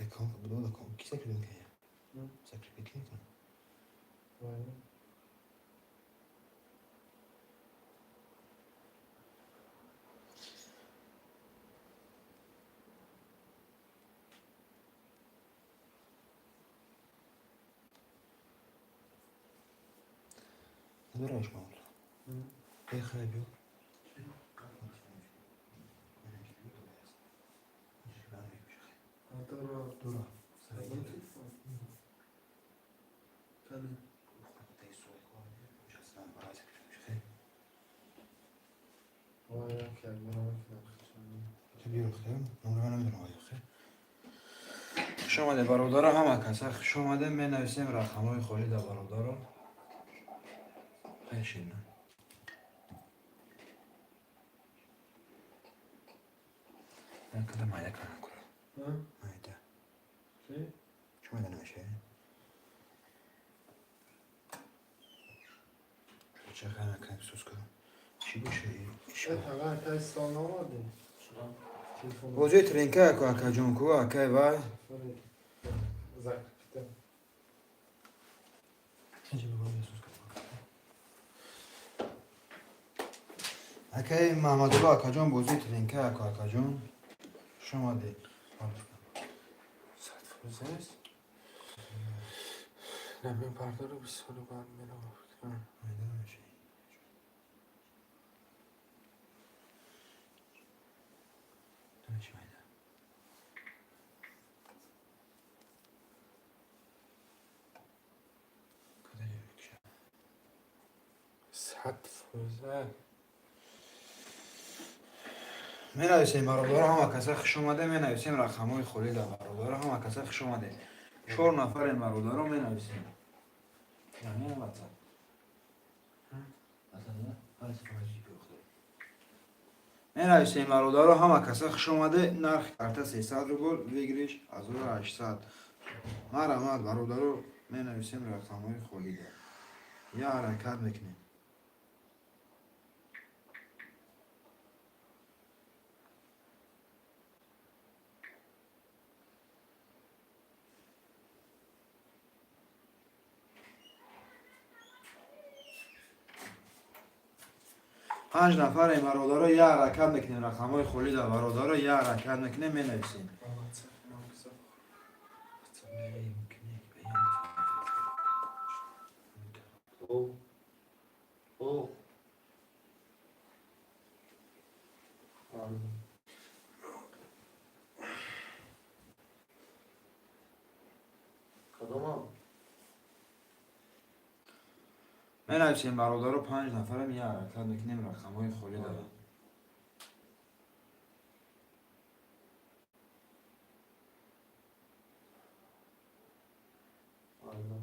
Ки закрепить мекунад? Закрепить мекунад? Набираешь мало. Поехали, бил. Дура. Хуш омаде, бародаро, ҳама каса хуш омаде. Менависем рақамҳои холида, бародаро. Хайшина. Када майда кана кура. Майда. Чӣ майда намешавад? Ча хана кана сус кунам. Чӣ боша? Бозии тренка ку, акаҷон, ку, акай вай. Закрепите. Акай Маҳмадулло, акаҷон, бозии тренка ку, акаҷон. Хуш омадед. 100% аст? Не, мепардора бисёри баъд меравад. Майда намешавад. Намешавад майда. Када ҷо мекушад? 100%. Менависем, бародаро, ҳама каса хуш омаде. Менависем рақамҳои холида, бародаро, ҳама каса хуш омаде. Чор нафарем, бародаро, менависем. Яъне WhatsApp. Менависем, бародаро, ҳама каса хуш омаде. Нархи карта 300 рубл, выигрыш 1800. Марҳамат, бародаро, менависем рақамҳои холида. Я ҳаракат мекунем. Панҷ нафарем, бародаро, я ҳаракат мекунем рақамҳои холида, бародаро, я ҳаракат мекунем, менависем. WhatsApp намгузор. О. О. Ладно. Кадомам? Менависем, бародаро, панҷ нафарем, я ҳаракат мекунем рақамҳои холида. Ладно.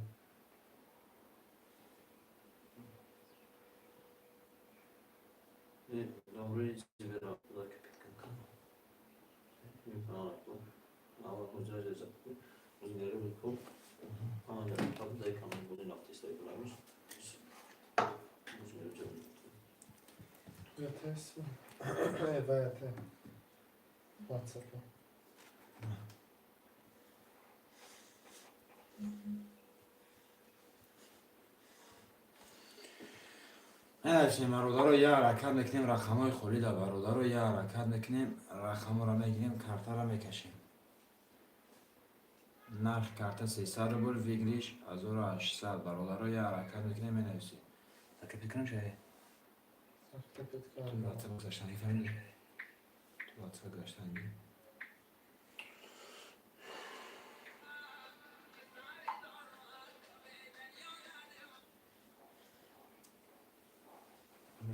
Номери зибера закрепить кан. Ава хозяй закрепить. Узмери бу. Ана таб дай канал буди нафтиста икунамиш. Узмери ҷо. Ятес. Ваяте. WhatsApp. Менависем, бародаро, я ҳаракат мекунем рақамҳои холида, бародаро, я ҳаракат мекунем, рақамҳоро мегирем, картаро мекашем. Нархи карта 300 рубл, выигрыш 1800, бародаро, я ҳаракат мекунем, менависем. Закрепить кунам шае? Закрепить Ту кардам. WhatsApp гузаштан фаҳмидӣ? Ту WhatsApp гузаштан.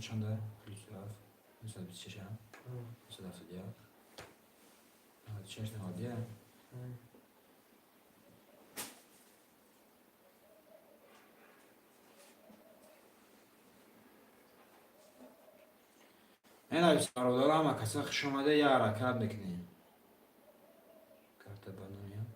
Чанда? Плюс ҳафт, 926 ҳам, 971, 96, 91. Менавис, бародаро, ҳама каса хуш омада, я ҳаракат мекунем. Карта ба номиям.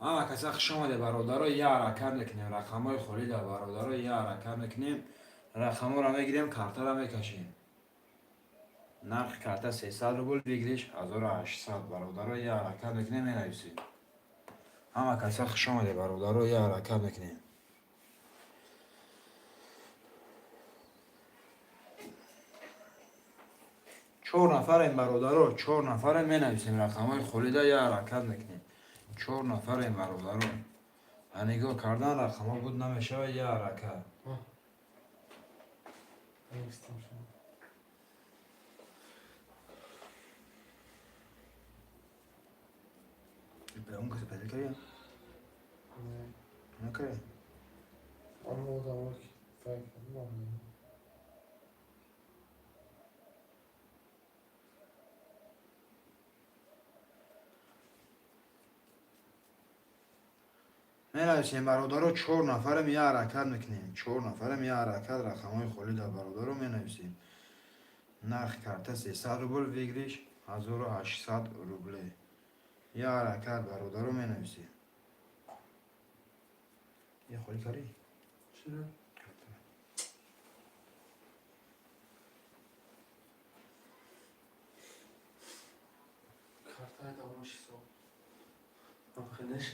Ҳама каса хуш омаде, бародаро, я ҳаракат мекунем. Рақамҳои холида, бародаро, я ҳаракат мекунем. Рақамҳоро мегирем, картаро мекашем. Нархи карта 300 рубл, выигрыш 1800, бародаро, я ҳаракат мекунем, менависем. Ҳама каса хуш омаде, бародаро, я ҳаракат мекунем. Чор нафарем, бародаро, чор нафарем, менависем рақамҳои холида, я ҳаракат мекунем. Чор нафарем, бародаро. Ба нигоҳ кардан рақамҳо буд намешавад, я ҳаракат. Навистам шумо. Он касе пайдо кардия? Не. Накарда? Аммо одамо ки вай кардам, не. Менависем, бародаро, чор нафарем, я ҳаракат мекунем. Чор нафарем, я ҳаракат, рақамҳои холида, бародаро, менависем. Нархи карта 300 рубл, выигрыш 1800 рубле. Я ҳаракат, бародаро, менависем. Я холӣ кардӣ? Чиро? Карта. Картаи даврош ҳисоб. Охираш.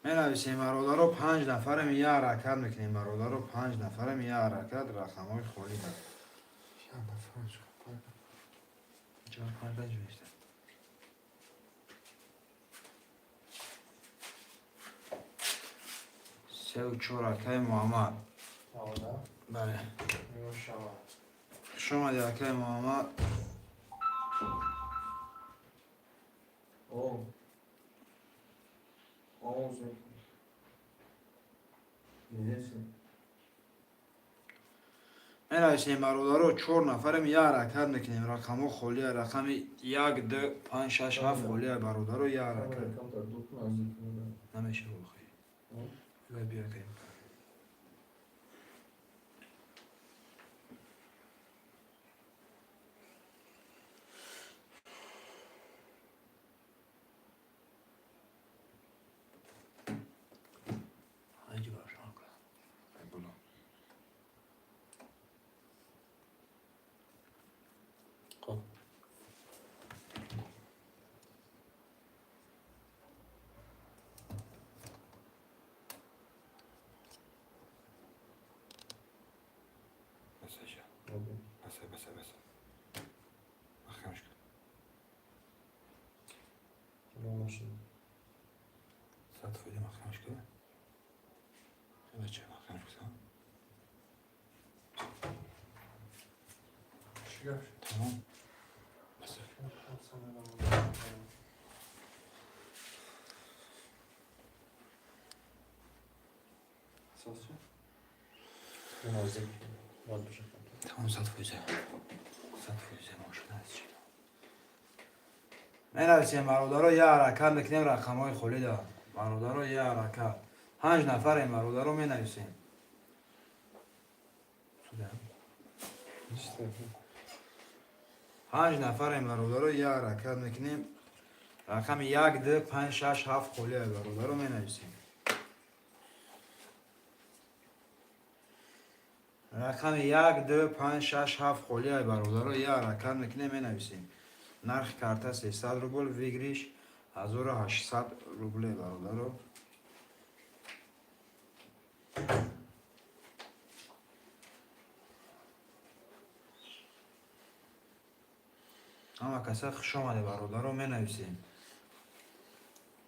Менависем, бародаро, панҷ нафарем, я ҳаракат мекунем, бародаро, панҷ нафарем, я ҳаракат, рақамҳои холида. Я нафарам чӣ пайда. Чор, панҷ, панҷ навишта. Сеу чор, акаи Муҳаммад. Ада? Бале. Мешава. Хуш омадӣ, акаи Муҳаммад. О. О, Нидеси. Менависем, бародаро, чор нафарем, я ҳаракат мекунем. Рақамҳо холия, рақами як, ду, панҷ, шаш, ҳафт холия, бародаро, я ҳаракат. Камера камтар дур кун, наздик кун. Намешава охи. Бия, бия, акаи. Айҷи баршон кун. Ай боло. Хоб. Басаша. Окей. Баса, баса, баса. Маҳкамаш кун. Равон шуд. 100% маҳкамаш кун. Бача, маҳкамаш кун. Чӣ гап шуд? Тамом. Баса. Ҳамсана. Соз шуд? Наздик. Бояд бошад камтар. Тамом, 100%. 100% мошина аст чӣ. Менависем, бародаро, я ҳаракат мекунем рақамҳои холида. Бародаро, я ҳаракат. Панҷ нафарем, бародаро, менависем. Суда. Чӣ? Панҷ нафарем, бародаро, я ҳаракат мекунем. Рақами як, ду, панҷ, шаш, ҳафт холия, бародаро, менависем. Рақами як, ду, панҷ, шаш, ҳафт холия, бародаро, я ҳаракат мекунем, менависем. Нархи карта 300 рубл, выигрыш 1800 рубле, бародаро. Ҳама каса хуш омаде, бародаро, менависем.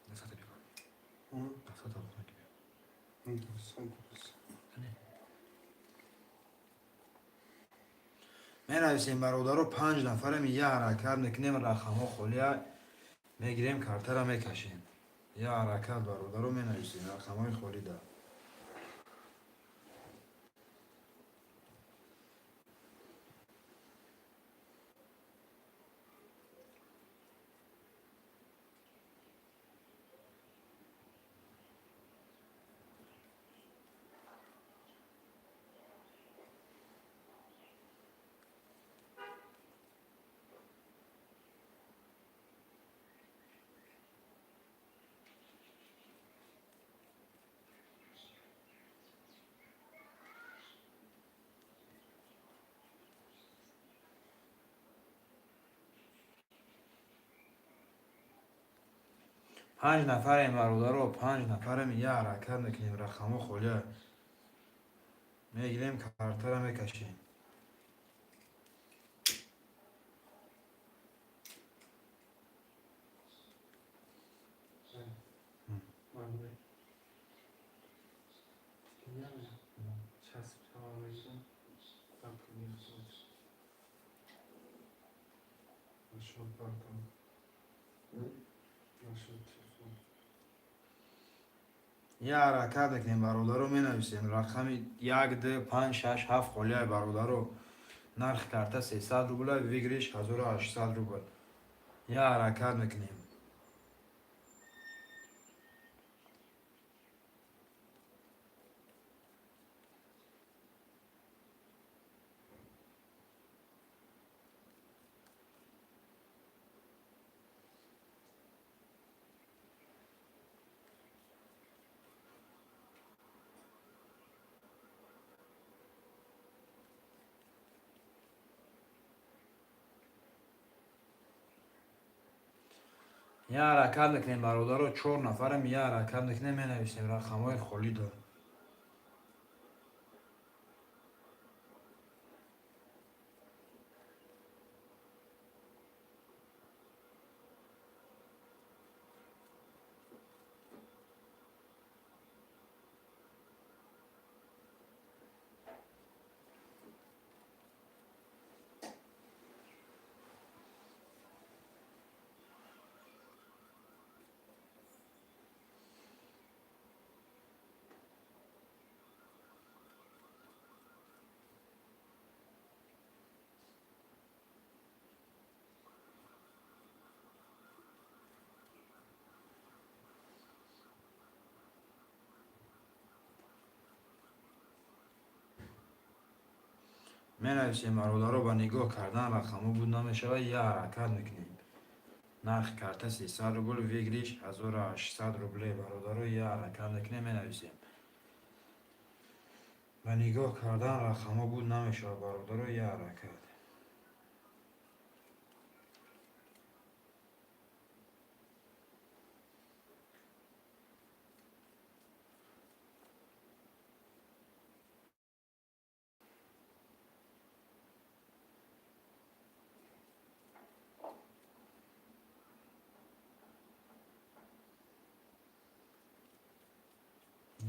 Дастата бикор. Дастата бикор. Менависем, бародаро, панҷ нафарем, я ҳаракат мекунем, рақамҳо холия, мегирем, картара мекашем. Я ҳаракат, бародаро, менависем рақамҳои холида. Панҷ нафарем, бародаро, панҷ нафарем, я ҳаракат мекунем, рақамҳо холия. Мегирем, картара мекашем. Я ҳаракат мекунем, бародаро, менависем рақами як, ду, панҷ, шаш, ҳафт холияи, бародаро. Нархи карта 300 рубла, выигрыш 1800 рубл. Я ҳаракат мекунем. Я ҳаракат мекунем, бародаро, чор нафарем, я ҳаракат мекунем, менависем рақамҳои холӣ дор. Менависем, бародаро, ба нигоҳ кардан рақамҳо буд намешавад, я ҳаракат мекунем. Нархи карта 300 рубл, выигрыш 1800 рубле, бародаро, я ҳаракат мекунем, менависем. Ба нигоҳ кардан рақамҳо буд намешавад, бародаро, я ҳаракат.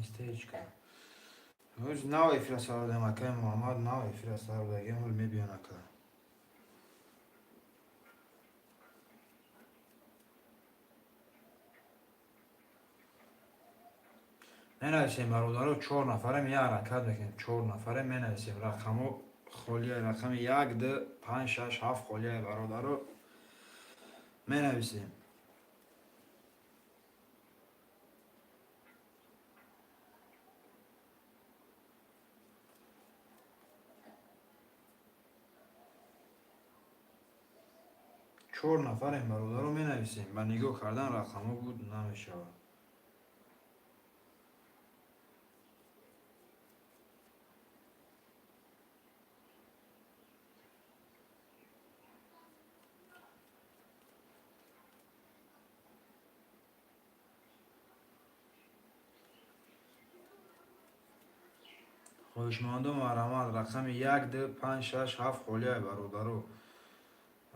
Местечко. Ҳоз нав эфира сар додем, акай Муҳаммад, нав эфира сар додагем, ҳол мебиён, ака. Менависем, бародаро, чор нафарем, я ҳаракат мекунем, чор нафарем, менависем рақамҳо холия, рақами як, ду, панҷ, шаш, ҳафт холия, бародаро, менависем. Чор нафарем, бародаро, менависем. Ба нигоҳ кардан рақамҳо буд намешавад. Хоҳишмандо, марҳамат, рақами як, ду, панҷ, шаш, ҳафт холия, бародаро.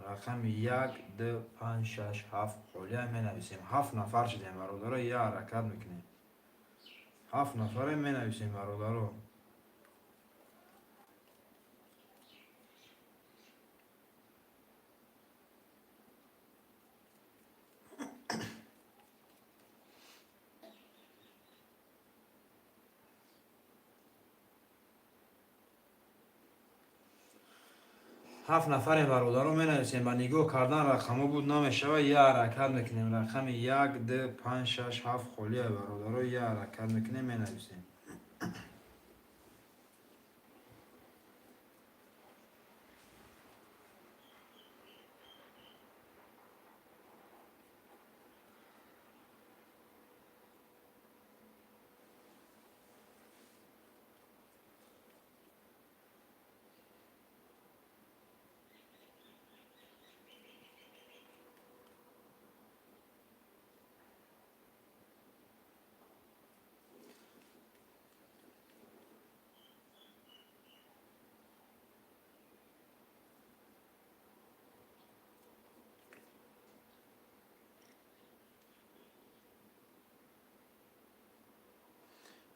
Рақами як, ду, панҷ, шаш, ҳафт холия менависем. Ҳафт нафар шудем, бародаро, я ҳаракат мекунем. Ҳафт нафарем, менависем, бародаро. Ҳафт нафарем, бародаро, менависем. Ба нигоҳ кардан рақамҳо буд намешавад, я ҳаракат мекунем. Рақами як, ду, панҷ, шаш, ҳафт холия, бародаро, я ҳаракат мекунем, менависем.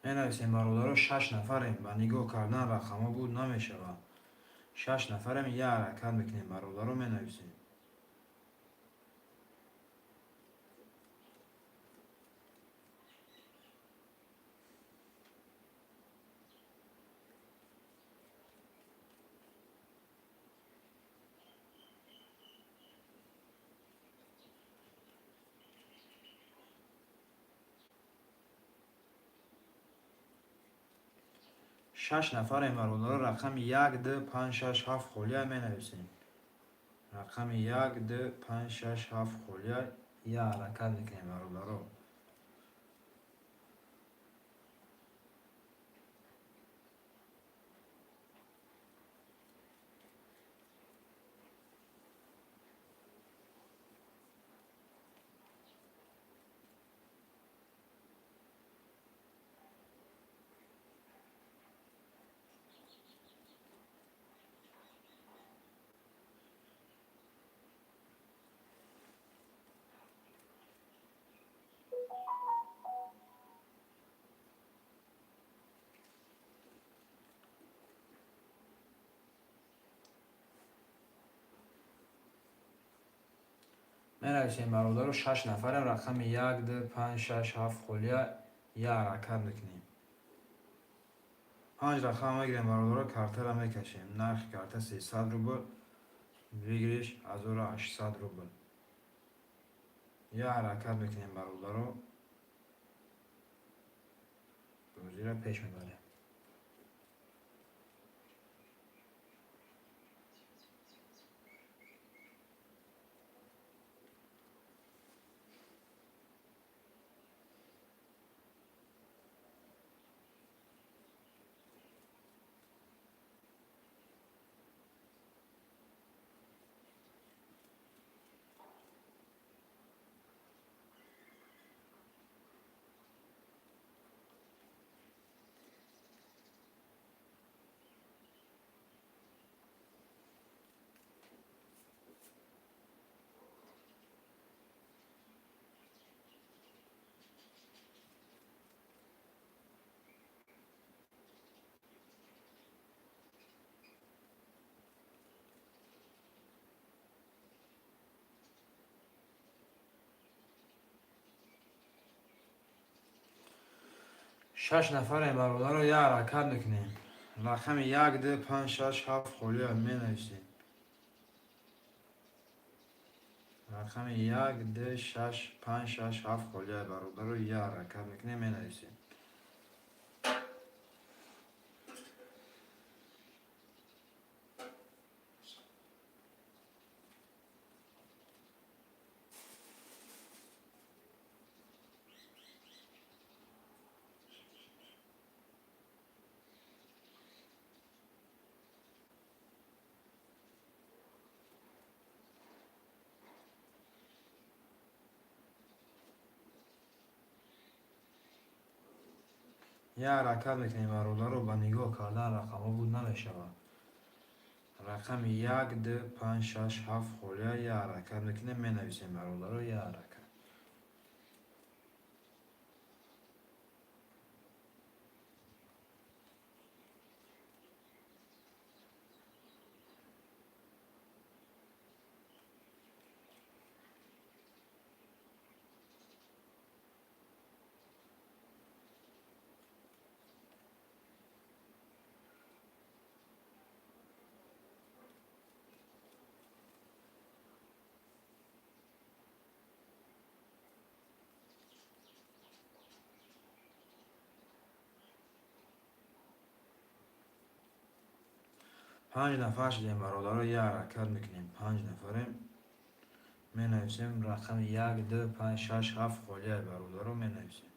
Менависем, бародаро, шаш нафарем. Ба нигоҳ кардан рақамҳо буд намешавад. Шаш нафарем, як ҳаракат мекунем, бародаро, менависем. Шаш нафарем, бародаро, рақами як, ду, панҷ, шаш, ҳафт холия менависем. Рақами як, ду, панҷ, шаш, ҳафт холия, як ҳаракат мекунем, бародаро. Менависем, бародаро, шаш нафарем, рақами як, ду, панҷ, шаш, ҳафт холия, як ҳаракат мекунем. Панҷ рақам мегирем, бародаро, картара мекашем. Нархи карта 300 рубл, выигрыш 1800 рубл. Як ҳаракат мекунем, бародаро, бозиро пеш мебарем. Шаш нафарем, бародаро, як ҳаракат мекунем. Рақами як, ду, панҷ, шаш, ҳафт холия менависем. Рақами як, ду, шаш, панҷ, шаш, ҳафт холия, бародаро, як ҳаракат мекунем, менависем. Як ҳаракат мекунем, бародаро, ба нигоҳ кардан рақамҳо буд намешавад. Рақами як, ду, панҷ, шаш, ҳафт холия, як ҳаракат мекунем, менависем, бародаро, як ҳаракат. Панҷ нафар шудем, бародаро, як ҳаракат мекунем. Панҷ нафарем, менависем рақами як, ду, панҷ, шаш, ҳафт холия, бародаро, менависем.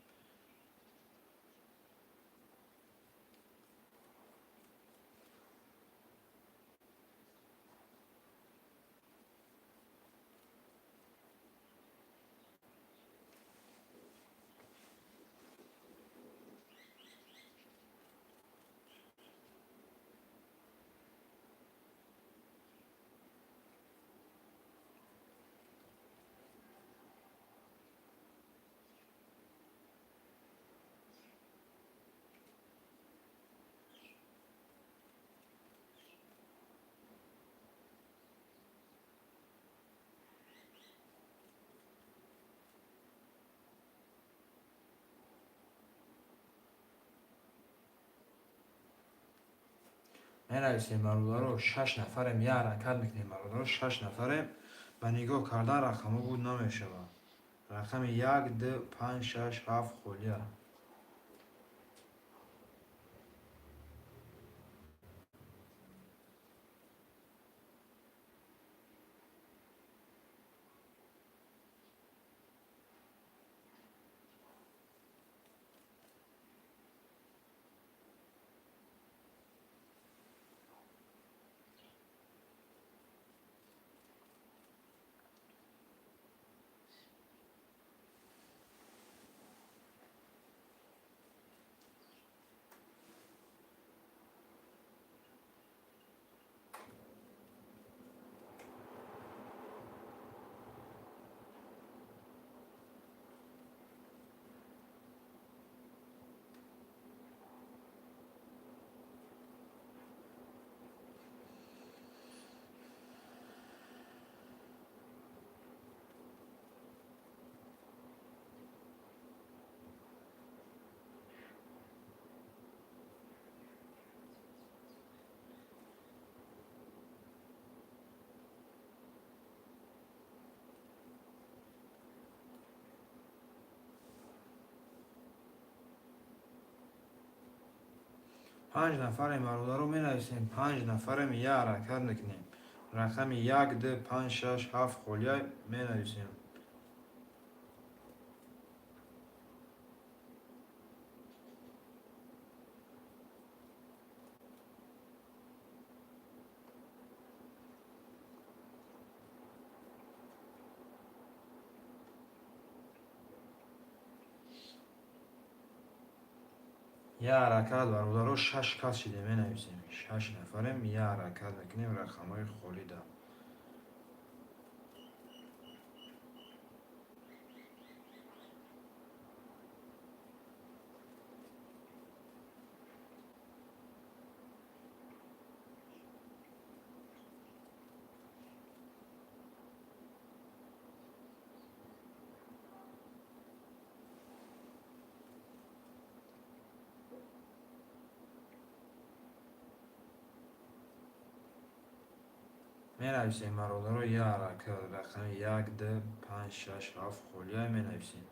Менависем, бародаро, шаш нафарем, як ҳаракат мекунем, бародаро, шаш нафарем. Ба нигоҳ кардан рақамҳо буд намешавад. Рақами як, ду, панҷ, шаш, ҳафт холия. Панҷ нафарем, бародаро, менависем, панҷ нафарем, як ҳаракат мекунем. Рақами як, ду, панҷ, шаш, ҳафт холия менависем. Як ҳаракат, бародаро, шаш кас шидем, менависем. Шаш нафарем, як ҳаракат мекунем рақамҳои холида. Менависем, бародаро, як ҳаракат. Рақами як, ду, панҷ, шаш, ҳафт холия менависем.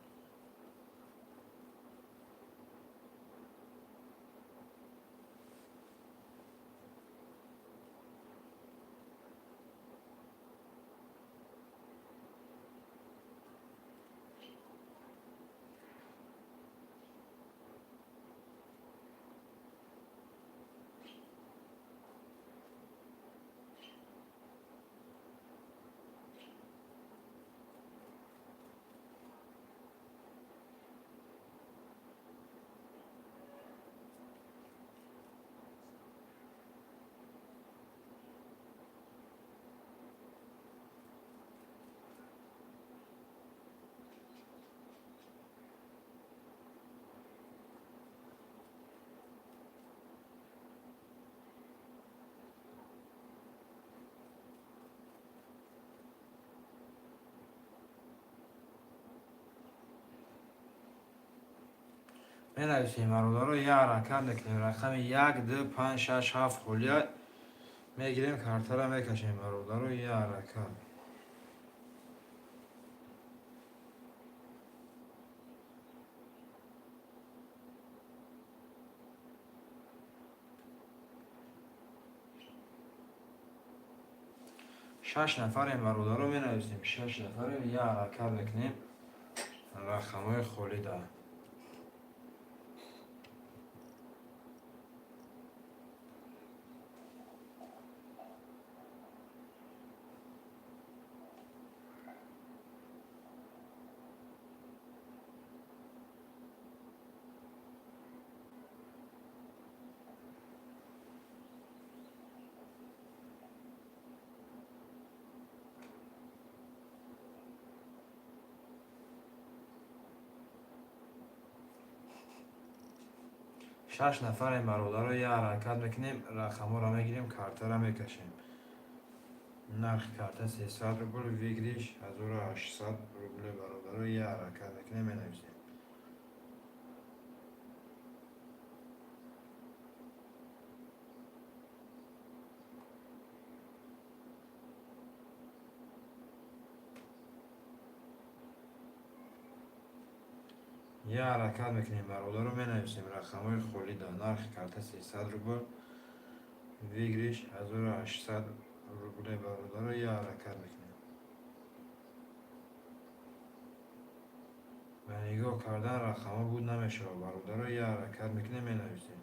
Менависем, бародаро, як ҳаракат мекунем. Рақами як, ду, панҷ, шаш, ҳафт холия мегирем, картара мекашем, бародаро, як ҳаракат. Шаш нафарем, бародаро, менависем. Шаш нафарем, як ҳаракат мекунем рақамҳои холида. Шаш нафарем, бародаро, як ҳаракат мекунем, рақамҳоро мегирем, картара мекашем. Нархи карта 300 рубл, выигрыш 1800 рубле, бародаро, як ҳаракат мекунем, менависем. Я ҳаракат мекунем, бародаро, менависем рақамҳои холида. Нархи карта 300 рубл, выигрыш 1800 рубле, бародаро, я ҳаракат мекунем. Ба нигоҳ кардан рақамҳо буд намешавад, бародаро, я ҳаракат мекунем, менависем.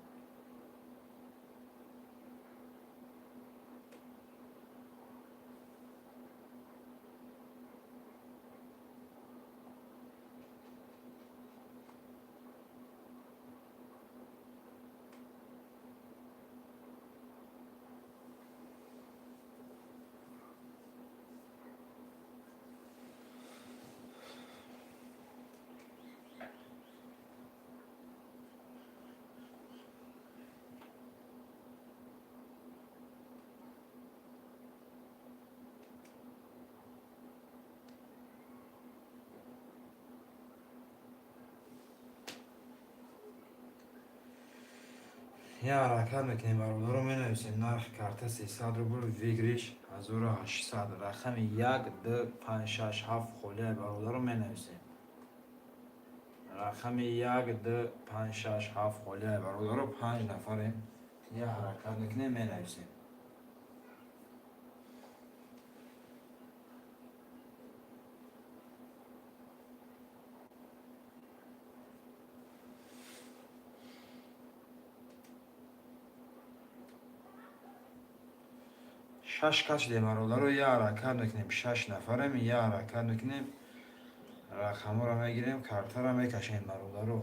Я ҳаракат мекунем, бародаро, менависем нархи карта 300 рубл, выигрыш 1800. Рақами 1, 2, 5, 6, 7 холия, бародаро, менависем. Рақами 1, 2, 5, 6, 7 холия, бародаро, панҷ нафарем. Я ҳаракат мекунем, менависем. Шаш кас шудем, бародаро, я ҳаракат мекунем. Шаш нафарем, я ҳаракат мекунем. Рақамҳоро мегирем, картаро мекашем, бародаро.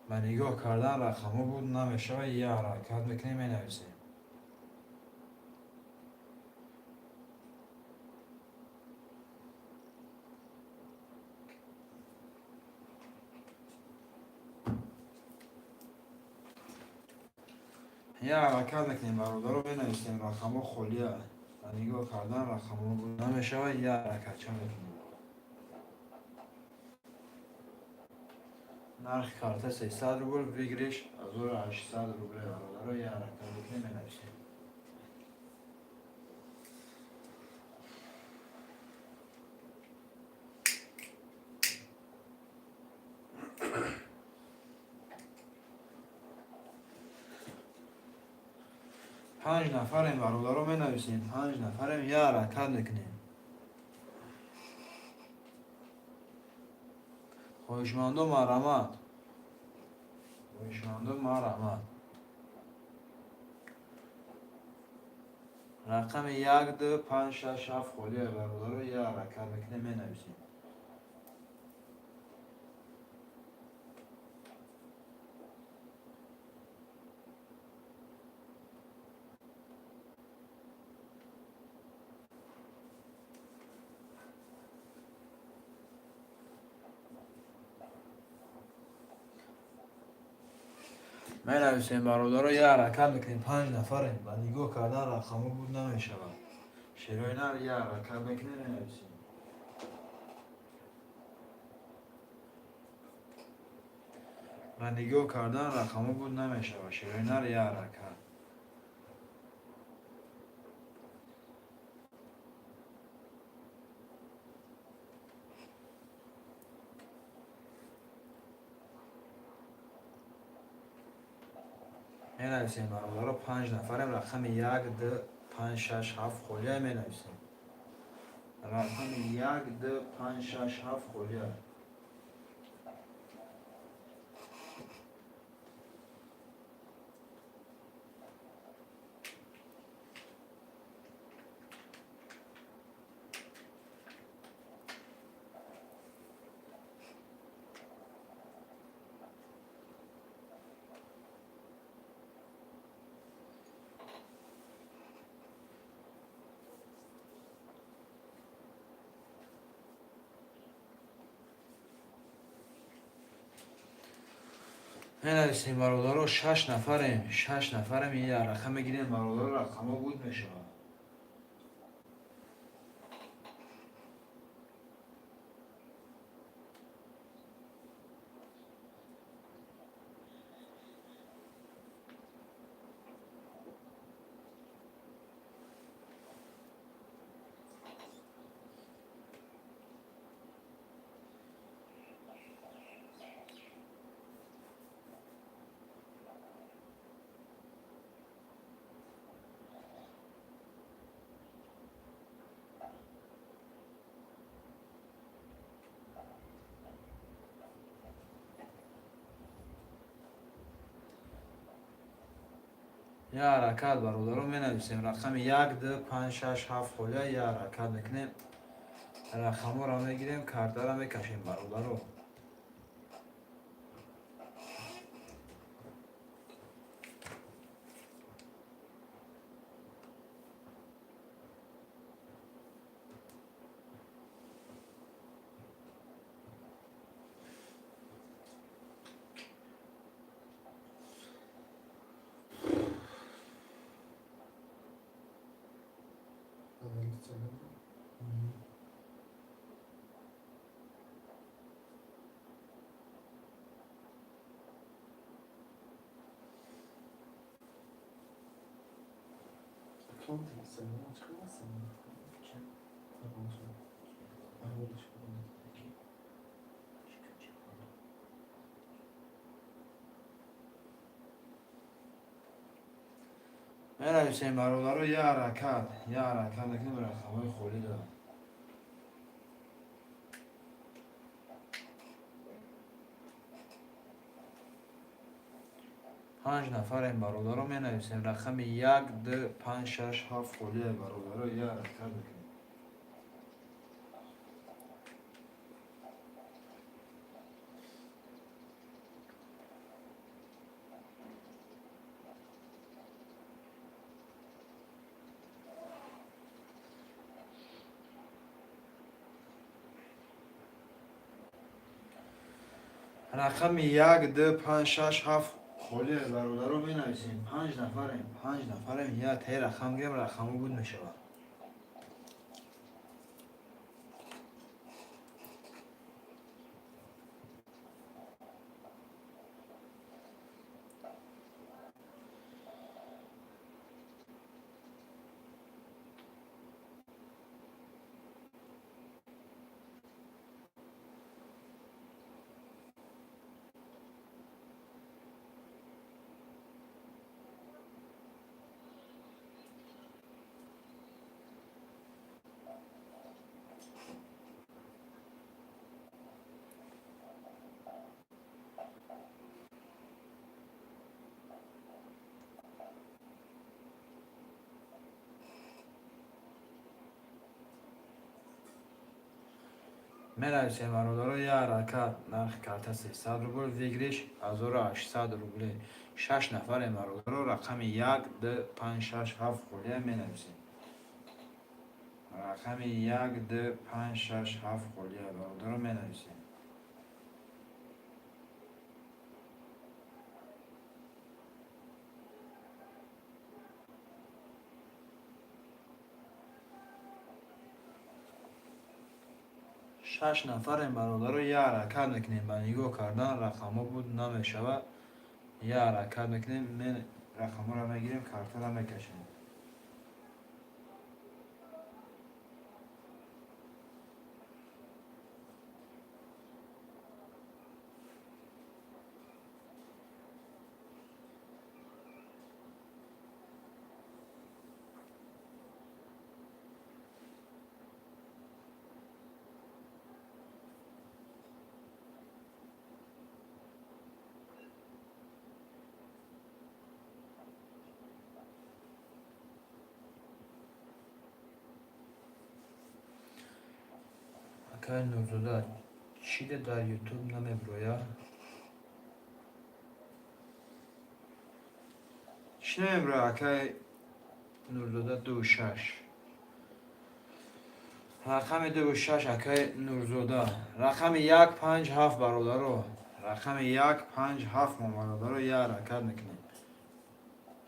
Ба нигоҳ кардан рақамҳо буд намешавад, я ҳаракат мекунем, менависем. Я ҳаракат мекунем, бародаро, менависем, рақамҳо холия. Ба нигоҳ кардан рақамҳо буд намешавад, я ҳаракатча мекунем. Нархи карта 300 рубл, выигрыш 1800 рубле, бародаро, я ҳаракат мекунем, менависем. Панҷ нафарем, бародаро, менависем. Панҷ нафарем, я ҳаракат мекунем. Хоҳишмандо, марҳамат. Хоҳишмандо, марҳамат. Рақами 1, 2, 5, 6, 7 холия, бародаро, я ҳаракат мекунем, менависем. Менависем, бародаро, я ҳаракат мекунем. Панҷ нафарем. Ба нигоҳ кардан рақамҳо буд намешавад. Шерои нар, я ҳаракат мекунем, менависем. Ба нигоҳ кардан рақамҳо буд намешавад. Шерои нар, я ҳаракат. Менависем, бародаро, панҷ нафарем. Рақами 1, 2, 5, 6, 7 холия менависем. Рақами 1, 2, 5, 6, 7 холия. Менависем, бародаро, шаш нафарем, шаш нафарем, я рақам мегирем, бародаро, рақамҳо буд мешавад. Я ҳаракат, бародаро, менависем рақами як, ду, панҷ, шаш, ҳафт холия. Я ҳаракат мекунем, рақамҳоро мегирем, картаро мекашем, бародаро. Менависем, бародаро, я ҳаракат, я ҳаракат мекунем, рақамҳои холӣ дорам. Панҷ нафарем, бародаро, менависем рақами як, ду, панҷ, шаш, ҳафт холия, бародаро, я ҳаракат мекунем. Рақами як, ду, панҷ, шаш, ҳафт холия, бародаро, менависем. Панҷ нафарем, панҷ нафарем. Я те рақам гирем, рақамҳо буд мешавад. Менависем, бародаро, я ҳаракат. Нархи карта 300 рубл, выигрыш 1800 рубле. Шаш нафарем, бародаро, рақами як, ду, панҷ, шаш, ҳафт холия менависем. Рақами як, ду, панҷ, шаш, ҳафт холия, бародаро, менависем. Шаш нафарем, бародаро, я ҳаракат мекунем. Ба нигоҳ кардан рақамҳо буд намешавад. Я ҳаракат мекунем, мен рақамҳоро мегирем, картаро мекашем. Акай Нурзода, чиде дар Ютуб намеброя? Чӣ намеброя, акай Нурзода? Ду шаш, рақами дуву шаш, акай Нурзода. Рақами як, панҷ, ҳафт, бародаро, рақами як, панҷ, ҳафт мо, бародаро, я ҳаракат мекунем.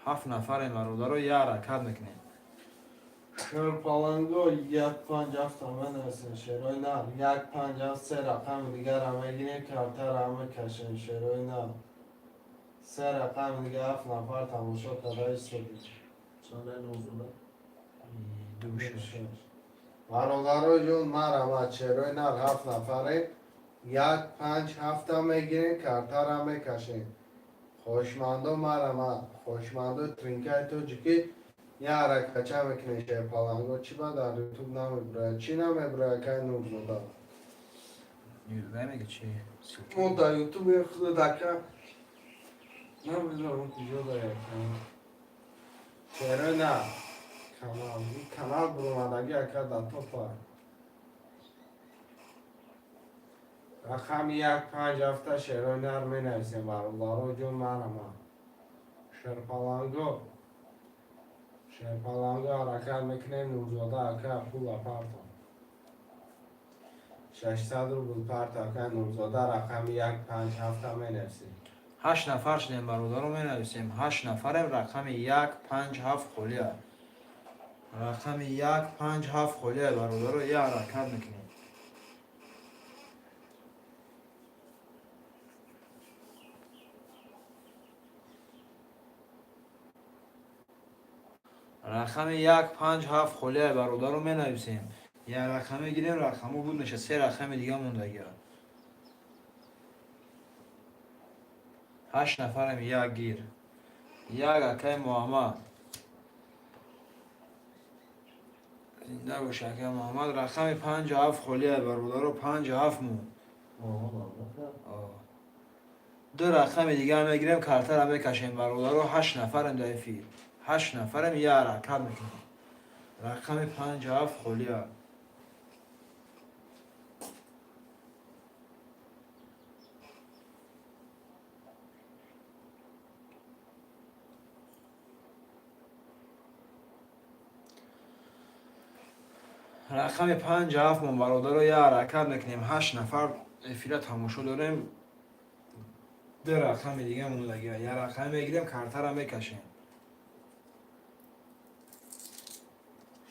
Ҳафт нафарем, бародаро, я ҳаракат мекунем. Шерпаланго, як, панҷ, ҳафта менависем, шерои нар. Як, панҷ, ҳафт, се рақами дигарам мегирем, картара мекашем, шерои нар. Се рақами дига, ҳафт нафар тамошо карда истодем. Чанда, Нурзода? Ду шаш. Бародаро ҷон, марҳамат, шерои нар, ҳафт нафарем. Як, панҷ, ҳафта мегирем, картара мекашем. Хоҳишмандо, марҳамат, хоҳишмандои тринкаи тоҷикӣ, я ҳаракатча мекунем. Шерпаланго, чӣ ба дар Ютуб намебирояд? Чӣ намебирояд, кай Нурзода? Мега чи? Мо дар Ютубе худадака намедонам куҷо да якам. Чера на канал, канал буромадаги, ака, да топа. Рақами 157-а, шерои нар, менависем, бародаро ҷон, марама. Шерпаланго, шерпаланго, ҳаракат мекунем. Нурзода ака, пула парто, 600 рубл парто, ака Нурзода. Рақами 157-а менависем. Ҳашт нафар шудем, бародаро, менависем. Ҳашт нафарем, рақами 157 холия, рақами 157 холия, бародаро, я ҳаракат мекунем. Рақами 157 холия, бародаро, менависем. Як рақаме гирем, рақамҳо буд меша, се рақами дига мондагиа. Ҳашт нафарем, як гир, як. Акай Муҳаммад, зинда бош, акай Муҳаммад. Рақами 57 холия, бародаро, 57 мон. Ду рақами дигар мегирем, картара мекашем, бародаро. Ҳашт нафарем дар эфир, ҳашт нафарем, як ҳаракат мекунем. Рақами 57 холия. Рақами 57 мон, бародаро, як ҳаракат мекунем. Ҳашт нафар эфира тамошо дорем. Ду рақами дига мондагиа, як рақаме мегирем, картара мекашем.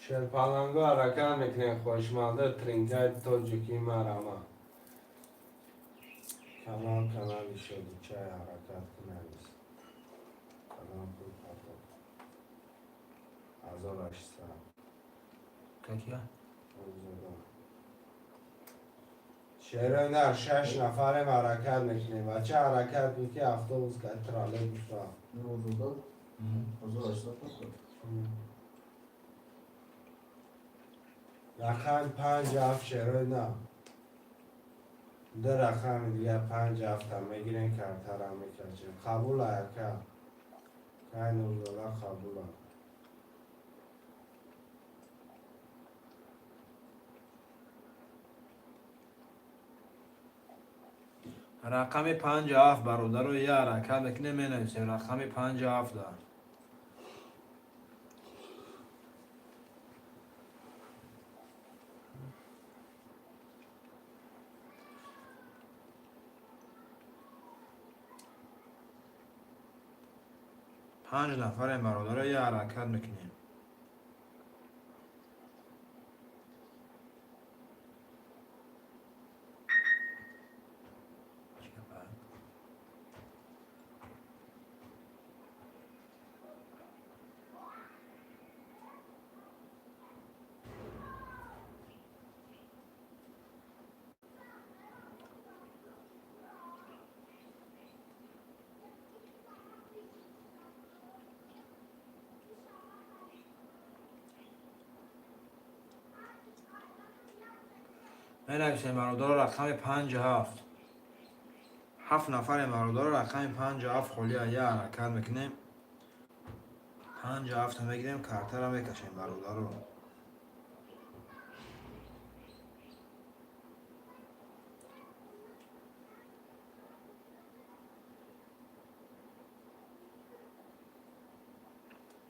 Шерпаланго, ҳаракат мекунем. Хоҳишманда, трингаи тоҷикӣ, марама. Канал, канали шодичай, ҳаракат кунавис. Канал пул парто, 1800. Какия? Шерои нар, шаш нафарем, ҳаракат мекунем. Бача, ҳаракат кун, ки автобус ка троллейбус рафт. Нурзода 1800 парто. Рақами 57, шерои нар. Ду рақами дигар, 57-та мегирем, картара мекашем. Қабула, ака? Кай Нурзода, қабула. Рақами 57, бародаро, як ҳаракат мекунем, менависем рақами 57-да. Панҷ нафарем, бародаро, як ҳаракат мекунем. Чӣ гап? Менависем, бародаро, рақами 57. Ҳафт нафарем, бародаро, рақами 57 холия, як ҳаракат мекунем. 57-та мегирем, картара мекашем, бародаро.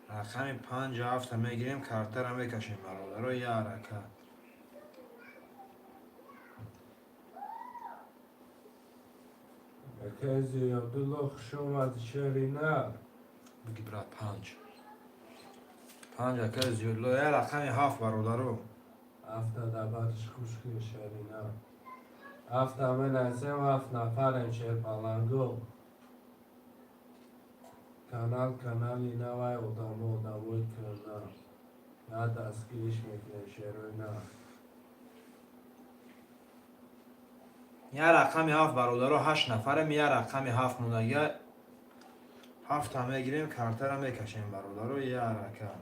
Рақами 57-та мегирем, картара мекашем, бародаро, як ҳаракат. Акай Зиёдулло, хуш омадӣ, шери нар. Биги, брат, панҷ, панҷ, акай Зиёдулло. Як рақами ҳафт, бародаро. Ҳафта дабатиш хуш кун, шери нар. Ҳафта менависем, ҳафт нафарем, шерпаланго. Канал, канали навай, одамо, одамои кӯрна. Я дастгириш мекунем, шерои нар. Як рақами ҳафт, бародаро, ҳашт нафарем, як рақами ҳафт мондагия. Ҳафта мегирем, картара мекашем, бародаро, як ҳаракат.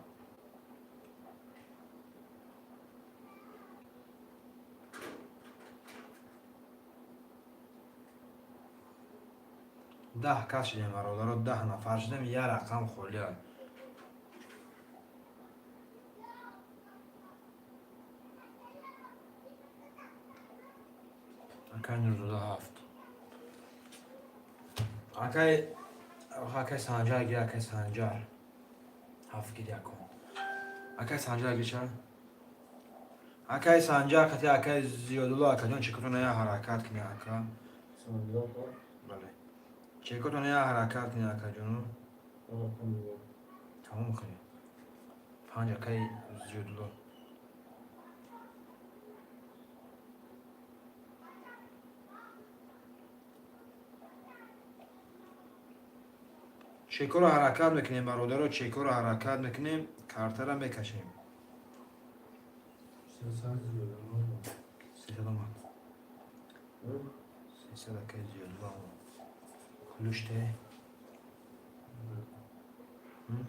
10 кас шудем, бародаро, 10 нафар шудем, як рақам холия. Акай Нурзода ҳафт. Акай Санҷар гир, акай Санҷар. Ҳафт гир якум. Акай Санҷар гир ча? Акай Санҷар қати акай Зиёдулло акаҷон чекотона я ҳаракат кунӣ ака. Бале. Чекотона я ҳаракат кунӣ акаҷону. Тамом кунӣ. Панҷ акай Зиёдулло. Чекоро ҳаракат мекунем, бародаро, чекоро ҳаракат мекунем, картара мекашем. 300 омад. 300 акай Зиёдулло омад. Ключте.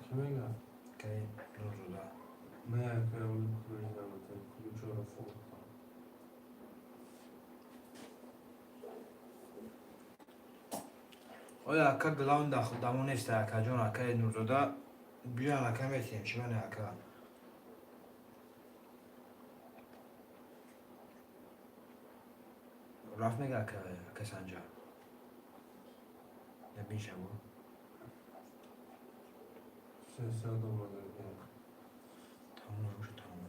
Ки мега? Акай Нурзода. Не, акай ключ наметем, ключоро фурӯхтам. Оя ака главн дамо неста акаҷон, акаи Нурзода биён ака метиҳем, чӣ мане ака? Рафт мега ака, ака Санҷар. Я биншаву. 300 омада. Тамом шуд, тамом.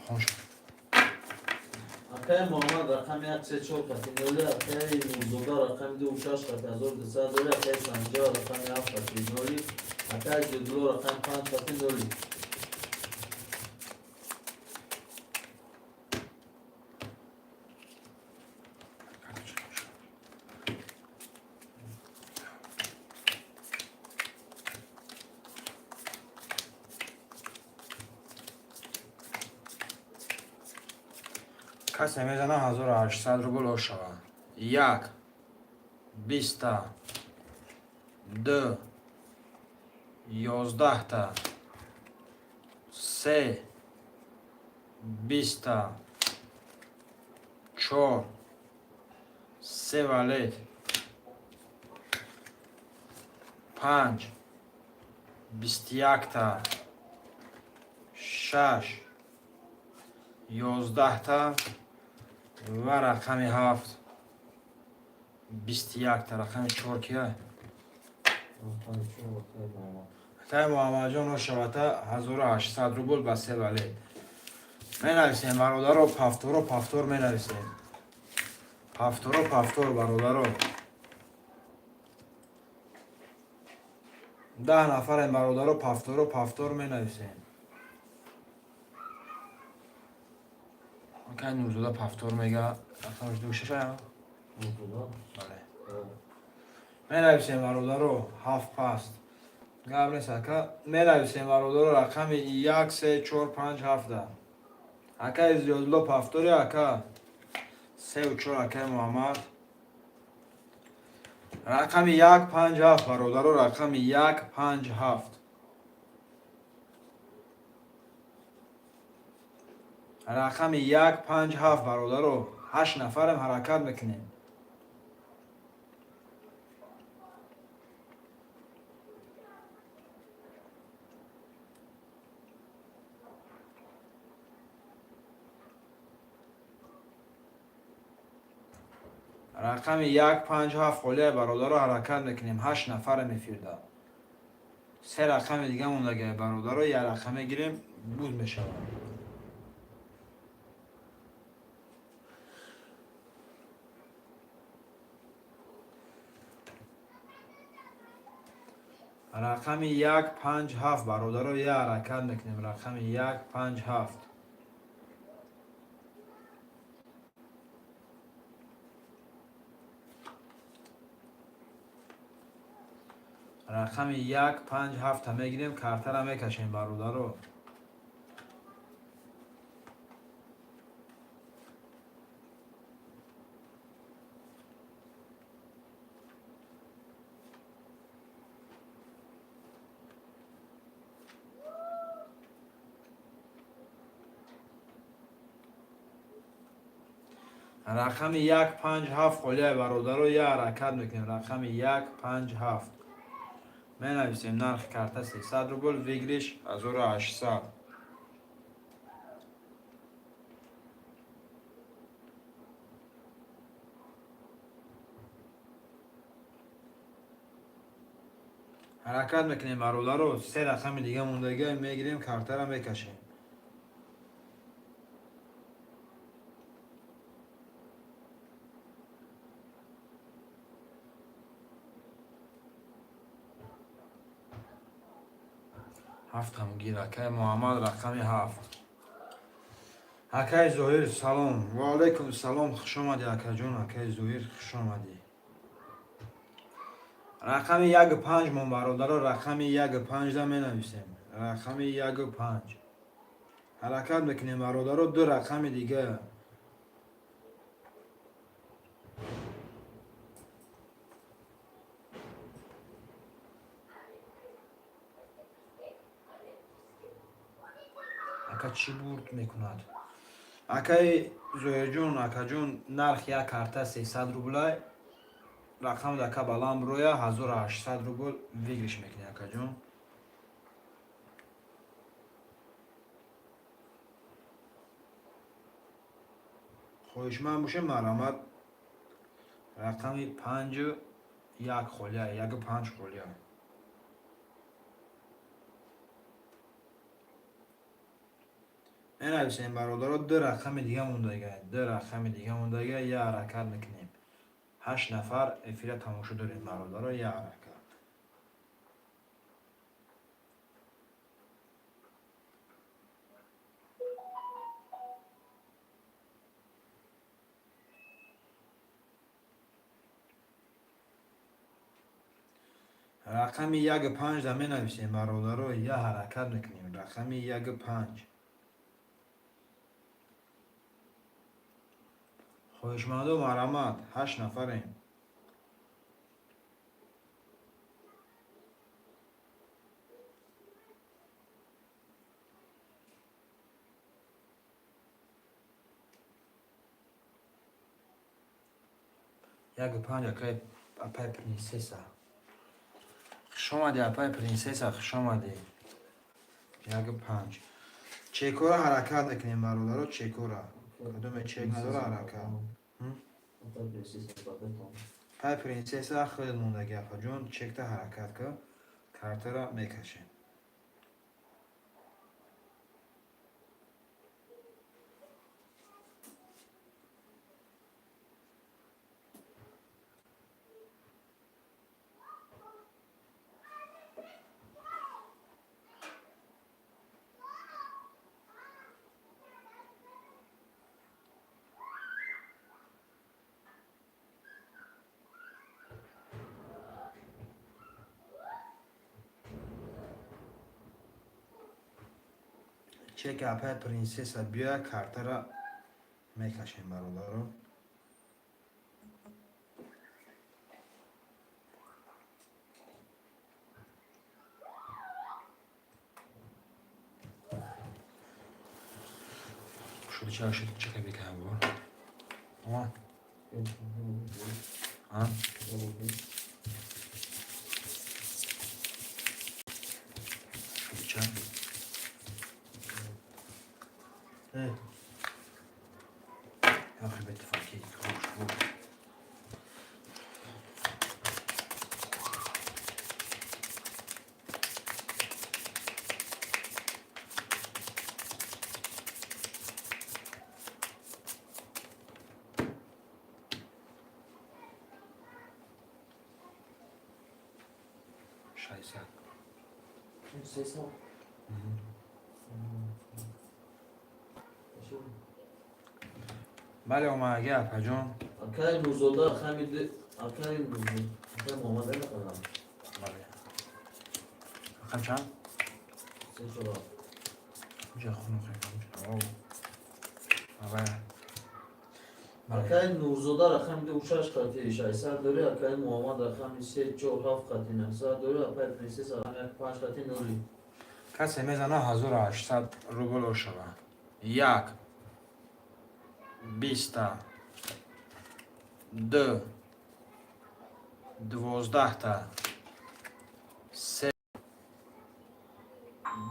Хон шуд. Акай Муҳаммад рақами як се чор қати ноли, акай Нурзода рақами ду шаш қати 1200 доли, акай Санҷар рақами ҳафт қати ноли, акай Зиёдулло рақами панҷ қати ноли. Касе мезана 1800 рубл ошава. Як, биста, ду, 11та, се, биста, чор, се валет, панҷ, 21та, шаш, 11та ва рақами ҳафт, 21та, рақами чор кия? Акай Муҳаммадҷон ошавата 1800 рубл ба се валет. Менависем, бародаро, повторо, повтор менависем. Повторо, повтор, бародаро. 10 нафарем, бародаро, повторо, повтор менависем. Акай Нурзода повтор мега, рақамаш ду шаша? Бале. Менависем, бародаро, ҳафт паст. Гап нест, ака. Менависем, бародаро, рақами як, се, чор, панҷ, ҳафта. Акаи Зиёдулло повтори, ака. Сеу чор акаи Муҳаммад. Рақами як, панҷ, ҳафт, бародаро, рақами як, панҷ, ҳафт. Рақами як, панҷ, ҳафт, бародаро. Ҳашт нафарем ҳаракат мекунем. Рақами як, панҷ, ҳафт холия, бародаро, ҳаракат мекунем. Ҳашт нафарем эфирда. Се рақами дига мондагия, бародаро, як рақам мегирем, буз мешавад. Рақами як, панҷ, ҳафт, бародаро, як ҳаракат мекунем. Рақами як, панҷ, ҳафт. Рақами як, панҷ, ҳафта мегирем, картара мекашем, бародаро. Рақами 1, 5, 7 холия, бародаро, я ҳаракат мекунем. Рақами 1, 5, 7 менависем. Нархи карта 300 рубл, выигрыш 1800. Ҳаракат мекунем, бародаро. Се рақами дига мондага, мегирем, картара мекашем. Ҳафтам гир, акай Муҳаммад, рақами 7. Акай Зоҳир, салом. Ва алайкум салом, хушомадӣ, акаҷон. Акай Зоҳир, хушомадӣ. Рақами 1, 5 мон, бародаро, рақами 1, 5-да менависем. Рақами 1, 5. Ҳаракат мекунем, бародаро, ду рақами дига. Ака, чӣ бурд мекунад? Акаи Зоҳирҷон, акаҷон, нарх як карта 300 рублай. Рақам дака баланд бироя, 1800 рубл выигрыш мекунӣ, акаҷон. Хоҳишманд бошем, марҳамат. Рақами 5, 1 холия, 1, 5 холия. Менависем, бародаро, ду рақами дига мондага, ду рақами дига мондага, я ҳаракат мекунем. Ҳашт нафар эфира тамошо дорем, бародаро, я ҳаракат. Рақами 1, 5-да менависем, бародаро, я ҳаракат мекунем. Рақами 1, 5. Хоҳишмандо, марҳамат, ҳашт нафарем. 1, 5, акай, апай Принсесса. Хушомадӣ, апай Принсесса, хушомадӣ. 1, 5. Чекора ҳаракат мекунем, бародаро, чекора. Кадоме чек надора, ҳаракат. Пай Принсесса, хеле мондаги, апаҷон, чекта ҳаракат кар, картара мекашем. Чеки апай Принсесса биёя, картара мекашем, бародаро. Шуди чаро шуд, чека бикаям бо. О? А? Шуди ча? Эй. Охи бетифоқи хушбу. 600. 600. Бале, омадаги, апаҷон. Акай Нурзода Хамид, акай Нурзода, акай Муҳаммад Али. Бале. Рақам чанд? 3, 4. Инҷа хунук хеле. Ава. Бале. Акай Нурзода рақами 2, 6 қати 600 дори, акай Муҳаммад рақами 3, 4, 7 қати 900 дори, акай Принсесса рақами 1, 5 қати 0. Касе мезана, 1800 рубл ошава. Як. Биста. Ду, 12-та, се,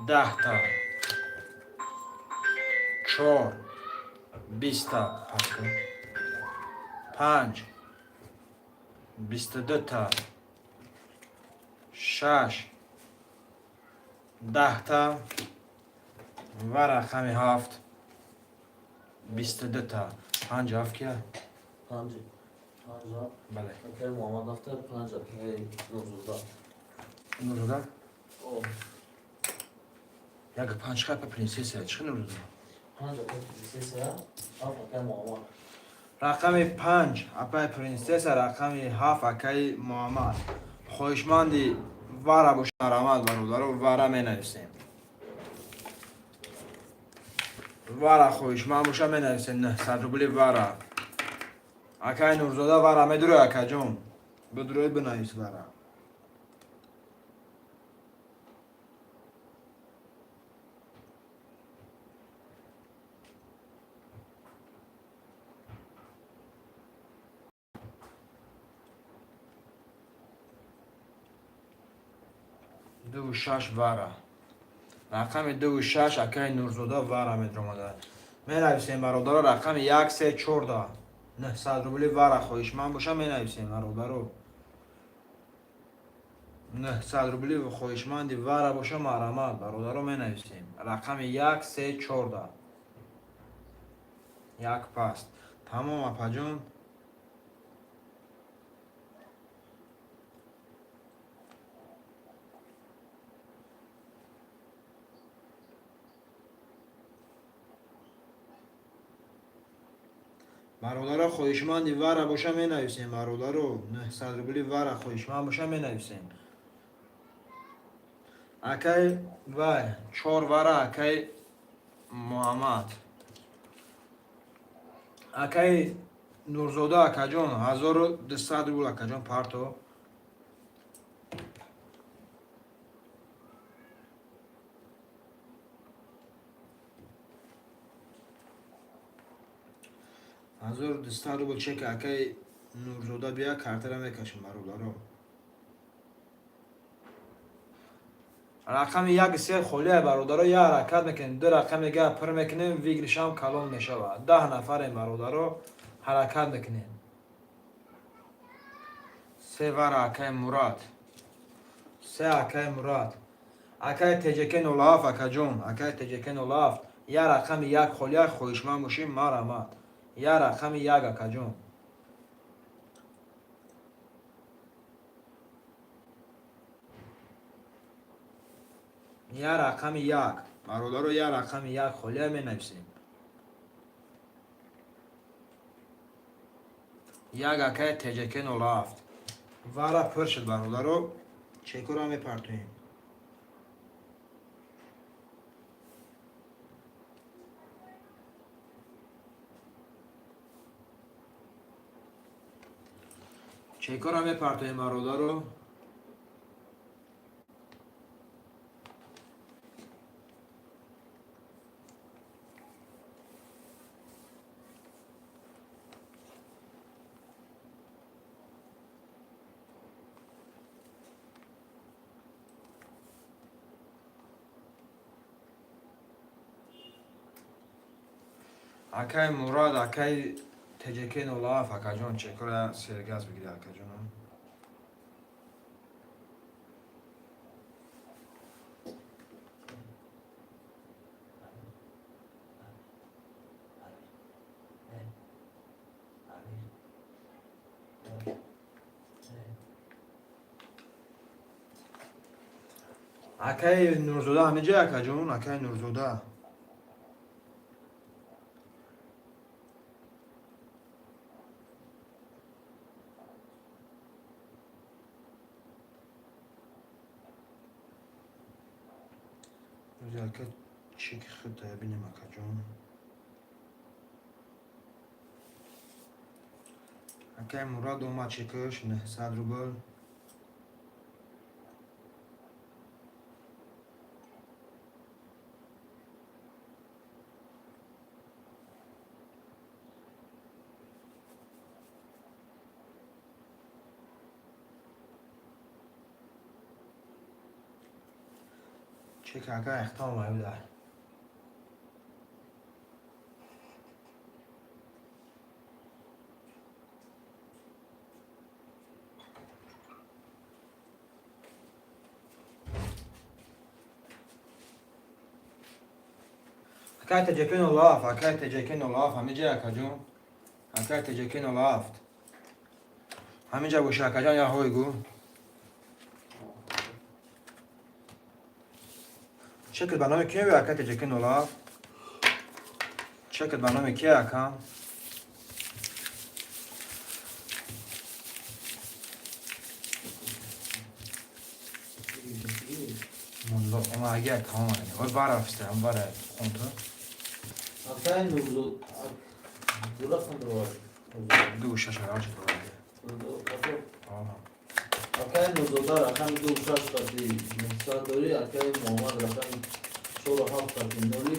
10-та, чор, 20-та, панҷ, 22-та, шаш, 10-та ва рақами ҳафт, 22-та. Панҷ, ҳафт кия? Панҷ, панҷ, ҳафт. Бале. Акай Муҳаммад ҳафта, панҷ, акай Нурзода. Нурзода? О. Як панҷ хапа принсесса, чӣ Нурзода? Панҷ акай принсесса, ҳафт акай Муҳаммад. Рақами панҷ апай принсесса, рақами ҳафт акаи Муҳаммад. Хоҳишманди вара боша, марҳамат, бародаро, вара менависем. Вара хоҳишманд боша, менависем 900 рубли вара. Акаи Нурзода, вара медурӯй, акаҷон? Бидурӯй, бинавис вара. Дуву шаш вара, рақами дуву шаш, акаи Нурзода, вара медромада. Менависем, бародаро, рақами як, се, чорда 900 рубли вара хоҳишманд боша, менависем, бародаро. 900 рубли хоҳишманди вара боша, марҳамат, бародаро, менависем рақами як, се, чорда. Як паст тамом, апаҷон. Бародаро, хоҳишманди вара боша, менависем, бародаро. 900 рубли вара хоҳишманд боша, менависем. Акай вай, чор вара, акай Муҳаммад. Акай Нурзода, акаҷон, 1200 рубл, акаҷон, парто. 1200 рубл чека акай Нурзода бия, картара мекашем, бародаро. Рақами як, се холия, бародаро. Я ҳаракат мекунем, ду рақами га пур мекунем, выигрыш ам калон мешавад. 10 нафарем, бародаро, ҳаракат мекунем. Се вара, акай Мурад, се, акай Мурад. Акай ТЖК 07, акаҷон, акай ТЖК 07, я рақами як холия, хоҳишманд бошем, марҳамат. Я рақами як, акаҷон. Я рақами як, бародаро, я рақами як холия, менависем. Як, акай ТЖК 07. Вара пур шуд, бародаро, чекора мепартоем. Чекора мепартоем, бародаро. Акай Мурад, акай ТЖК 07, акаҷон, чекора сергаз бигири, акаҷон. Акай Нурзода ҳамиҷа, акаҷон, акай Нурзода. Ака, чеки худ бинем, акаҷон. Акай Мурад омад, чекаш 900 рубл. Чек ака эхтом майуда. Акай ТJK 07, акай ТJK 07, ҳамиҷа акаҷон. Акай ТJK 07. Ҳамиҷа боша акаҷон, я ҳой гу. Чекет ба номи кие акай ТJK 07? Чекет ба номи кие ака? Мундо, ома агар тамом ани. Ой барафсте, ам бара хонту. Акай Нурзод ду рақам дорад. Ду шаш ҳафт дорад. Акай Нурзода рақами ду шаш қати 900 дорӣ, акай Муҳаммад рақами чору ҳафт қати ноли,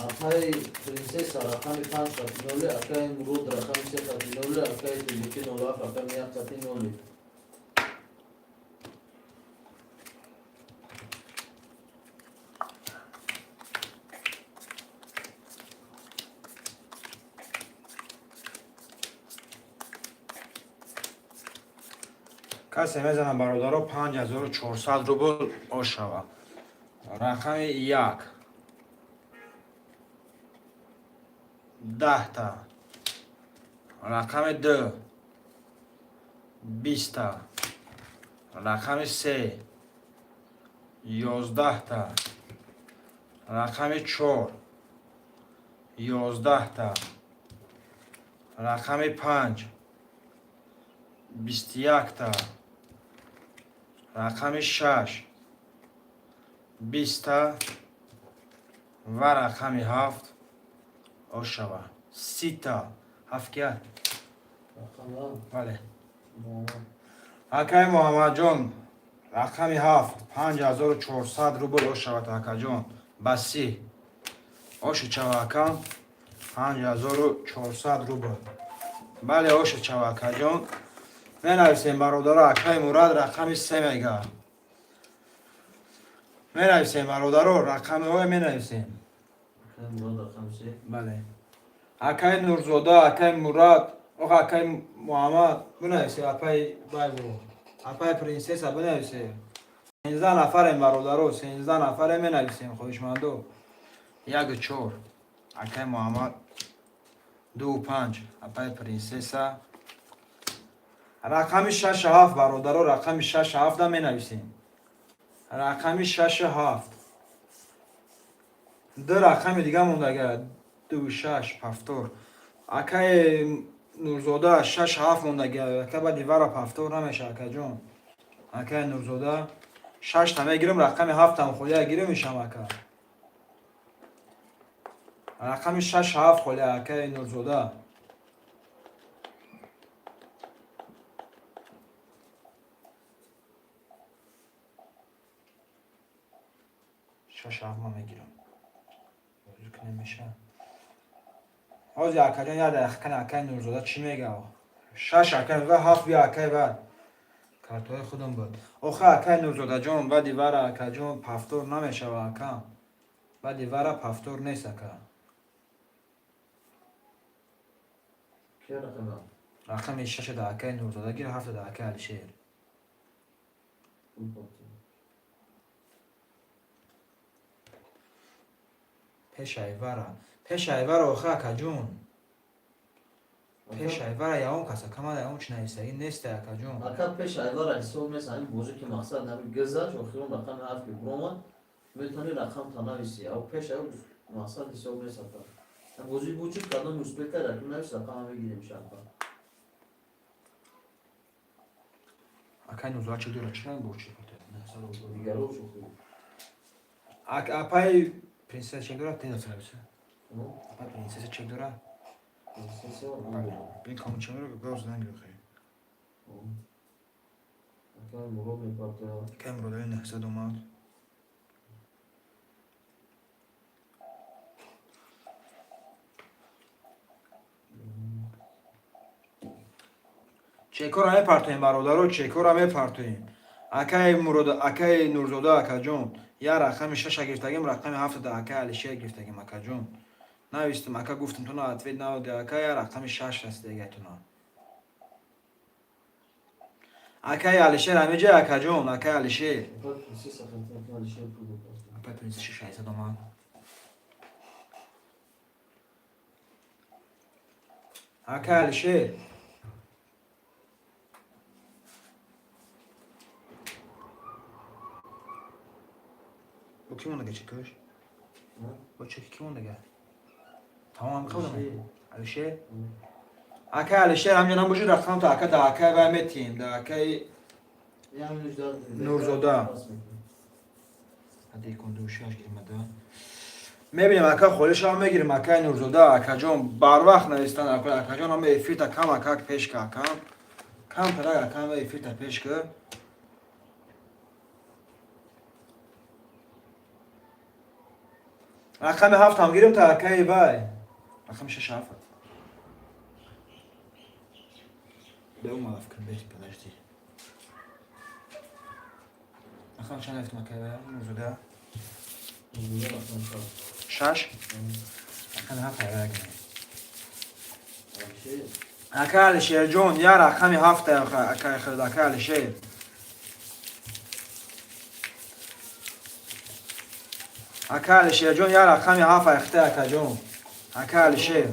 акай Принсесса рақами панҷ қати ноли, акай Мурод рақами се қати ноли, акай Тоҷикӣ 07 рақами як қати ноли. Касе мезанам бародаро 5400 рубл ошава. Рақами як. 10-та. Рақами ду. 20-та. Рақами се. 11-та. Рақами чор. 11-та. Рақами панҷ. 21-та. Рақами шаш. 20-та ва рақами ҳафт ошава. 30-та. Ҳафт кия? Бале. Акай Муҳаммадҷон, рақами ҳафт, 5400 рубл ошавад акаҷон. Ба 30. Оши чава акам, 5400 рубл. Бале, оши чава акаҷон. Менависем бародаро, акай Мурад рақами се мега. Менависем бародаро, рақамҳое менависем. Бале. Акай Нурзода, акай Мурад, оха акай Муҳаммад, бинависе, апай Байбо. Апай Принсесса бинависе. 13 нафарем бародаро, 13 нафарем менависем, хоҳишмандо. Як чор. Акай Муҳаммад ду панҷ. Апай Принсесса. Рақами шашу ҳафт бародаро, рақами шашу ҳафта менависем. Рақами шашу ҳафт. Ду рақами дига мондага, ду шаш пафтор. Акай Нурзода шаш ҳафт мондага, ака баъди вара пафтор намеша акаҷон. Акай Нурзода шашта мегирам, рақами ҳафтам холия гирам мешам ака. Рақами шаш ҳафт холия акай Нурзода. Шаш ҳафт ман мегирам. Намеша. Ҳозир акаҷон як дақиқа кана акай Нурзода чӣ мега? Шаш акай Нурзода ҳафт бия акай баъд. Картои худам буд. Охи акай Нурзодаҷон, баъди вара акаҷон пафтор намешава ака. Баъди вара пафтор нест ака. Рақами шаша да акай Нурзода гир, ҳафта да акай Алишер. Пешайвара. Пешайвара охи акаҷон. Пешайвара ягон каса камада ягон чи нависагӣ нест акаҷон. Ака пешайвара ҳисоб нест, ҳамин бозӣ ки мақсад ҳамин гузашт, охирон рақами ҳафт ки буромад, метавонӣ рақам танависӣ. Ав пешайвар мақсад ҳисоб нест ака. Бозӣ бучи кадом успех кард, акун навис рақама мегирем шака. Акай Нурзода чӣ дорад? Чӣ ранг бо чӣ? Дигаро шухӣ. Апай Принсесса чек дорад? Тена нависа. Апай Принсесса чек дорад? Принсесса? Бин кому чек дорад? Гауз занг бихоҳӣ. Акай Мурод мепартояд. Акай Мурод 900 омад. Чекора мепартоем бародаро, чекора мепартоем. Акай Мурод, акай Нурзода, акаҷон, Я рақами шаша гирифтагим, рақами ҳафта да акай Алишер гирифтагим, акаҷон. Навистум, ака, гуфтум, туна ответ надоди, ака, я рақами шаш расидагайтуна. Акай Алишер ҳамиҷа, акаҷон, акай Алишер. Апай принсесса 600 омад. Акай Алишер. Бо ки монда чекаш? Бо чеки ки монда? Тамом қилдим. Алишер? Акай Алишер ҳамҷа набоши, рақам то ака да акай вай метиҳем, да акай Нурзода. Адекундушаш гирмада. Мебинем, ака, холишам мегирем, акай Нурзода, акаҷон, барвақт навистан, ака, акаҷон, ама эфирта кам акак пеш ка, акам. Кам тарак акам эфирта пеш ка. Рақами ҳафтам гирем та акаи вай. Рақами шаш ҳафт. Бе умалаф кун, бе, подожди. Рақам чанд ҳафтам, акаи вай? Нурзода? Шаш? Рақами ҳафт ай гирем. Ака Алишерҷон, я рақами ҳафта, акаи худ, ака Алишер. Ака Алишерҷон, я рақами ҳафт айхта, акаҷон. Ака Алишер.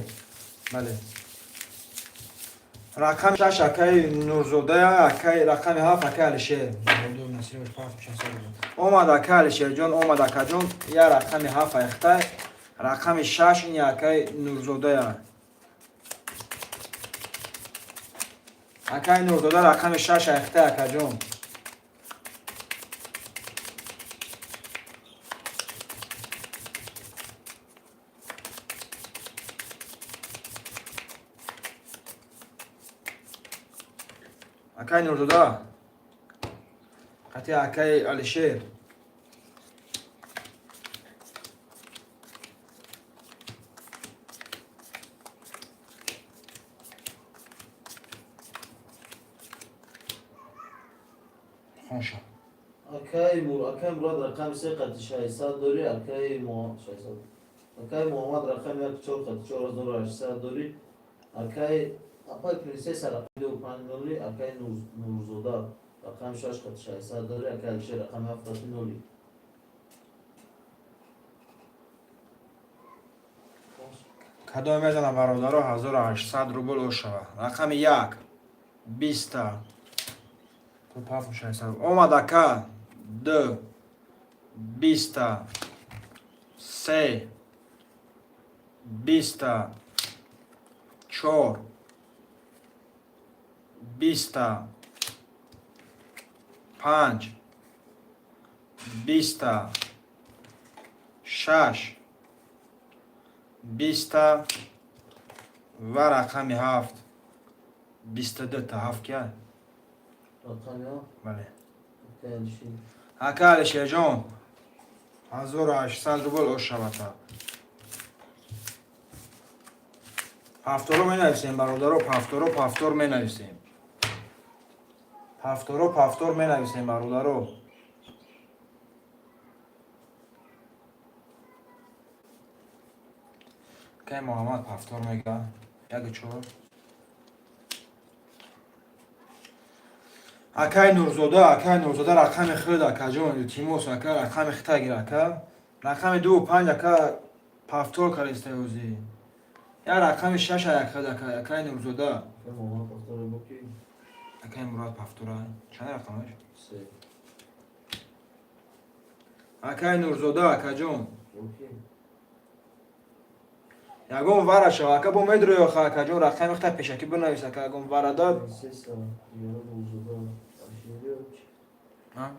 Бале. Рақами шаш акаи Нурзода, акаи рақами ҳафт акаи Алишер. Омад ака Алишерҷон, омад, акаҷон, я рақами ҳафт айхта, рақами шаш ин акаи Нурзодая. Акаи Нурзода рақами шаш айхта, акаҷон. Акаи Нурзода. Қати акаи Алишер. Хонша. Акай Мур, акай Мурад рақами се қати 600 дорӣ, акай Мо 600. Акай Муҳаммад рақами як чор қати 4800 дорӣ. Акай апай принсесса рақами ду панҷ ноли, акай Нурзода рақами шаш қати 600 дорӣ, акай Алишер рақами ҳафт қати ноли. Кадом мезанам, бародаро, 1800 рубл ошава. Рақами як биста омад, ака, ду биста, се биста, чор биста, панҷ биста, шаш биста ва рақами ҳафт 22-та ҳафт кия? Рақами ҳафт? Бале. Акай Алишер. Ака Алишерҷон, 1800 рубл ошавата. Ҳафторо менависем, бародаро, пафторо, пафтор менависем. Пафторо, пафтор менависем, бародаро. Кай Муҳаммад пафтор мега? Яку чор. Акай Нурзода, акай Нурзода рақами худ, акаҷон, илтимос, ака, рақами хита гир, ака. Рақами ду панҷ, ака, пафтор кардиста ӯзи. Я рақами шаш як худ, ака, акай Нурзода. Акай Муҳаммад пафтор боки? Акай Мурод пафтора. Чанд рақамаш? Се. Акай Нурзода, акаҷон. Боки? Ягон вара шава, ака, бо медроёха, акаҷон, рақами хита пешакӣ бинавис, ака, ягон варада. Принсесса, Диёра Нурзода, Алишер чи? А?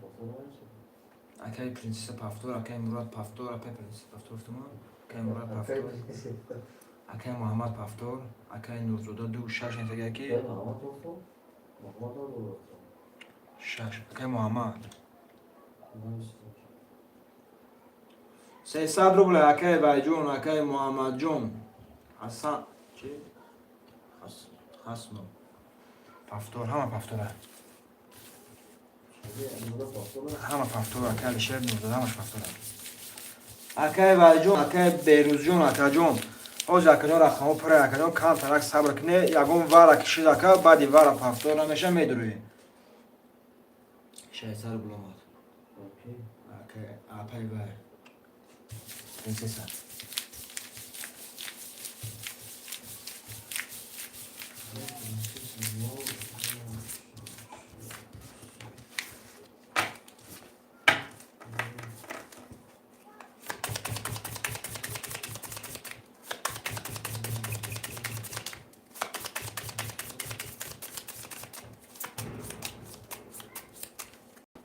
Пафтор нависад? Акай принсесса пафтор, акай Мурод пафтор, акай принсесса пафтор гуфтума? Акай Мурод пафтор. Акай Муҳаммад пафтор, акай Нурзода ду шаш нетага ки Акай Муҳаммад пафтор? Муҳаммад надорад. Шаш. Акай Муҳаммад. Нависад. 300 рубл, акай Вайҷон, акай Муҳаммадҷон. Ҳасан чи? Ҳасно. Пафтор, ҳама пафтора. Ҳама повтор, акай Алишер, Нурзода, ҳамаш повтор. Акай Валиҷон, акай Берӯзҷон, акаҷон. Ҳозир, акаҷон, рақамҳо пура, акаҷон, камтарак сабр куне, ягон вара кишид, ака, баъди вара повтор намеша, медурӯем. 600 рубл омад. Акай, апай вай. Принсесса.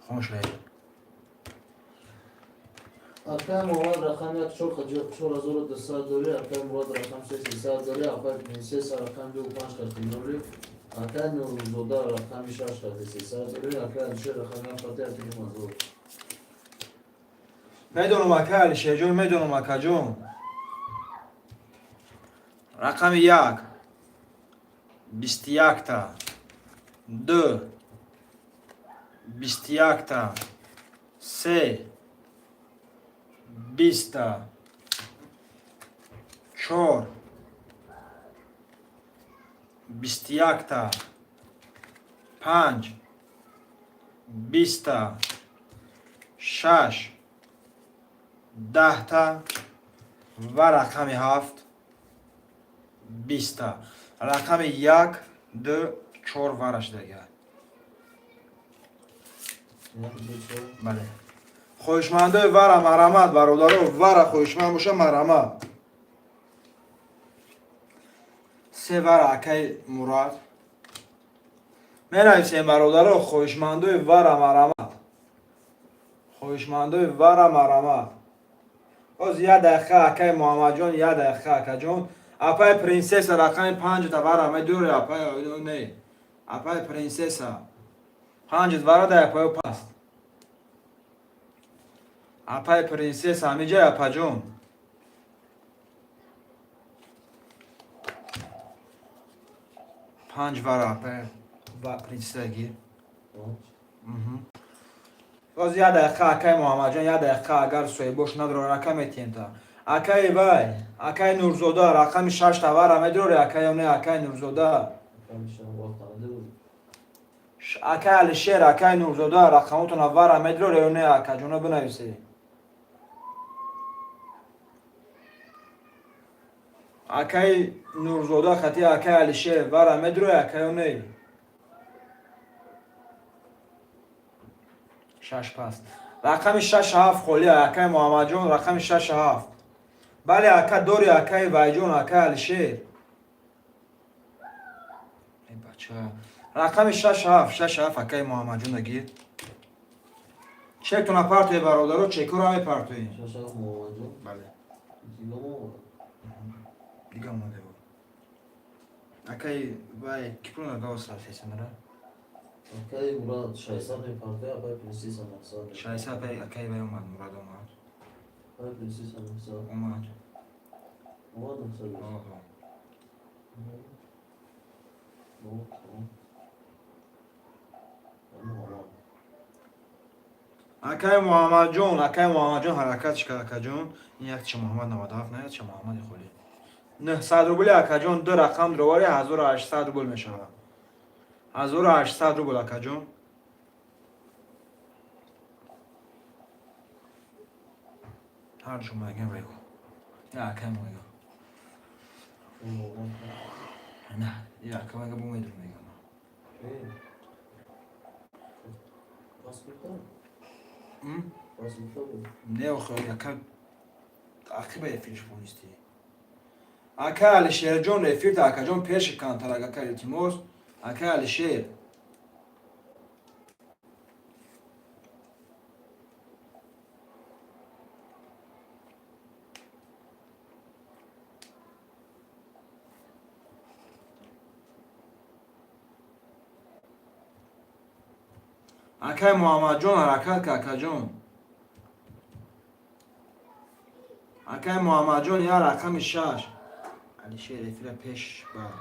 Хомӯш ред. Акай Муҳаммад рақами як чор қати 4200 дори, акай Мурод рақам се 300 дори, акай Принсесса рақами ду панҷ қати ноли, акай Нурзода рақами шаш қати 300 дори, акай Алишер рақами ҳафт қати 1500. Медонам, акай Алишерҷон, медонам, акаҷон. Рақами як 21-та, ду 21-та, се 20-та, чор 21-та, панҷ 20-та, шаш 10-та ва рақами ҳафт 20-та. Рақами як, ду, чор вара шудага. Як, ду, чор. Бале, хоҳишмандои вара, марҳамат, бародаро, вара хоҳишманд боша, марҳамат. Се вара, акай Мурад, менависем. Бародаро, хоҳишмандои вара, марҳамат, хоҳишмандои вара, марҳамат. Боз як дақиқа, акай Муҳаммадҷон, як дақиқа, акаҷон. Апай Принсесса, рақами панҷта вара медуре, апай? Не, апай Принсесса, панҷт вара да апаю паст. Апай Принсесса ҳамиҷай, апаҷон. Панҷ вара, апай ва Принсесса гир. Панҷ. Боз як дақиқа, акай Муҳаммадҷон, як дақиқа. Агар соҳибош надорад, ака, метиҳем та. Акаи вай, акаи Нурзода, рақами шашта вара медорӣ, акай, ё не, акаи Нурзода? Рақами шаш вақт омада буд. Акаи Алишер, акаи Нурзода, рақамотона вара медорӣ ё не, акаҷона, бинависед. Акаи Нурзода хати акаи Алишер вара медорӣ, ака, ё не? Шаш паст. Рақами шаш, ҳафт холия, акаи Муҳаммадҷон, рақами шаш, ҳафт. Бале, ака, дори, акаи Вайҷон, акаи Алишер. Эй бача, рақами шаш, ҳафт, шаш, ҳафт, акаи Муҳаммадҷон, гир. Чектона партои, бародаро, чекура мепартоем. Шаш, ҳафт, Муҳаммадҷон. Бале. Дига мо. Дига омаде буд. Акаи вай, ки пул надост, рафтесанара? Акай Мурод 600 мепартоя, акай Принсесса 900. 600, акаи вай омад, Мурад омад. Акай Принсесса 900. Омад. Омад 900. Оҳо. Ну, тамом. Муҳаммад. Акаи Муҳаммадҷон, акаи Муҳаммадҷон, ҳаракат шикар, акаҷон. Ин якча Муҳаммад 97, на якча Муҳаммади холӣ. 900 рубли, акаҷон, ду рақам дровари, 1800 рубл мешавад. 1800 рубл, акаҷон. Ҳар ҷо мегем, бегу. Я акаи мо мегам. Муҳаммад. На, я ака мега, бу медум мегам. Э. Паспорт? М? Паспорт буд. Не, охо, ака, ақиба эфирш бонисти. Ака Алишерҷон, эфирта, акаҷон, пеши кантарак, ака, илтимос. Ака Алишер. Акай Муҳаммадҷон, ҳаракат ка, акаҷон. Акай Муҳаммадҷон, я рақами шаш. Алишер, эфира пеш бар.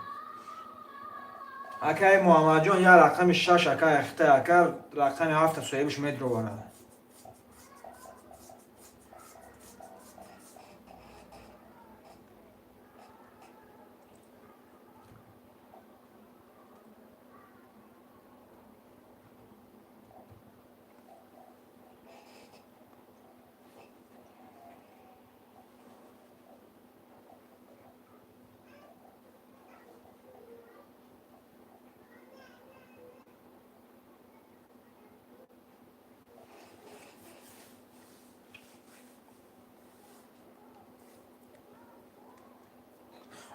Акаи Муҳаммадҷон, я рақами шаш, ака яхта, ака рақами ҳафта соҳибаш медроварад.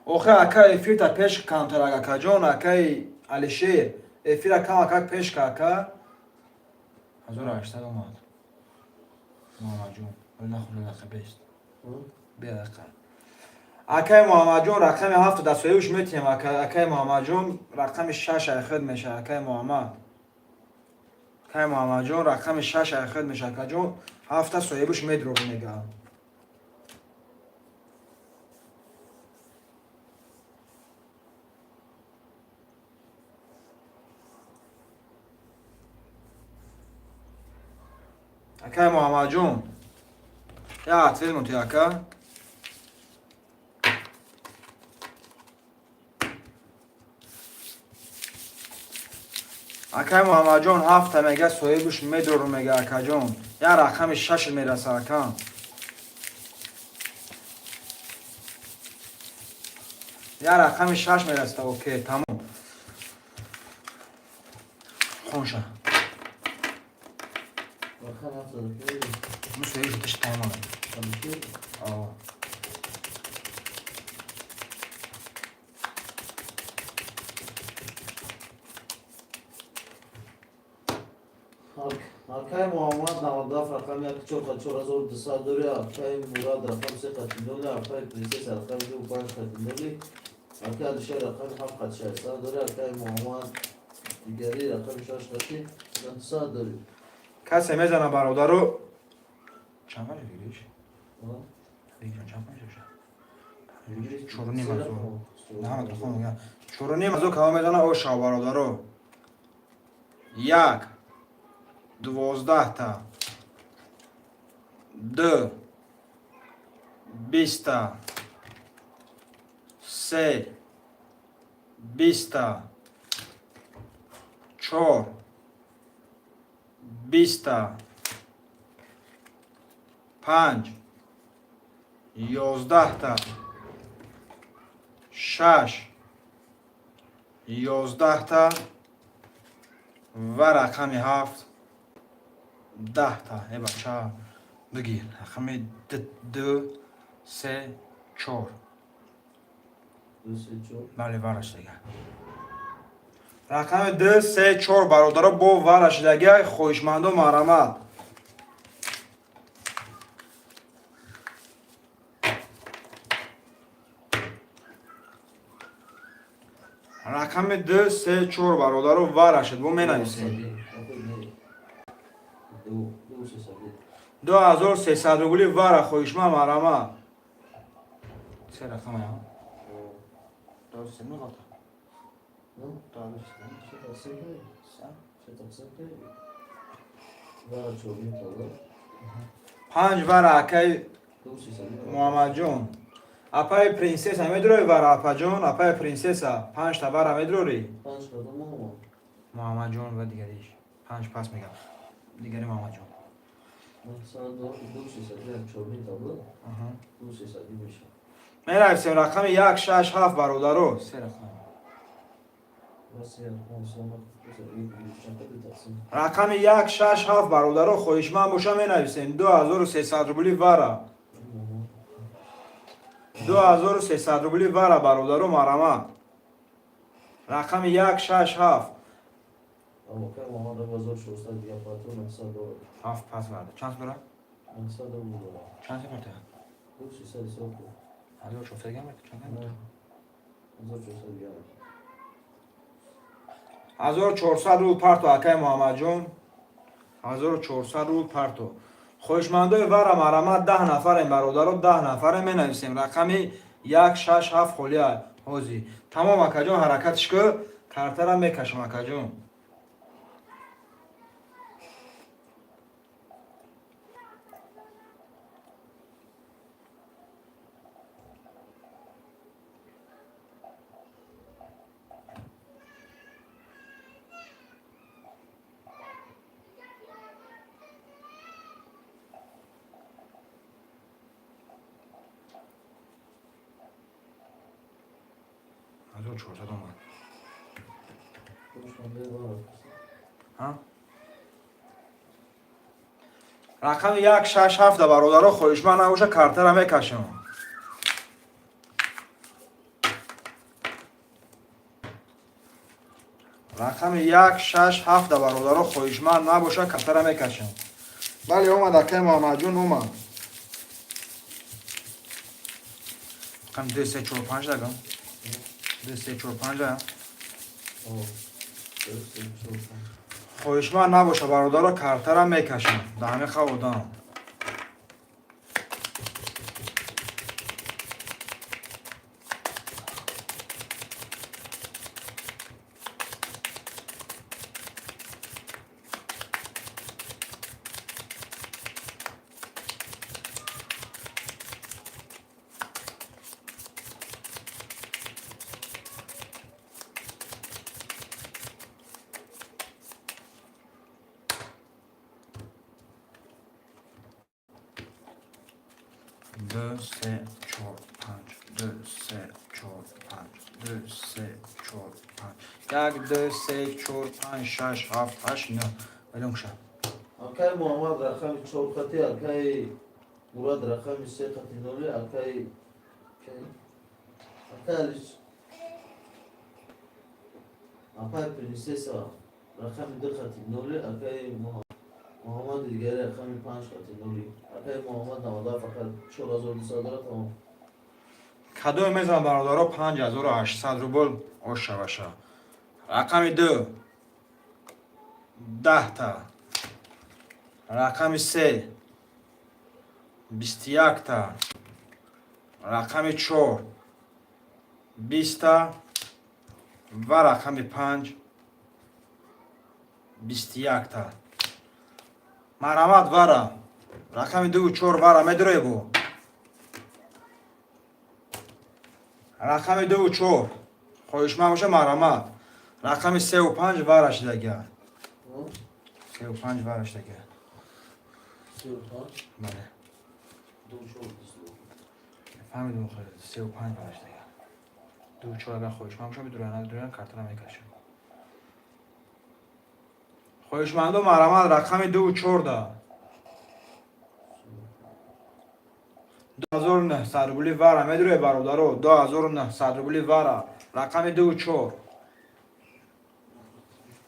Охе, ака, эфирта пеш камтарак, акаҷон, акаи Алишер, эфира камакак пеш ка, ака. 1800 омад, Муҳаммадҷон. Нахӯр, дақиқа бест, бия дақиқа. Акаи Муҳаммадҷон, рақами ҳафта дастсоҳибаш метиҳем. Акаи Муҳаммадҷон, рақами шаш айхид мешавад. Акаи Муҳаммад, акаи Муҳаммадҷон, рақами шаш айхид мешавад. Акаҷон, ҳафта соҳибаш медрор мега. Акаи Муҳаммадҷон, я ответ мутӣ, ака. Акаи Муҳаммадҷон, ҳафта мега, соҳибаш медору мега. Акаҷон, я рақами шаш мераса, ака. Я рақами шаш мераса. Окей, тамом, хонша. Рақами ҳафта дақиқа. Ну, соҳибаш таш тамом. Алишер. О. Акаи Муҳаммад, 97, рақами як чор қати 4200 дори. Акаи Мурад, рақами се қати ноли. Акаи Принсесса, рақами ду панҷ қати ноли. Акаи Алишер, рақами ҳафт қати 600 дори. Акаи Муҳаммад дигари, рақами шаш қати 900 дори. Касе мезана, бародаро? Чанд вали выигрыш? Выигрыш чанд мешавад? Чоруним ҳазор. На, 4,5 ҳазор. Кама мезана ошав, бародаро? Як, 12-та, ду, 20-та, се, 20-та, чор, 20-та, панҷ, 11-та, шаш, 11-та ва рақами ҳафт, 10-та. Э, бача, бигир рақами ду, се, чор. Ду, се, чор. Бале, варашдага рақами ду, се, чор, бародаро, бо варашидага. Хоҳишмандо, марҳамат. Рақами ду, се, чор, бародаро, варашид, бо менависем. Ду, сесади. 2300 рубли вара. Хоҳишманд, марҳамат. Се рақама 2300 меғалта. 2300. Се тақсим кардӣ? Се тақсим кардӣ? Вара чорним таза. Панҷ вара, акаи Ду сесади. Муҳаммадҷон. Апаи Принсесса, медурори вара, апаҷон? Апаи Принсесса, панҷта вара медурорӣ? Панҷ кардам, Муҳаммад. Муҳаммадҷон ва дигариш панҷ пас мегам, дигари Муҳаммадҷон. Масалан, ду сесади як чорним табла. Ду сесади мешавад. Менависем рақами як, шаш, ҳафт, бародаро, се рақам. Ва се рақам, сама, чанд ду тақсим. Рақами як, шаш, ҳафт, бародаро, хоҳишманд боша, менависем 2300 рубли вара. Муҳаммад. 2300 рубли вара, бародаро, марҳамат. Рақами як, шаш, ҳафт. Акаи Муҳаммад 1600 дигар патрон 900 дорад. Ҳафт пас варда чанд дора? 900 рубл дорад. Чанд сепарта? Ду сесад ҳисоб кун. 1400 гам, чанд? Не. 1400 дигар. 1400 рубл парто, акаи Муҳаммадҷон, 1400 рубл парто. Хоҳишмандои вара, марҳамат. 10 нафарем, бародаро, 10 нафарем. Менависем рақами як, шаш, ҳафт. Холия ҳозир тамом, акаҷон, ҳаракатш ку. Картара мекашам, акаҷон. 1400 омад. Рақами як, шаш, ҳафта, бародаро, хоҳишманд набоша, картара мекашам. Рақами як, шаш, ҳафта, бародаро, хоҳишманд набоша, картара мекашам. Бале, омад, акай Муҳаммадҷон омад. Рақами ду, се, чор, панҷ дагам. Ду, се, чор, панҷ. Хоҳишманд набоша, бародаро, картара мекашам. Да ҳамин хав одам. Ду, се, чор, панҷ, ду, се, чор, панҷ, ду, се, чор, панҷ, як, ду, се, чор, панҷ, шаш, ҳафт, ҳашт, нӯ. Белон куша. Акай Муҳаммад рақами чор хати, акай Мурад рақами се хати ноли, акай Алиш, апай Принсеса рақами ду хати ноли, акай Муҳаммади дигари рақами панҷ хати ноли, акай Муҳаммад навада фақат 4200 дора, тамом. Кадоме мезанам, бародаро, 5800 рубл ошаваша. Рақами ду 10та, рақами се 21та, рақами чор 20та ва рақами панҷ 21та. Марҳамат, вара. Рақами дуву чор вара медуребу. Рақами дуву чор хоҳишманд боша, марҳамат. Рақами севу панҷ вара шидагия. Севу панҷ вара шидагия. Бале, фаҳмидум, севу панҷ вара шидагия. Дуву чор агар хоҳишманд боша, бидуран, надуран, картара мекашам. Хоҳишмандо, марҳамат, рақами дуву чорда. 2900 рубли вара медуре, бародаро, 2900 рубли вара, рақами дуву чор.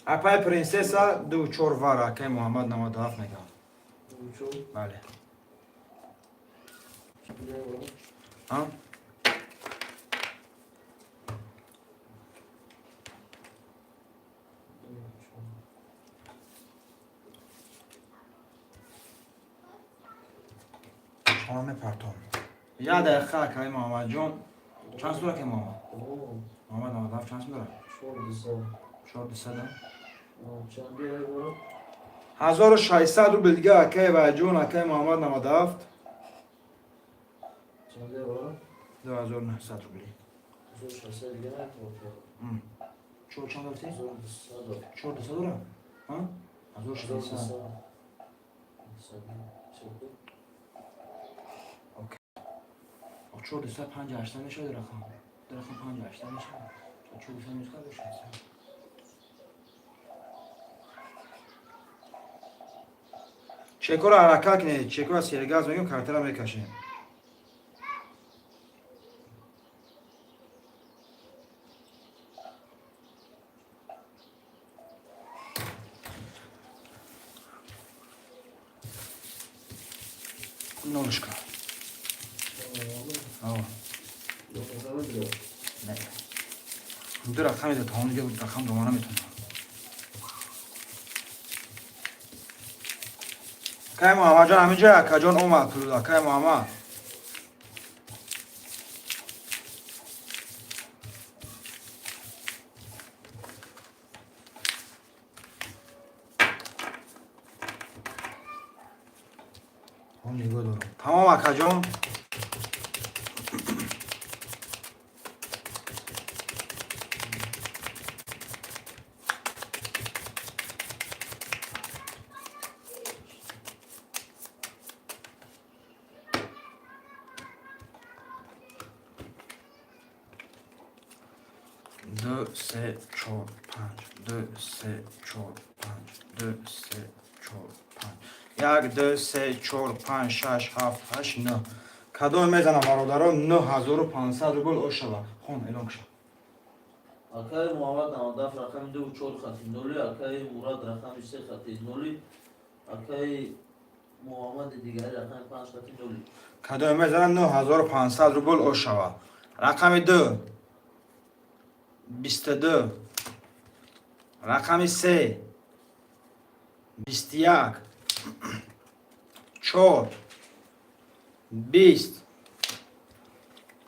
Апай Принсеса, дуву чор вара, акай Муҳаммад 97 мегам. Бале. А? Шумо мепартом. Як дақиқа, акай Муҳаммадҷон. Чанд сум дора, акай Муҳаммад? Муҳаммад 97 чанд сум дора? Чор дусад. 1600 рубл дига, акай Вайҷон, акай Муҳаммад 97. 2900 рубли. Чор чанд дорти? Чор дусад дора? 1600. Чор дусад панҷ ҳаштад мешавад рақам. Рақам панҷ ҳаштад мешавад. 400 мешавад 600. Чекора ҳаракат кунед, чекора сергаз мегӯем, картара мекашем. Нолушка. Ава. Не. Ду рақами да тамом, дига рақам дома наметонам. Акай Муҳаммадҷон, ҳаминҷа акаҷон омад пулуда, акай Муҳаммад. Нигоҳ дорам. Тамом, акаҷон. Ду, се, чор, панҷ, ду, се, чор, панҷ, ду, се, чор, панҷ, як, ду, се, чор, панҷ, шаш, ҳафт, ҳашт, нӯҳ. Кадоме мезанам, бародаро? 9500 рубл ошава. Хон, эълон куша. Акаи Муҳаммад 97 рақами ду чор хати ноли, акаи Мурад рақами се хати ноли, акаи Муҳаммади дигари рақами панҷ хати ноли. Кадоме мезанам, 9500 рубл ошава. Рақами ду, 22, рақами се, 21, чор, 20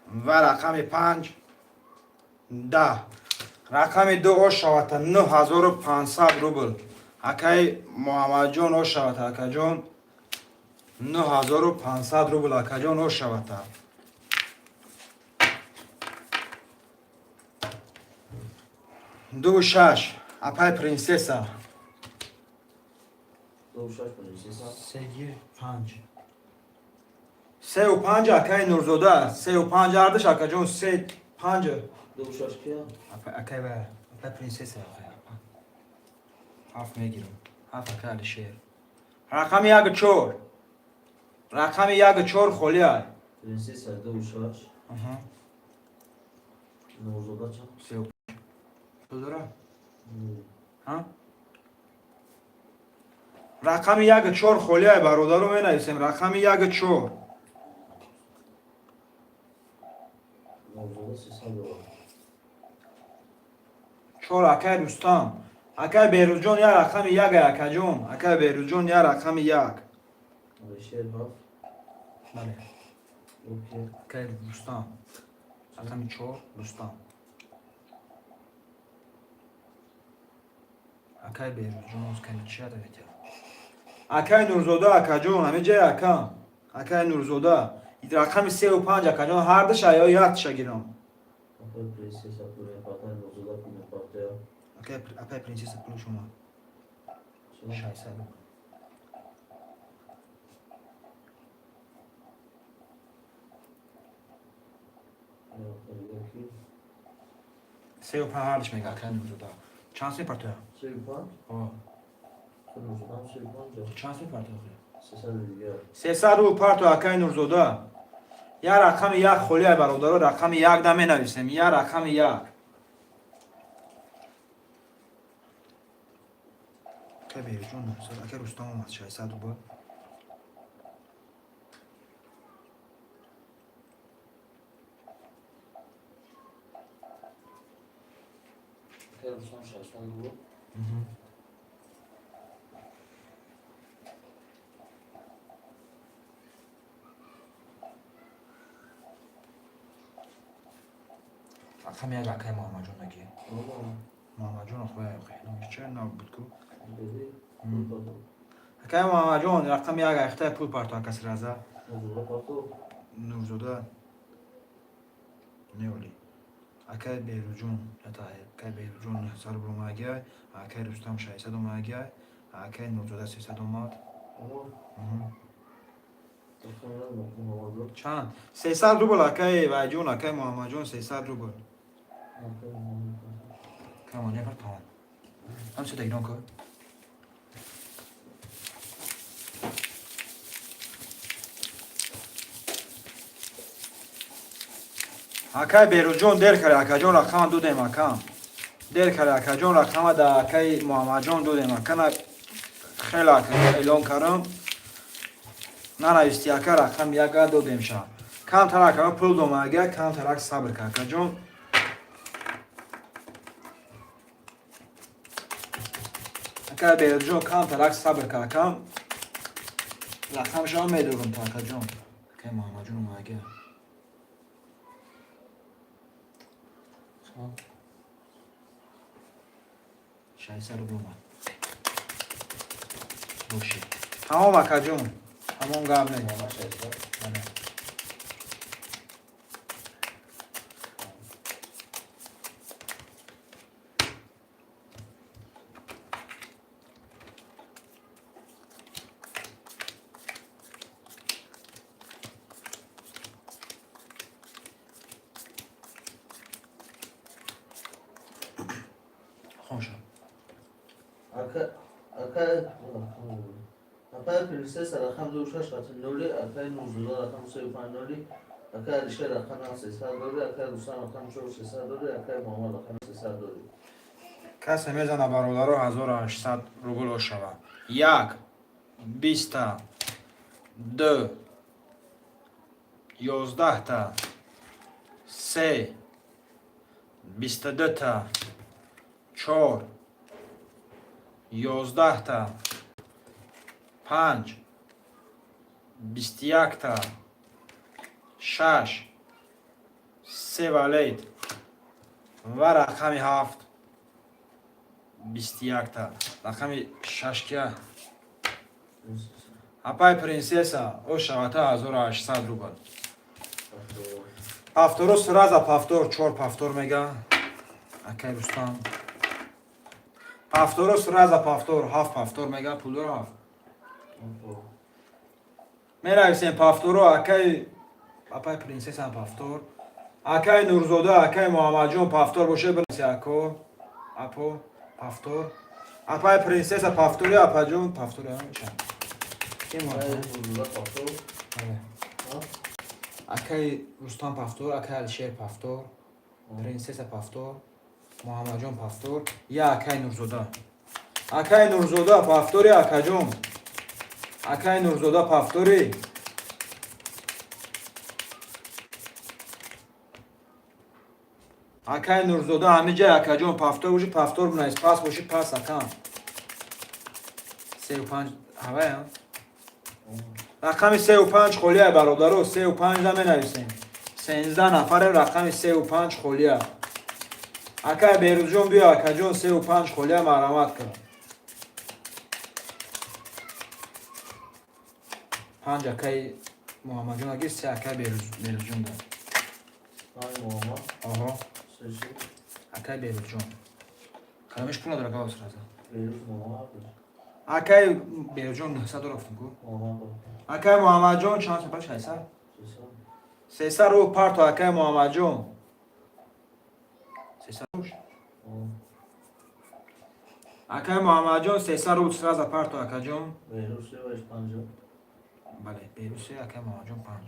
ва рақами панҷ, 10. Рақами ду ошавата, 9500 рубл. Акаи Муҳаммадҷон, ошавата, акаҷон, 9500 рубл, акаҷон, ошавата. Ду шаш, апай принсесса. Ду шаш, принсесса. Сеги панҷ, сеу панҷ, акаи Нурзода, сеу панҷ ардаш, акаҷон, се панҷ. Ду шаш кия? Акай ва апай принсесса. Ҳафт мегирам, ҳафт, акай Алишер. Рақами яку чор, рақами яку чор холия. Принсесса ду шаш. Нурзода чанд? Сеу пул дора. Ҳа? Рақами яку чор холия, бародаро, менависем рақами яку чор. Нурзода 300 доллар. Чор, акай Рустам. Акай Берузҷон, як рақами як, акаҷон, акай Берузҷон, як рақами як. Алишер ҳафт. Бале. Окей. Акай Рустам, рақами чор, Рустам. Акай Берузҷон ками чия даветя. Акай Нурзода, акаҷон, ҳамиҷай акам, акай Нурзода, рақами сеу панҷ, акаҷон, ҳардаша ё якташа гирам? Акай принсесса пул мепартая, Нурзода пул мепартая. Акай, апай принсесса пули шумо. Чанд? 600. Ки? Сеу панҷ ҳардаш мега, акай Нурзода. Чанд мепартоя? Сею панҷ? Нурзодам сею панҷ. Чанд мепартоя? 300 дигар. 300 рубл парто, акай Нурзода. Як рақами як холия, бародаро, рақами як да менависем, як рақами як. Акай Беруҷон, акай Рустам омад, 600 рубл. Акай Рустам 600 рубл. Рақами як, акай Муҳаммадҷон аги. Муҳаммадҷон охоя, ча набуд ку? Беди пул парто. Акай Муҳаммадҷон, рақами як, ахтай пул парто, акас раза. Нурзода парто. Нурзода неоли. Акай Беруҷон, акай Беруҷон 900 рубл омадагиай, акай Рустам 600 омадагиай, акай Нурзода 300 омад. Тамом. Рақами Муҳаммадҷон. Чанд? 300 рубл, акай Вайҷон, акай Муҳаммадҷон, 300 рубл. Акай Муҳаммад парто. Камон, пар, тамом. Ҳам сета гирон ку. Акай Берузҷон, дер кард, акаҷон, рақама додем, акам. Дер кард, акаҷон, рақама да акаи Муҳаммадҷон додем, акана хеле ака эълон кардам. Нанависти, ака, рақам яка додем ша. Камтар ака пул домага, камтарак сабр ка, акаҷон. Ака Берузҷон, камтарак сабр ка, акам. Рақамшам медорам та, акаҷон. Акаи Муҳаммадҷон омага. Чанд? 600 рубл омад. Бошед. Тамом, акаҷон. Ҳамон гап не. Муҳаммад 600. Бале. Хон шуд. Ака апай Принсесса рақам ду шаш қати ноли, акаи Нурзода рақам сею панҷ ноли, акаи Алишер рақами ҳафт сесад доли, акаи Рустам рақами чор сесад доли, акаи Муҳаммад рақами сесад доли. Касе мезана, бародаро, 1800 рубл шава. Як, биста, ду, 11та, се, 22та, чор, 11та, панҷ, 21та, шаш, се валет ва рақами ҳафт, 21та. Рақами шаш кия? Апай Принсесса, о шавата 1800 рубл. Повторо, сразу повтор, чор повтор мега. Акай Рустам. Повторо, сразу повтор, ҳафт повтор мега, пулдор ҳафт. Менависем повторо, акай апай Принсесса повтор. Акай Нурзода, акай Муҳаммадҷон повтор боше бинаси ако. Апо повтор. Апай Принсесса повтори, апаҷон повтори, ча. Ки Акаи Нурзода повтор. Бале. Акай Рустам повтор, акай Алишер повтор, Принсесса повтор, Муҳаммадҷон повтор, я акай Нурзода. Акай Нурзода повтори, акаҷон. Акай Нурзода повтори. Акай Нурзода ҳамиҷа, акаҷон, повтор боши, повтор бинавис, пас боши, пас, акам. Сею панҷ ҳавая? Рақами сею панҷ холия, бародаро, сею панҷ наменависем. 13 нафаре, рақами сею панҷ холия. Акай Берузҷон, биё, акаҷон, сею панҷ холия, марҳамат кун. Панҷ акай Муҳаммадҷон агир, се акай Берузҷон да. Панҷ Муҳаммад. Оҳо. Сеси. Акай Берузҷон. Кадомеш пул надора галос раза. Беруз Муҳаммад. Акай Берузҷон 900 доллар гуфтем ку. Муҳаммад. Акай Муҳаммадҷон чанд сапар? 600? 300. 300 рубл парто, акай Муҳаммадҷон. 300 рубл. Акай Муҳаммадҷон 300 рубл сразу парто, акаҷон. Беруз се ваш панҷо. Бале, Беруз се, акай Муҳаммадҷон панҷ.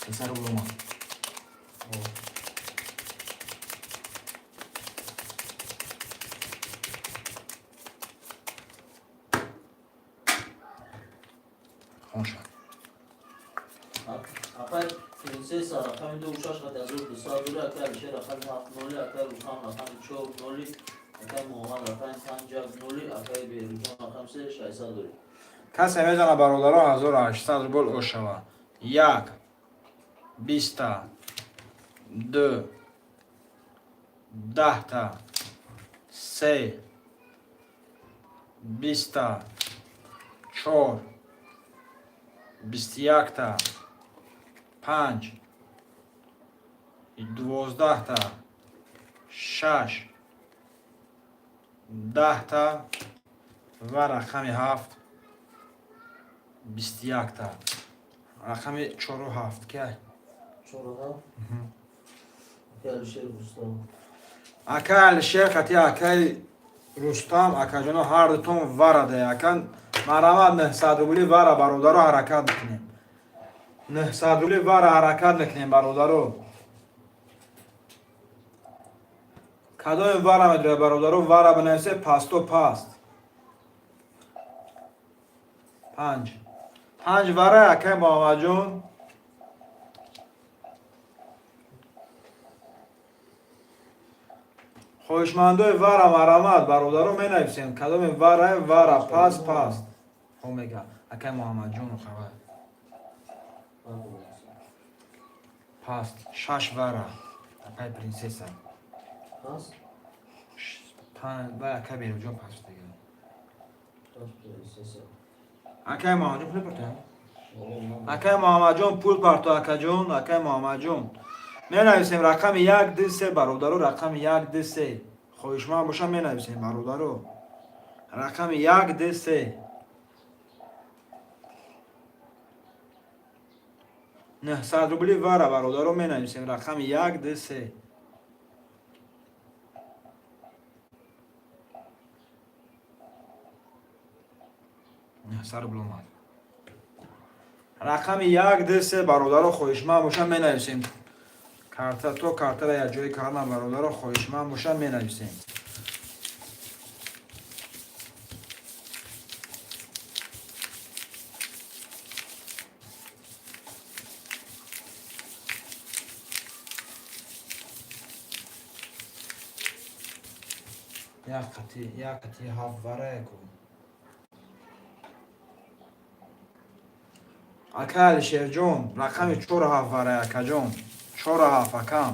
300 рубл омад. Хон шуд. Апай Принсесса рақами ду шаш қати 1200 доли, акай Алишер рақами ҳафт ноли, акай Рустам рақами чор ноли, акай Муҳаммад рақами панҷ як ноли, акай Берузҷон рақами се 600 доли. Касе мезана, бародаро, 1800 рубл ошава. Як, биста, ду, 10та, се, 20та, чор, 21та, панҷ, 12та, шаш, 10та ва рақами ҳафт, 21та. Рақами чору ҳафт ки? Чору ҳафт. Акай Алишер Рустам. Акай Алишер қати акай Рустам, акаҷоно, ҳар дутон вараде. Акан марҳамат, 900 рубли вара, бародаро, ҳаракат мекунем. 900 рубли вара ҳаракат мекунем, бародаро. Кадоми вара медоред, бародаро, вара бинависе, пасто паст. Панҷ. Панҷ вара, акай Муҳаммадҷон. Хоҳишмандои вара, марҳамат, бародаро, менависем. Кадоми вара, вара, пас, паст. Хо мега. Акай Муҳаммадҷону хабар. Паст. Шаш вара. Акай Принсесса. Паст. Панҷ ва ака Беруҷон пас дига. Акай Муҳаммадҷон пул парто. Акай Муҳаммадҷон пул парто, акаҷон, акай Муҳаммадҷон. Менависем рақами 1 2 3, бародаро, рақами 1 2 3. Хоҳишманд бошам, менависем, бародаро. Рақами 1 2 3. 900 рубли вара, бародаро, менависем рақами 1 2 3. 900 рубл омад. Рақами 1 2 3, бародаро, хоҳишманд бошам, менависем. Карта то картара як ҷое кардам, бародаро, хоҳишманд бошам, менависем. Як қати, як қати ҳафт варая ку. Ака Алишерҷон, рақами чору ҳафт варая, акаҷон. Чору ҳафт, акам.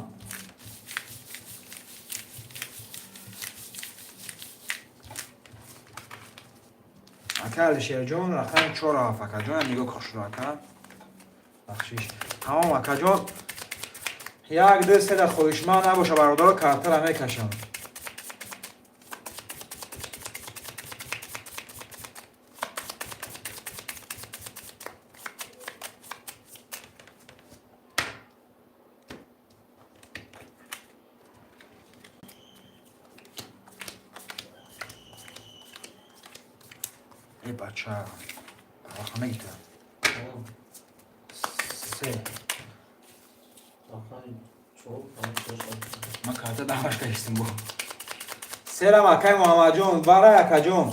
Ака Алишерҷон, рақами чору ҳафт, акаҷон, нигоҳ хушро, ака. Бахшиш. Тамом, акаҷон. Як, ду, се да хоҳишманд набоша, бародаро, картара мекашам. Э, бача, рақам мегирам. Се. Рақами чор, панҷ, шаш, ҳафт. Ман карта дамаш кашистим бо. Серам, акай Муҳаммадҷон, варай, акаҷон.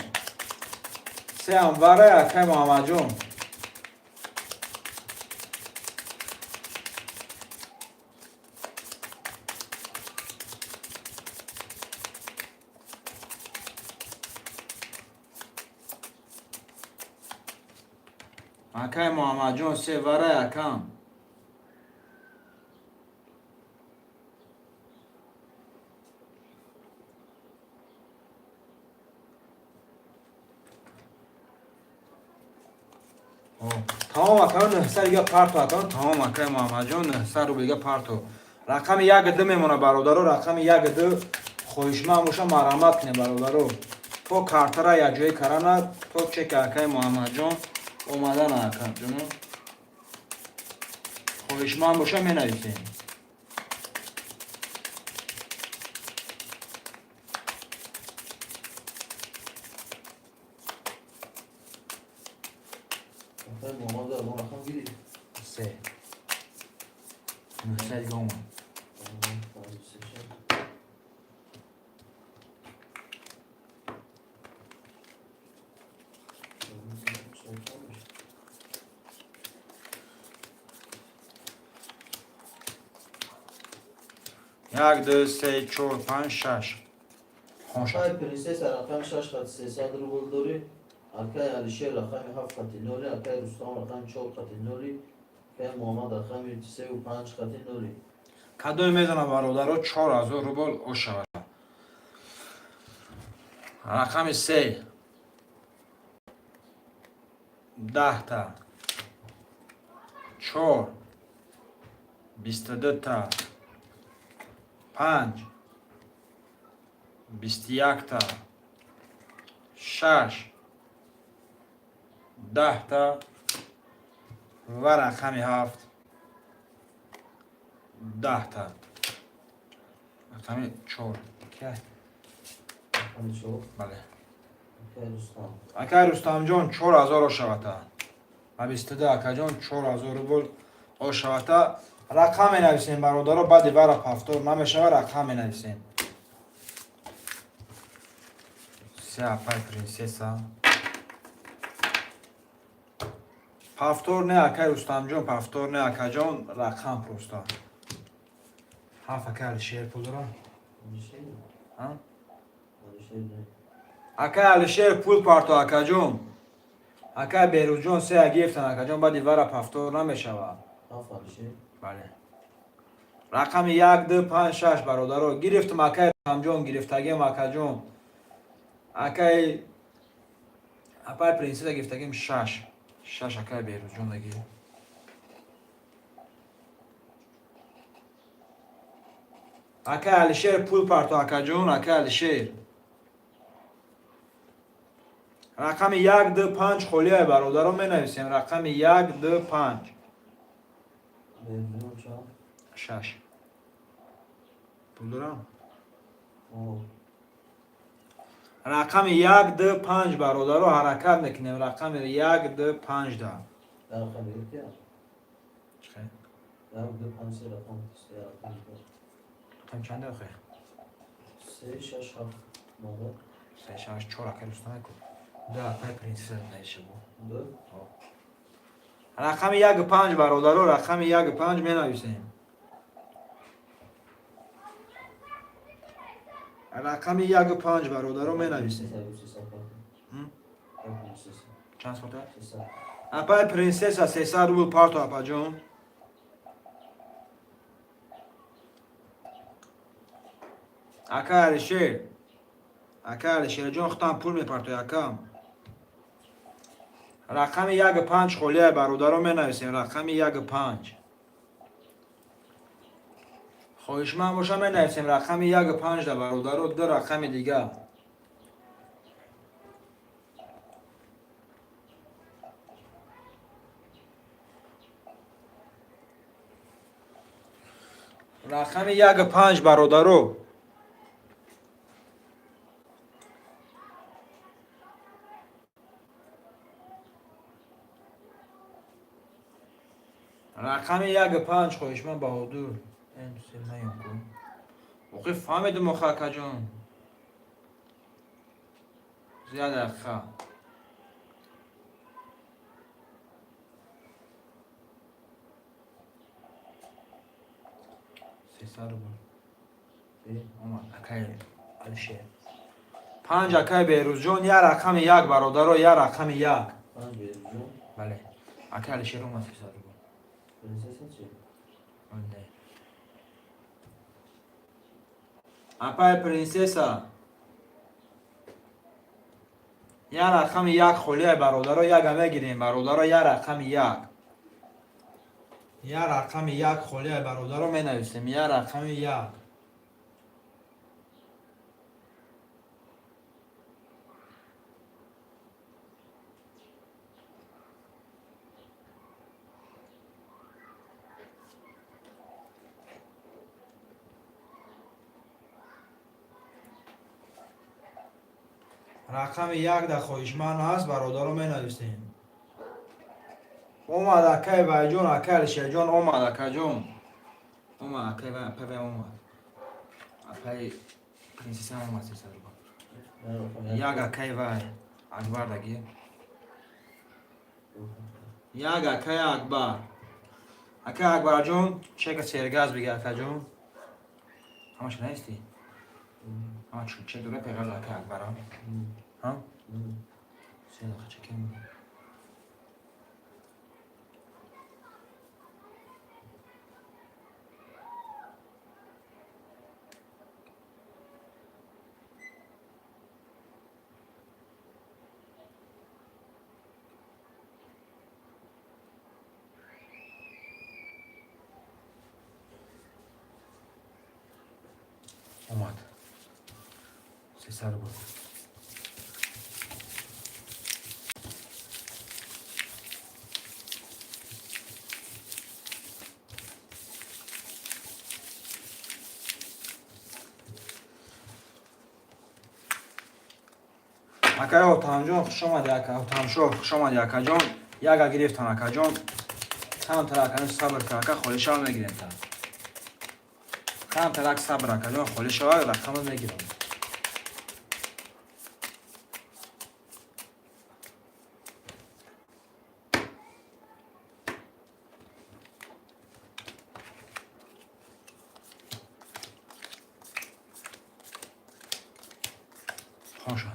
Сеам варай, акай Муҳаммадҷон. Акай Муҳаммадҷон, се варай, акам. Тамом, акаё, 900 дига парто, акаё, тамом, акаи Муҳаммадҷон, 900 рубл дига парто. Рақами як ду мемона, бародаро, рақами як ду. Хоҳишманд боша, марҳамат кунед, бародаро. То картара якҷоя карана, то чеки акаи Муҳаммадҷон омадана, акаҷоно. Хоҳишманд боша, менависем. Акай Муҳаммад ягон рақам гирифт? Се. 900 дига омад. Панҷ, се, шаш. Чор, панҷ. Як, ду, се, чор, панҷ, шаш. Хонша. Акай Принсесса рақами шаш қати 300 рубл дорӣ. Акай Алишер рақами ҳафт қати ноли, акай Рустам рақами чор қати ноли, акай Муҳаммад рақами сеу панҷ қати ноли. Кадоме мезанам, бародаро, 4000 рубл ошавад. Рақами се. 10та. Чор. 22та. Панҷ. 21та. Шаш. 10та. Ва рақами ҳафт. 10та. Рақами чор. Ки? Рақами чор. Бале. Акай Рустам. Акай Рустамҷон, 4000 ошавата. Ба 22, акаҷон, 4000 рубл ошавата. Рақам менависем, бародаро, баъди вара повтор намешава, рақам менависем. Се, апай Принсеса. Повтор не, акай Рустамҷон, повтор не, акаҷон, рақам просто. Ҳафт, акай Алишер пул дорам. Алишер? А? Алишер не. Акай Алишер пул парто, акаҷон. Акай Беруҷон се гирифтан, акаҷон, баъди вара повтор намешава. Ҳафт Алишер. Бале. Рақами як, ду, панҷ, шаш, бародаро. Гирифтам, акай Рустамҷон, гирифтагиам, акаҷон. Акай апай Принсесса гирифтагим, шаш шаш. Акай Берӯзҷон даги, акай Алишер, пул парто, акаҷон, акай Алишер. Рақами як, ду, панҷ холиай, бародаро, менависем рақами як, ду, панҷ. Берӯзҷон чанд? Шаш. Пул дорам. О. Рақами як, ду, панҷ, бародаро, ҳаракат мекунем рақами як, ду, панҷ да. Дар рақам гирифти? Чӣ? Як, ду, панҷ, се рақам, се рақам. Рақам чанде охе? Се, шаш, ҳафт. Мода. Се, шаш, чор. Акай Рустам ку, ду акай Принсесса наиша бу. Ду. Рақами яку панҷ, бародаро, рақами яку панҷ менависем, рақами яку панҷ, бародаро, менависем. Сесад парто. М? Апай Принсесса. Чанд сота? 300. Апай Принсесса, 300 рубл парто, апаҷон. Ака Алишер, ака Алишерҷон, худам пул мепартои, акам. Рақами яку панҷ холия, бародаро, менависем рақами яку панҷ. Хоҳишманд боша, менависем рақами яку панҷ да, бародаро. Ду рақами дига. Рақами яку панҷ, бародаро. Рақами яку панҷ хоҳишманд. Баҳодур наёнку, оқи, фаҳмидум оха, акаҷон. Як дақиқа. 300 рубл омад, акай Алишер. Панҷ, акай Берӯзҷон, як рақами як, бародаро, як рақами як. Панҷ, Берӯзҷон. Бале, акай Алишер омад, 300 рубл. Принсесса чи? Не. Апай Принсесса, як рақами як холия, бародаро, яга мегирем, бародаро, як рақами як. Як рақами як холия, бародаро, менависем як рақами як. Рақами як да хоҳишманд ҳаст, бародаро, менависем. Омад акай Вайҷон, акай Алишерҷон омад, акаҷон омад, акай Вай, апай Вай омад, апай Принсесса омад, 300 рубл. Як рақам. Як, акай Вай Акбар даги, як акай Акбар. Акай Акбарҷон, чека сергаз бига, акаҷон. Ҳамаш наисти, ҳама чек дора пеғаз, акай Акбарам. Ҳа, се дақиқа чекем. Омад 300 рубл. Акай Отамҷон, хуш омадӣ, ака Отамшо, хуш омадӣ, акаҷон. Яга гирифтан, акаҷон. Камтар, акаҷон, сабр кар, ака, холӣ шава, мегирем та. Камтарак сабр, акаҷон, холӣ шава, рақама мегирам. Хоша.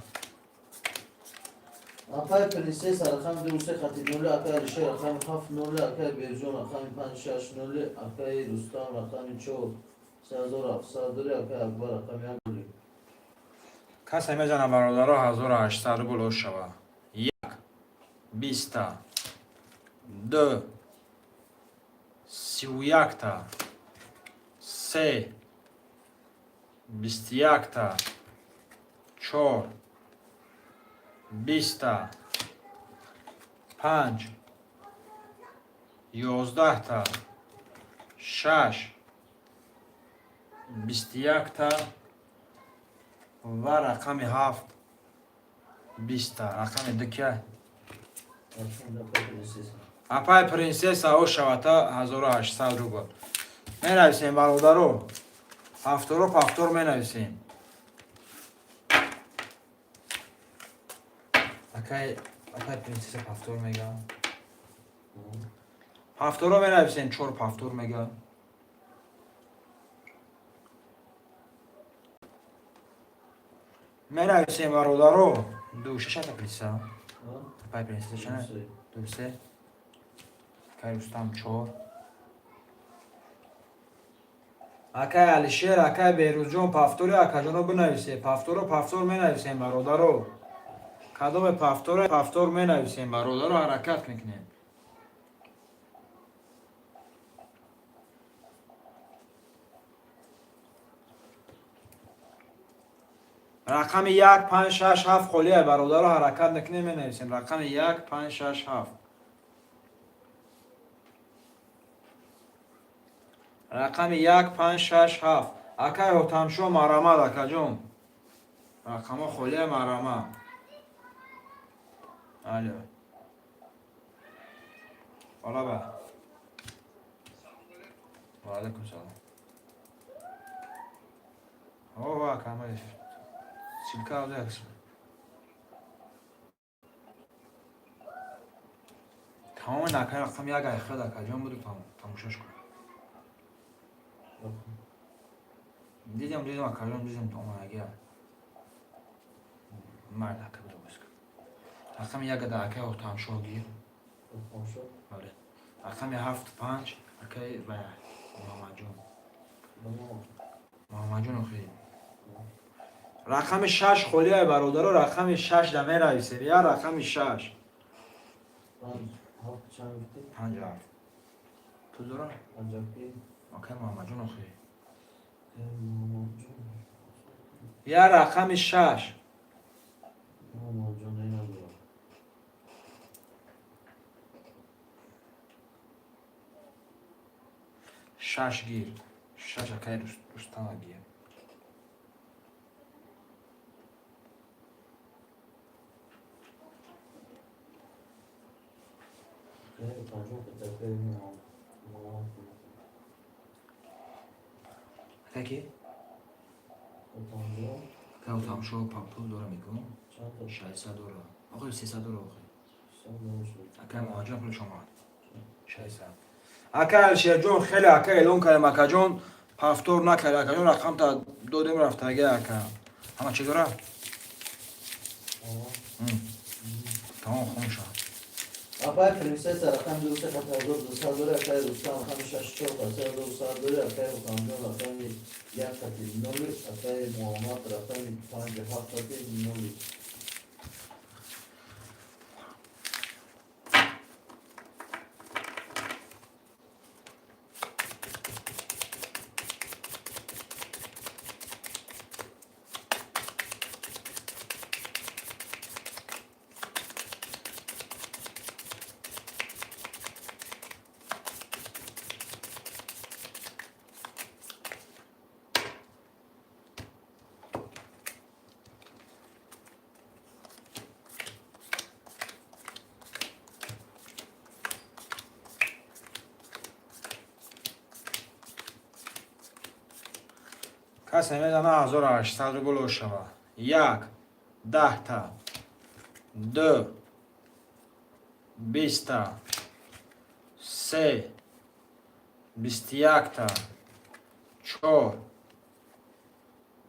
Апай Принсесса, рақами ду, се хати ноли, акай Алишер, рақами ҳафт ноли, акай Берҷон, рақами панҷ, шаш ноли, акай Рустам, рақами чор, 3700 доли, акай Акбар, рақами як ноли. Касе мезана, бародаро, 1800 рубл ош шава? Як, 20-та, ду, 31-та, се, 21-та, чор, 20-та, панҷ, 11-та, шаш, 21-та ва рақами ҳафт, 20-та. Рақами ду кия? Апай Принсесса ошавата, 1800 рубл. Менависем, бародаро, ҳафторо пафтор менависем. Акай, апай Принсесса пафтор мегам. Пафторо менависем, чор пафтор мегам. Менависем, бародаро. Ду шашата принсесса. Апай Принсесса чана? Ду, се. Акай Рустам, чор. Акай Алишер, акай Берӯзҷон, пафтори акаҷоно бинависе. Пафторо пафтор менависем, бародаро. Кадоме пафторе, пафтор менависем, бародаро, ҳаракат мекунем. Рақами як, панҷ, шаш, ҳафт холия, бародаро, ҳаракат мекунем, менависем. Рақами як, панҷ, шаш, ҳафт. Рақами як, панҷ, шаш, ҳафт. Акай Ҳотамшо, марамад, акаҷон. Рақамҳо холия, марама. Алё. Олаба. Ва алайкум салом. О, ака, ссылка авдакс. Тамоми накаи рақам як айхад, акаҷон, буду тамошош кун. Дидем, дидем, акаҷон, дидем, омадаги. Мард ака буду боз кун. Рақами як да акаи Ҳотамшоҳ гир. Бале. Рақами ҳафту панҷ акаи ва Муҳаммадҷон. Муҳаммадҷон охи. Рақами шаш холия, бародаро, рақами шаш да мерависем. Я рақами шаш. Панҷ, ҳафт. Пул дора? Акаи Муҳаммадҷон охи. Я рақами шаш. Муҳаммадҷон надорам. Шаш гир. Шаш акаи Рустама гир. Панҷум акаи Муҳаммад. Акаи ки? Панҷум. Акаи Ҳотамшоҳ пул дора мекун? Чанд? 600 дора. Охи, 300 дора охи. Акаи Муҳаммадҷон пулаш омад. 600. Акаи Алишерҷон, хеле ака эълон кардем, акаҷон, пафтор накард, акаҷон, рақамта додем, рафтаги, ака. Ҳама чӣ дора? Тамом, хомӯша. Апай Принсесса рақами ду се хат 1200 дори, акаи Рустам рақами шаш чор хат 1200 дори, акаи Ҳотамҷон рақами як хати ноли, акаи Муҳаммад рақами панҷ ҳафт хати ноли. Касе медана, 1800 рубл ошава? Як, 10-та, ду, 20-та, се, 21-та, чор,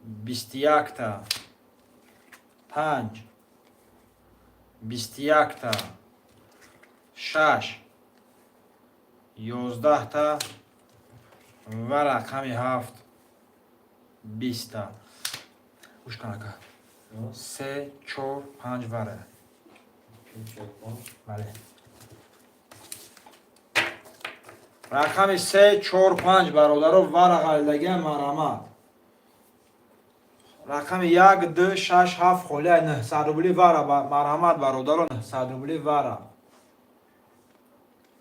21-та, панҷ, 21-та, шаш, 11-та ва рақами ҳафт, 20-та. Гӯш кун, ака. Се, чор, панҷ вара. Бале. Рақами се, чор, панҷ бародаро вара ғалидагия марҳамат. Рақами як, ду, шаш, ҳафт холия 900 рубли вара марҳамат бародаро 900 рубли вара.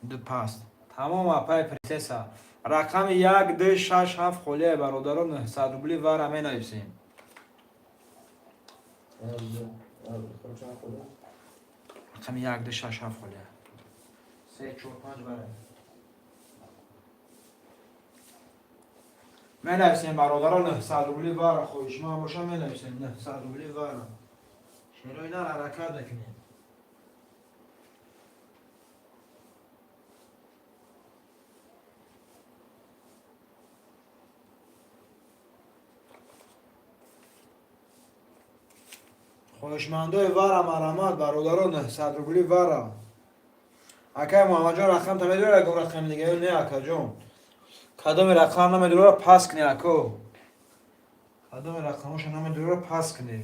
Ду паст. Тамом апай принсесса. Рақами як, ду, шаш, ҳафт холия бародаро 900 рубли вара менависем. Рақами як, ду, шаш, ҳафт холия. Се, чор, панҷ вара. Менависем бародаро 900 рубли вара хоҳишманд боша менависем 900 рубли вара. Шерои нар ҳаракат мекунем. Хоҳишмандои вара марҳамат бародаро 900 рубли вара. Акай Муҳаммадҷон рақам та медорӣ ягон рақами дига ё не акаҷон? Кадоми рақам намедорӣ пас кунӣ ако. Кадоми рақамоша намедорӣ пас кунӣ.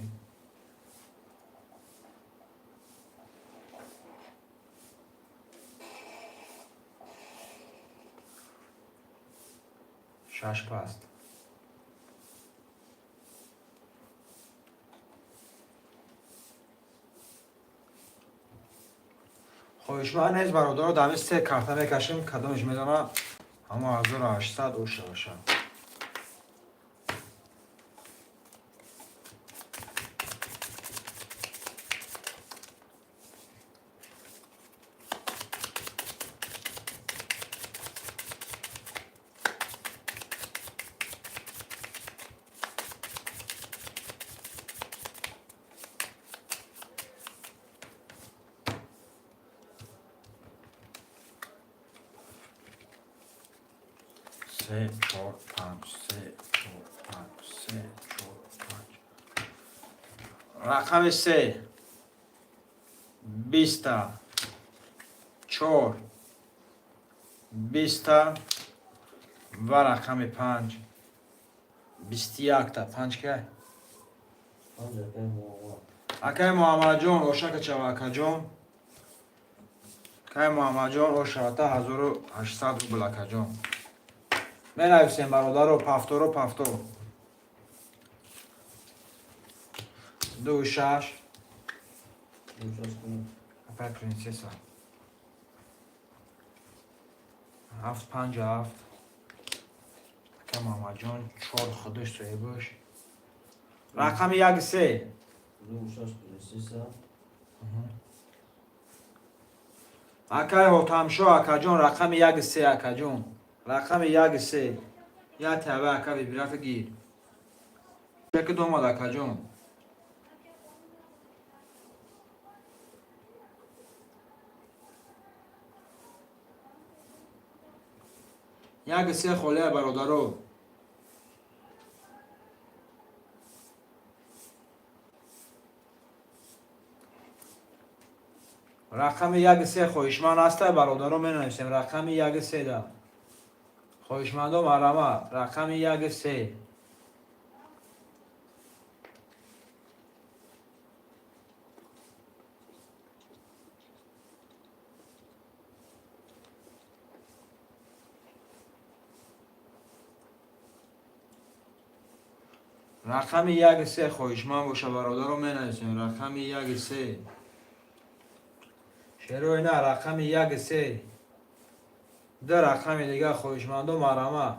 Шаш паст. Хоҳишманд нест бародаро дами се карта мекашем кадомеш медона ҳамо 1800 оша бошад. Се, чор, панҷ, се, чор, панҷ, се, чор, панҷ. Рақами се. Биста. Чор. Биста. Ва рақами панҷ. 21-та. Панҷ кай? Акай Муҳаммадҷон, ошака чава акаҷон. Акай Муҳаммадҷон, ошавата 1800 рубл акаҷон. Менависем бародаро, пафторо, пафтор. Ду шаш. Апай принсесса. Ҳафт панҷ ҳафт. Акай Муҳаммадҷон, чор худаш соҳибаш. Рақами як се. Акай Ҳотамшо, акаҷон, рақами як се, акаҷон. Рақами як се. Я таба ака вибрата гир. Яке домад акаҷон. Як се холия бародаро. Рақами як се хоҳишманд ҳастай бародаро менависем. Рақами як се да. Хоҳишмандо марҳамат. Рақами як се. Рақами як се хоҳишманд боша бародаро менависем. Рақами як се. Шерои на рақами як се. Ду рақами дигар хоҳишмандо марҳамат.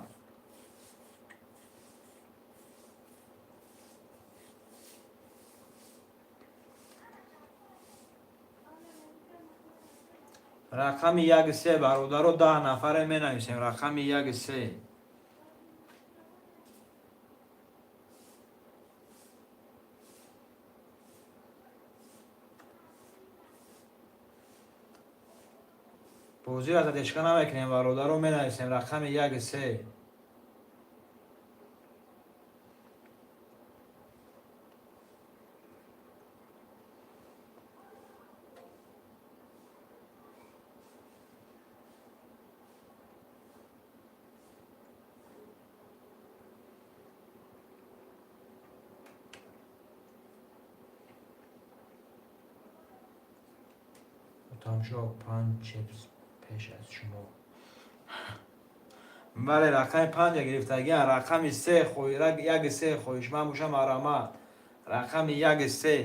Рақами як се бародаро 10 нафаре менависем. Рақами як се. Бозиро задешка намекунем бародаро менависем. Рақами як се. Ҳотамшоҳ, панҷ чипс пеш аз шумо. Бале, рақами панҷа гирифтагиан. Рақами се, яки се хоҳишманд боша, марҳамат. Рақами яки се,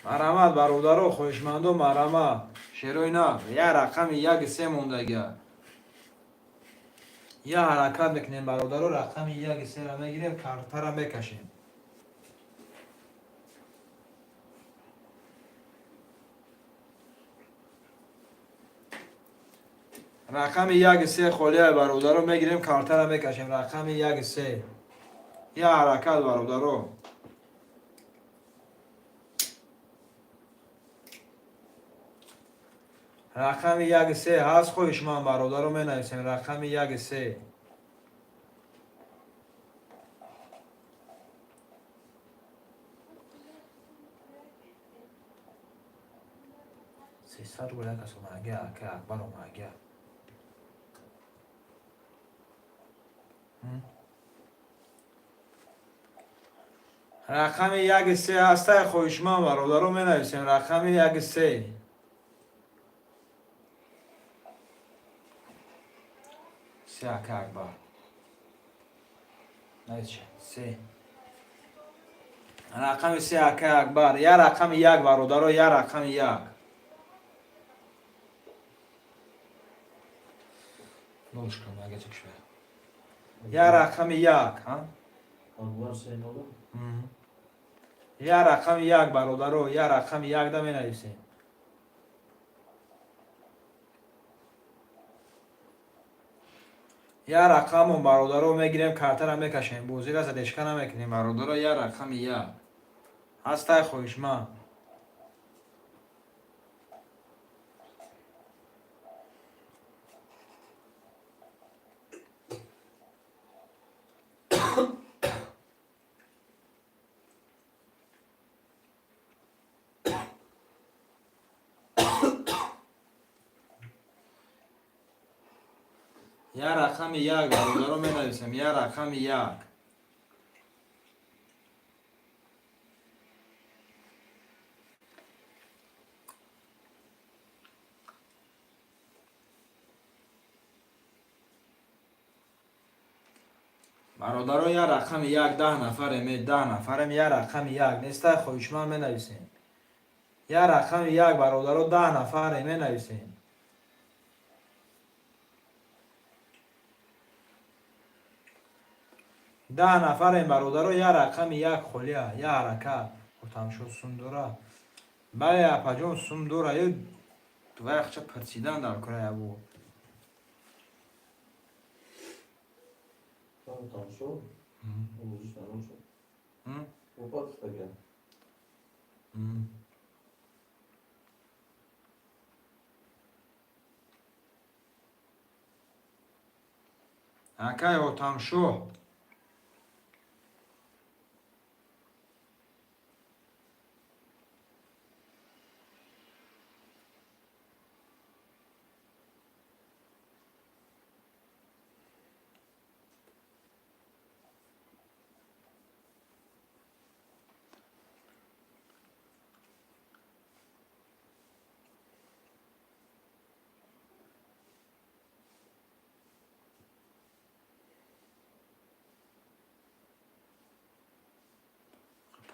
марҳамат, бародаро, хоҳишмандо, марҳамат. Шерои нар, як рақами яки се мондагия. Я ҳаракат мекунем, бародаро, рақами яки сера мегирем, картара мекашем. Рақами яки се холия, бародаро, мегирем, картара мекашем. Рақами яки се, я ҳаракат, бародаро. Рақами яки се ҳаст хоҳишманд, бародаро, менависем рақами яки се. 300 рубл як кас омадагия, ака Акбар омадагия. Рақами яки се ҳастай хоҳишманд, бародаро, менависем рақами яки се. Се, ака Акбар, се, рақами се, ака Акбар. Я рақами як, бародаро, я рақами як. Нолушка омадагия. Я рақами як. Акбар се нола. Я рақами як, бародаро, я рақами як да менависем. Я рақамон, бародаро, мегирем, картара мекашем. Бозира задержка намекунем, бародаро. Я рақами як ҳастай хоҳишманд? Я рақами як, бародаро, менависем я рақами як. Бародаро, я рақами як. 10 нафарем, 10 нафарем. Я рақами як нестай хоҳишманд, менависем я рақами як. Бародаро, 10 нафарем, менависем. 10 нафарем, бародаро, я рақами як холия. Я ҳаракат. Ҳотамшо сум дора? Бале, апаҷон, сум дора. Ё вайхча пурсидан дар кора ябо. Тамшо. Овозиш нарон шуд. Опа гуфтаган. Акай Ҳотамшоҳ.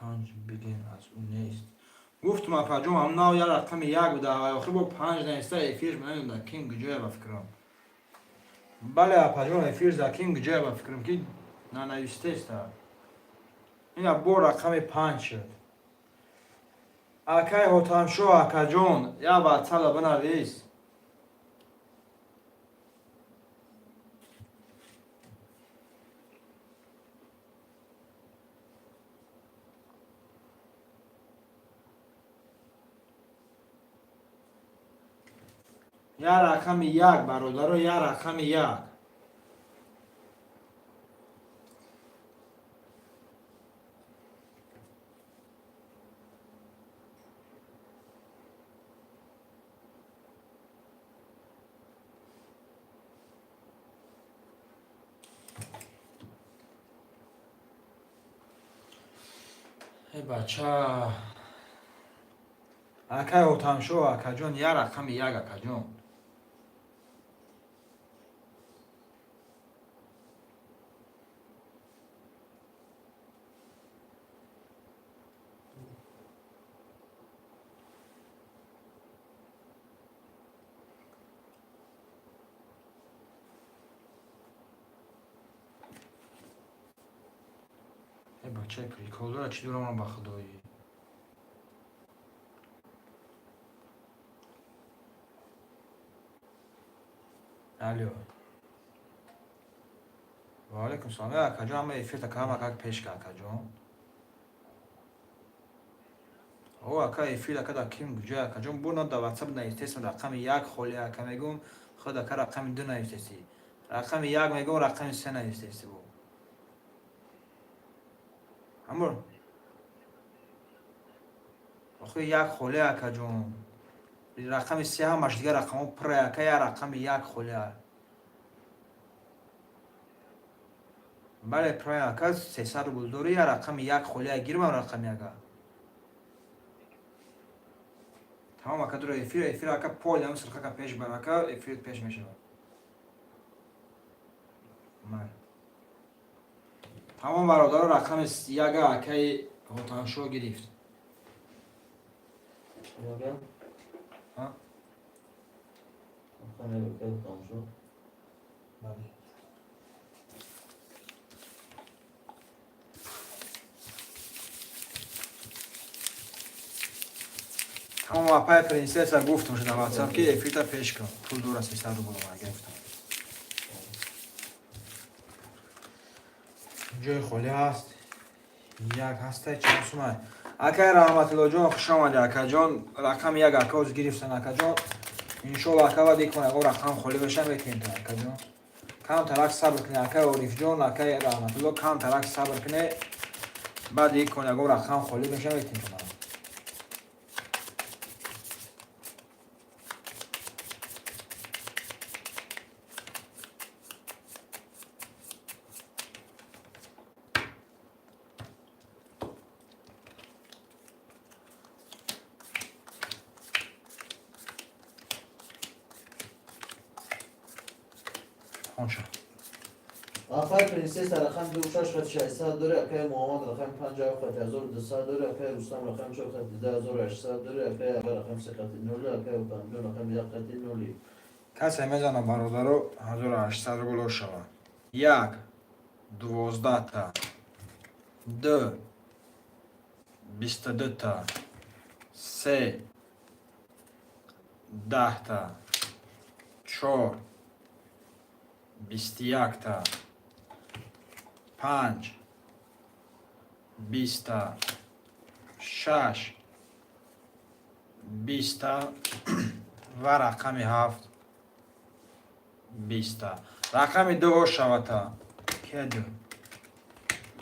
Панҷ бигем, аз ӯ нест, гуфтум, апаҷон. Ҳам нав я рақами як буда, охир бо панҷ неста. Эфирш намедонам дар ким гуҷоя, ба фикрам. Бале, апаҷон, эфир дар ким гуҷоя, ба фикрам, ки нанавистеста. Ина бо рақами панҷ шуд. Акай Ҳотамшоҳ, акаҷон, я ватсапа бинавис. Я рақами як, бародаро, я рақами як. Э, бача. Акай Отамшо, акаҷон, я рақами як, акаҷон. Э, бачаи прикол дора, чӣ дорам ба худоӣ? Алло. Ва алайкум салом. Э, акаҷон, ҳама эфирта камакак пеш ка, акаҷон. О, ака, эфир ака да ким куҷоя, акаҷон? Бурна да WhatsApp навистесам, рақами як холи, ака, мегум, худ ака рақами ду навистеси. Рақами як мегум, рақами се навистеси бу. Амур. Охи як холи, акаҷон. Рақами се ҳамаш дигар рақамҳо пурра, ака, я рақами як холи. Бале, пурра, ака, 300 рубл дорӣ, я рақами як холи, гирмам рақами яка. Тамом, ака, дура эфир, эфир, ака, пол ям сирхака пеш бар, ака, эфир пеш мешавад. Тамом, бародаро, рақами яга акаи Хотаншо гирифт. Яга? Ҳа? Рақами як акаи Отамшо. Бале. Тамом, апай принсесса, гуфтам шуда WhatsApp ки эфирта пеш кун. Пул дора 300 рубл гирифтам. Ҷои холӣ ҳаст. Як ҳастай, чанд сумай? Акай Раҳматуллоҷон, хуш омадӣ, акаҷон. Рақами як ака оз гирифтан, акаҷон. Иншолло, ака, баъд икон ягон рақам холӣ беша метиҳем та, акаҷон. Камтарак сабр кунед, акай Орифҷон, акай Раҳматулло, камтарак сабр кунед. Баъд икон ягон рақам холӣ беша метиҳем та. Хонша. Апай принсесса рақами ду шаш хати 600 дори, акаи Муҳаммад рақами панҷ ҳафт хати 1200 дори, акаи Рустам рақами чор хати 2800 дори, акаи Ага рақами се хати ноли, акаи Отамҷон рақами як хати ноли. Касе мезана, бародаро, 1800 рубл шава. Як, 12та, ду, 22та, се, 10та, чор, 21та, панҷ, 20та, шаш, 20та ва рақами ҳафт, 20та. Рақами ду шавата. Ке ду?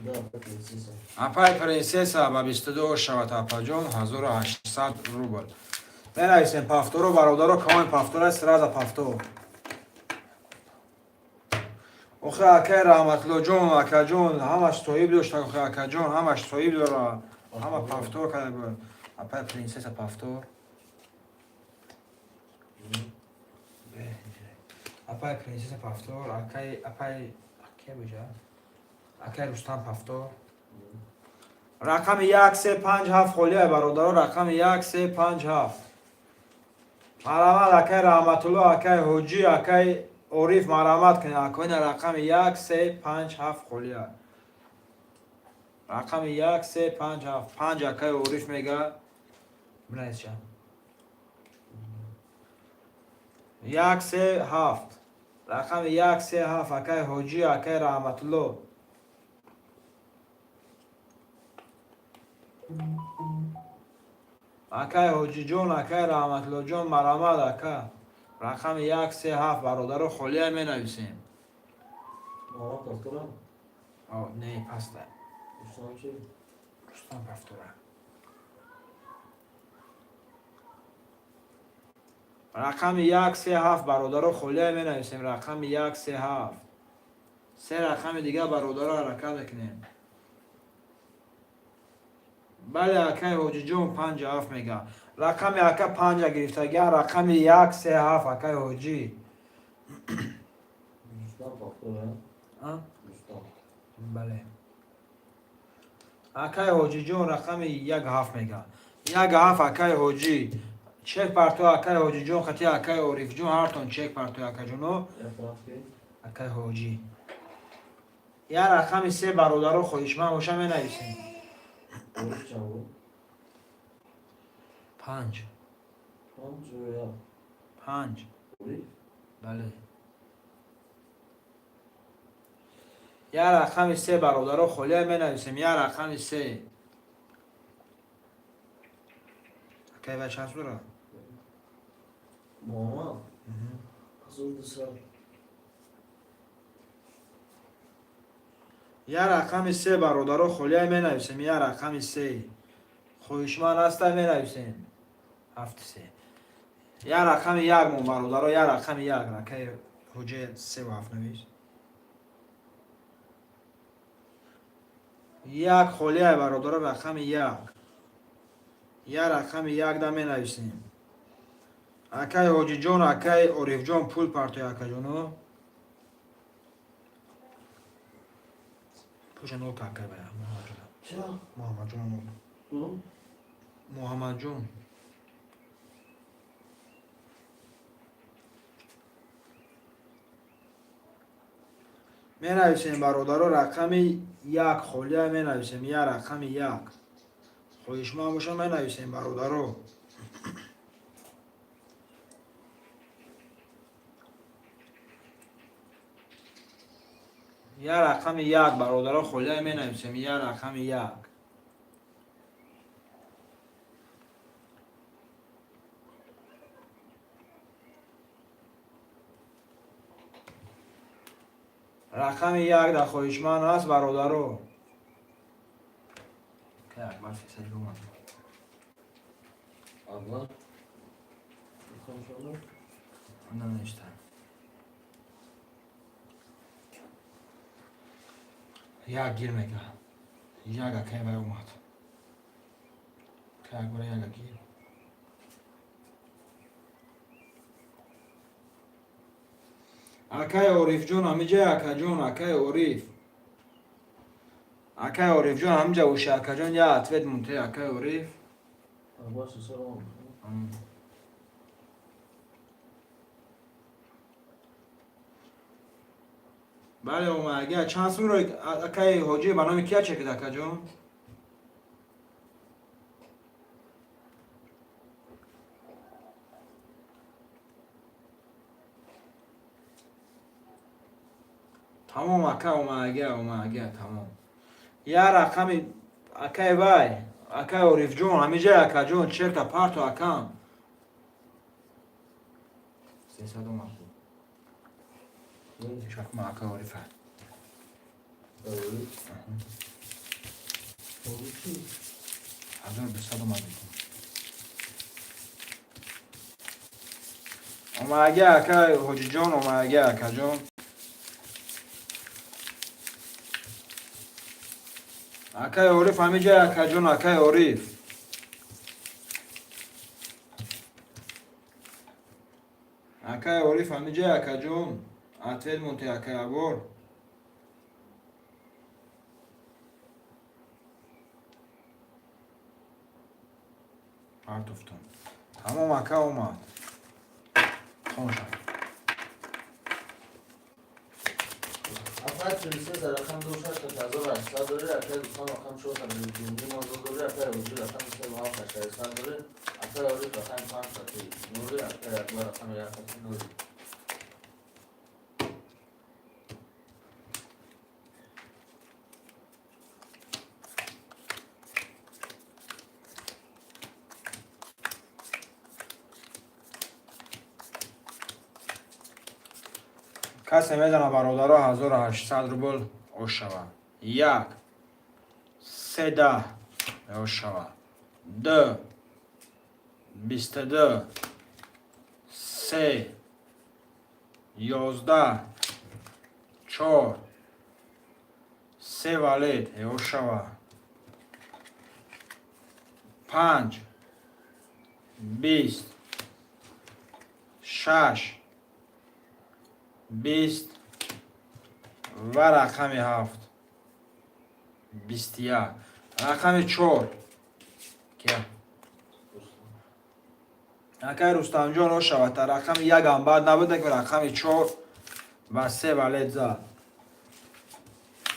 Да, апай принсесса. Апай принсесса ба 22 шавата, апаҷон, 1800 рубл. Менависем повторо, бародаро, камои повтора, сразу повтор. Охе, акай Раҳматуллоҷон, акаҷон, ҳамаш соҳиб дошта, охе, акаҷон, ҳамаш соҳиб дора. Ҳама повтор карда буд. Апай принсесса повтор. Апай принсесса повтор, акай, апай, акай буҷа? Акай Рустам повтор. Рақами як, се, панҷ, ҳафт холия, бародаро, рақами як, се, панҷ, ҳафт. Марҳамат, акай Раҳматулло, акай Ҳоҷӣ, акай Ориф, марҳамат кунед. Акоина рақами як, се, панҷ, ҳафт холия. Рақами як, се, панҷ, ҳафт. Панҷ акай Ориф мега. Бинависча. Як, се, ҳафт. Рақами як, се, ҳафт, акай Ҳоҷӣ, акай Раҳматулло. Акай Ҳоҷиҷон, акай Раҳматуллоҷон, марҳамат, ака. Рақами як, се, ҳафт, бародаро, холия менависем. Муҳаммад повтора? О, не, паста. Рустам чи? Рустам повтора. Рақами як, се, ҳафт, бародаро, холия менависем. Рақами як, се, ҳафт. Се рақами дигар, бародаро, ҳаракат мекунем. Бале, акай Ҳоҷиҷон, панҷа ҳафт мега. Рақами ака панҷа гирифтагиа, рақами як, се, ҳафт, акай Ҳоҷӣ. Рустам Пахтор, А? Рустам. Бале, акай Ҳоҷиҷон, рақами як ҳафт мега, як ҳафт. Акай Ҳоҷӣ, чек парто. Акай Ҳоҷиҷон хати акай Орифҷон, ҳартон чек парто, акаҷоно. Як тараф ки? Акай Ҳоҷӣ, як рақами се, бародаро, хоҳишманд боша, менависем. Ориф чанд буд? Панҷ. Панҷ ё як? Панҷ. Ориф? Бале, як рақами се, бародаро, холия, менависем, як рақами се. Акай ва чанд сура? Муҳаммад? 1200. Як рақами се, бародаро, холия, менависем, як рақами се. Хоҳишманд ҳаста, менависем. Ҳафти се, як рақами як мон, бародаро, як рақами як. Ракаи ҳоҷа севу ҳафт навис. Як холияй, бародаро, рақами як, як рақами як да менависем. Акай Ҳоҷиҷон, акай Орифҷон, пул партой, акаҷоно. Пуша нол ка, акай бая Муҳаммадҷон. Ча? Муҳаммадҷон нол. Кудом? Муҳаммадҷон. Менависем, бародаро, рақами як холия, менависем, як рақами як. Хоҳишманд боша, менависем, бародаро. Як рақами як, бародаро, холия, менависем, як рақами як. Рақами як дар хоҳишманд аст, бародаро. Акбар фисади омад. Акбар? Рақам Нанавишта. Як гир мега, як. Акай вай омад. Акай Акбара, яга гир. Акай Орифҷон ҳамиҷа, акаҷон, акай Ориф, акай Орифҷон ҳамиҷа боша, акаҷон, я ответ мунте, акай Ориф. Акбар сесар омад. Бале, омадагия. Чанд сумро, акай Ҳоҷӣ, ба номи кия чекид, акаҷон? Тамом, ака, омадагия, омадагия, тамом. Я рақами акай вай, акай Орифҷон ҳамиҷа, акаҷон, черта парто, акам. 300 омад. Шакма, ака Орифа. Ориф? Ориф чи? 1200 омад. Омадагия, акай Ҳоҷиҷон, омадагия, акаҷон. Акай Ориф ҳамиҷа, акаҷон, акай Ориф. Акай Ориф ҳамиҷа, акаҷон. Ответ монте, акай Абор. Партофтон. Тамом, ака, омад. Тонша. Акай 43 рақам ду шаш 1800 дори, акай Рустам рақам чор ним ҳазор дори, акай Ҳоҷӣ рақами се ва ҳафт 600 дори, акай Ориф рақами панҷ хати ноли, акай Акбар рақами як хати ноли. Касе мезана, бародаро, 1800 рубл ошава. Як, се, даҳ ошава. Д, 22, се, 11, чор, се валет ошава. 5, 20, 6, 20 ва рақами 7, 21. Рақами 4 кия? Акай Рустамҷон, ошавата, рақами 1 ам бад набуда, ки рақами 4 ва 3 валет зад.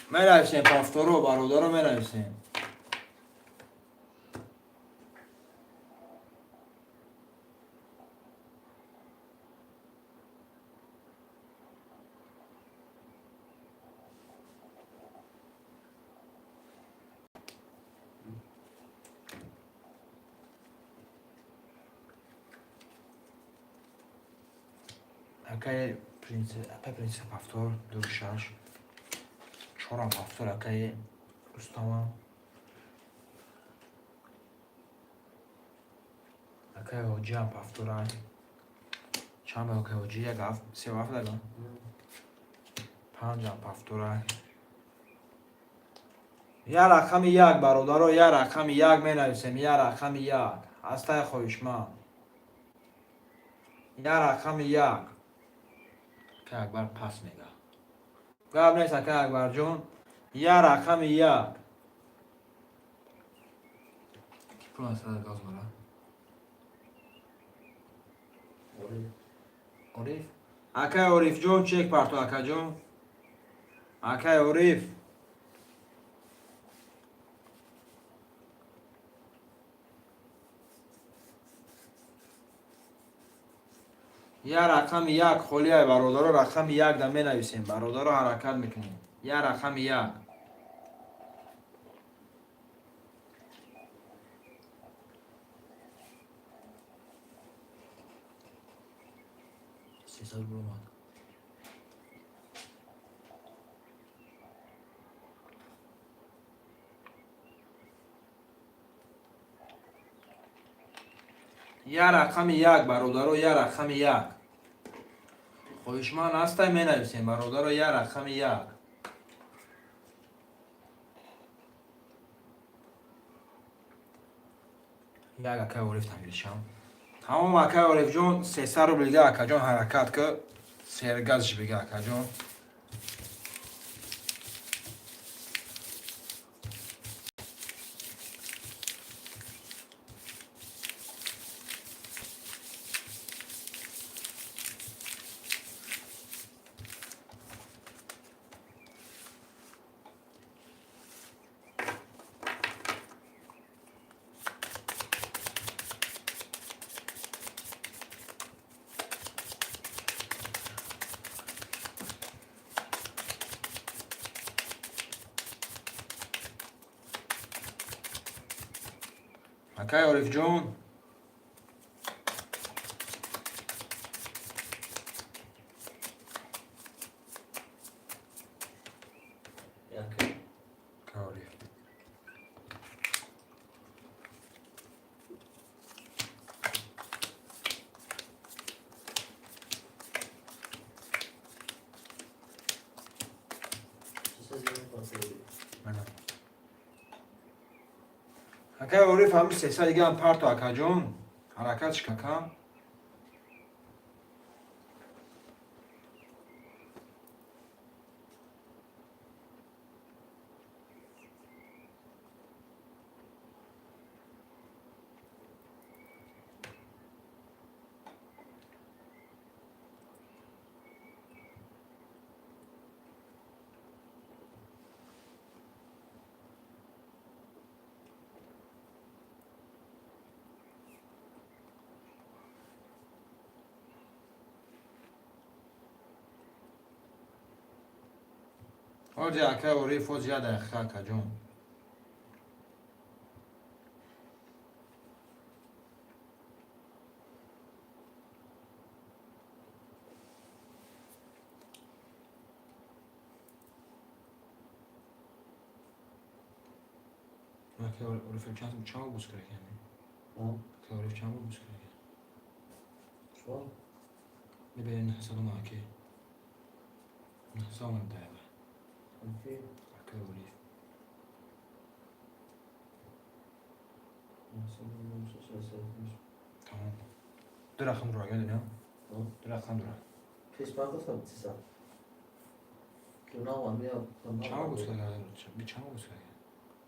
Менависем повторо, бародаро, менависем. Акай принцип повтор, 2, 6, 4-ам повтор, акай Рустамам. Акай Ҳоҷиам повторай. Чанд ба, акай Ҳоҷи? Як ҳафт, се ҳафт дагам. 5-ам повторай. Я рақами 1, бародаро, я рақами 1 менависем, я рақами 1. Ҳастай хоҳишманд. Я рақами 1. Акай Акбар пас мега. Гап нест, акай Акбарҷон. Я рақами 1. Ки пул аст газ дора? Ориф? Акай Орифҷон, чек парто, акаҷон. Акай Ориф. Я рақами 1 холиай, бародаро, рақами 1 да менависем, бародаро, ҳаракат мекунем. Я рақами 1. 300 буромад. Я рақами 1, бародаро, я рақами 1. Хоҳишманд ҳастай, менависем, бародаро, я рақами 1. Як акай Ориф тамиршам. Тамом, акай Орифҷон, 300 рубл дига, акаҷон, ҳаракат ки сергазш бига, акаҷон. Акай Орифҷон. Як. Акай Ориф. Мана. Акай Ориф, ҳами 300 дигаам парто, акаҷон. Ҳаракат шикакам. Оҷи, акай Ориф, оҷи, як дақиқа, акаҷон. Акай Ориф чанд бус кард? Акай Ориф чанд бус кард? Чо? Бибин 900 аки. 900 дақиқа. Окей. Акай Ориф. Тамом. Ду рақам дура, ёдӣ? Ду рақам дура. Пеш пардохтам 300. Чанд бозӣ карда? Би чанд бозӣ карда?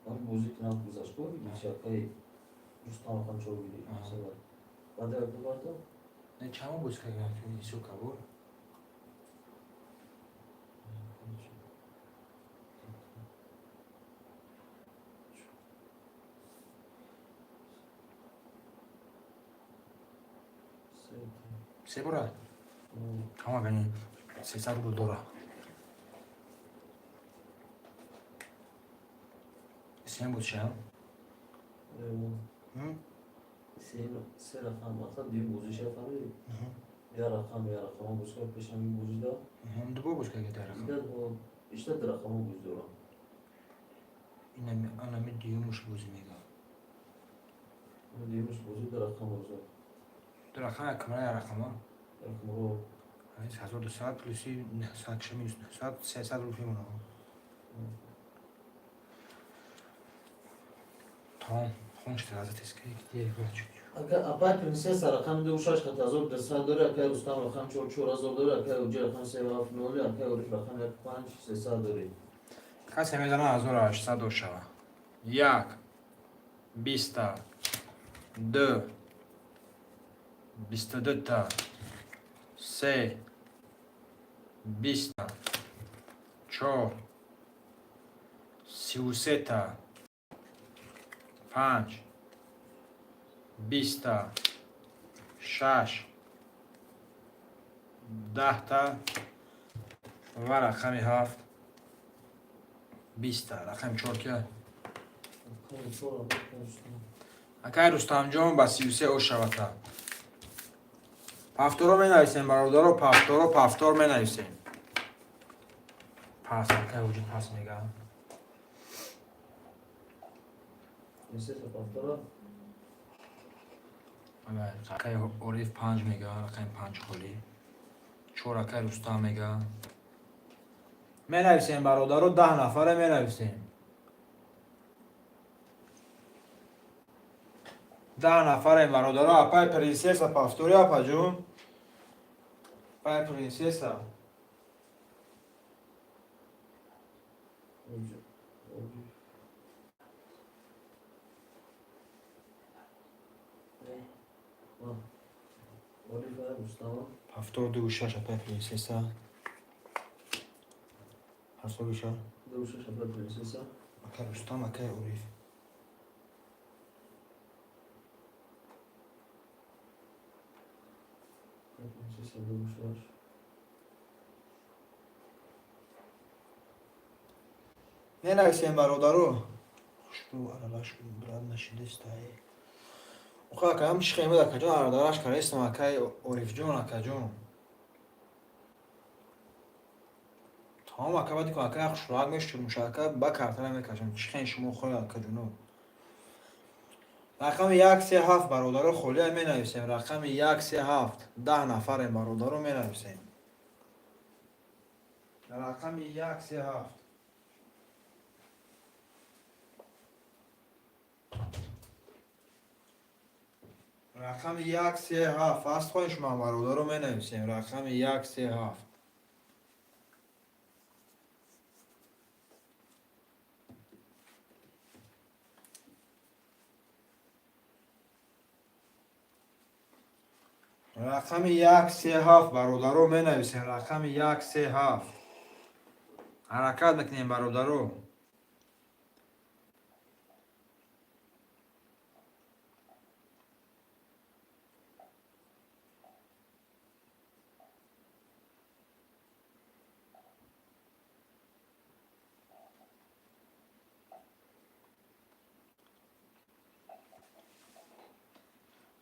Ман бозӣ ки нав гузашт, ко види, акаи Рустам рақам чор види. Баъд як бардо. Не, чанд бозӣ карда? Исо кабур. Се бора? Тамом, бени 300 рубл дора. Сен буд шам? Се рақам мақсад дим бозӣ шафари. Я рақам, я рақам бозӣ кард пешам ин бозӣ да. Ду бор бозӣ кард дар рақам. Бештар дар рақам бозӣ дорам. Инами анами дуюмуш бозӣ мега. Дуюмуш бозӣ дар рақам бозӣ. Ду рақам як камера я рақама? Рақамро. 1200 плюси 900 ша минус 900 300 рубл мемонад. Тамом, хун шуда аз тест ки дер бач. Апай принсесса рақами 26 хат 1200 дора, акай Рустам рақам 4 4000 дора, акай Уҷи рақам 3 7 0, акай Ориф рақам 1 5 300 дори. Касе мезана 1800 дошава. Як, биста, ду, 22-та, се, 20-та, чор, 33-та, панҷ, 20-та, шаш, 10-та ва рақами ҳафт, 20-та. Рақами чор кия? Акай Рустамҷон ба 33 ошавата. Пафторо менависем, бародаро, пафторо, пафтор менависем. Пас, акай вуҷуд пас мега. Акай Ориф панҷ мега, рақами панҷ холӣ. Чор акай Рустам мега. Менависем, бародаро, 10 нафаре менависем. 10 нафарем, бародаро, апай принсесса пафтори, апаҷун. Апай принсесса. 76 апай принсесса. 76. 26 апай принсесса. Акай Рустам, акай Ориф. Принсесса 26. Менависем, бародаро. Хушрӯ аралаш брат нашидестай. Оха, акаям чихемед, акаҷон, арадараш карестам, акай Орифҷон, акаҷон. Тамом, ака, баъди ку акай хушрӯак мешуд, мушака ба картара мекашам. Чихен шумо хоя, акаҷоно. Рақами 1 3 7, бародаро, холия менависем. Рақами 1 3 7. 10 нафарем, бародаро, менависем. Рақами 1 3 7. Рақами 1 3 7. Аст хоҳи шумо, бародаро, менависем. Рақами 1 3 7. Рақами 1 3 7, бародаро, менависем. Рақами 1 3 7. Ҳаракат мекунем, бародаро.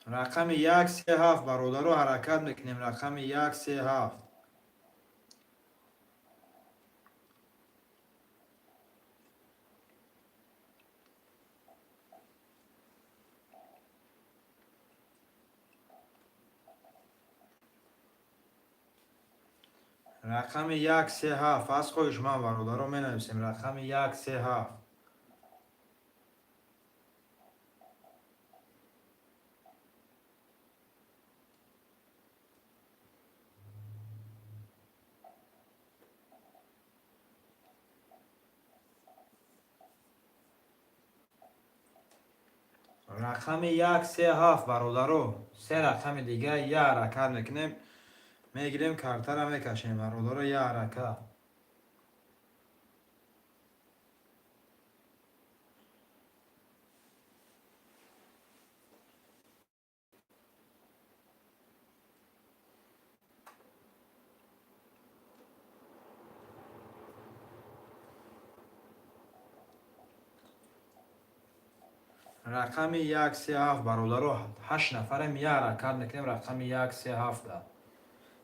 Рақами 1 3 7, бародаро, ҳаракат мекунем. Рақами 1 3 7. Рақами 1 3 7. Аз хоҳиш ман, бародаро, менависем. Рақами 1 3 7. Рақами як, се, ҳафт, бародаро. Се рақами дига, як ҳаракат мекунем, мегирем, картара мекашем, бародаро, як ҳаракат. Рақами як, се, ҳафт, бародаро, ҳашт нафарем, як ҳаракат мекунем, рақами як, се, ҳафта.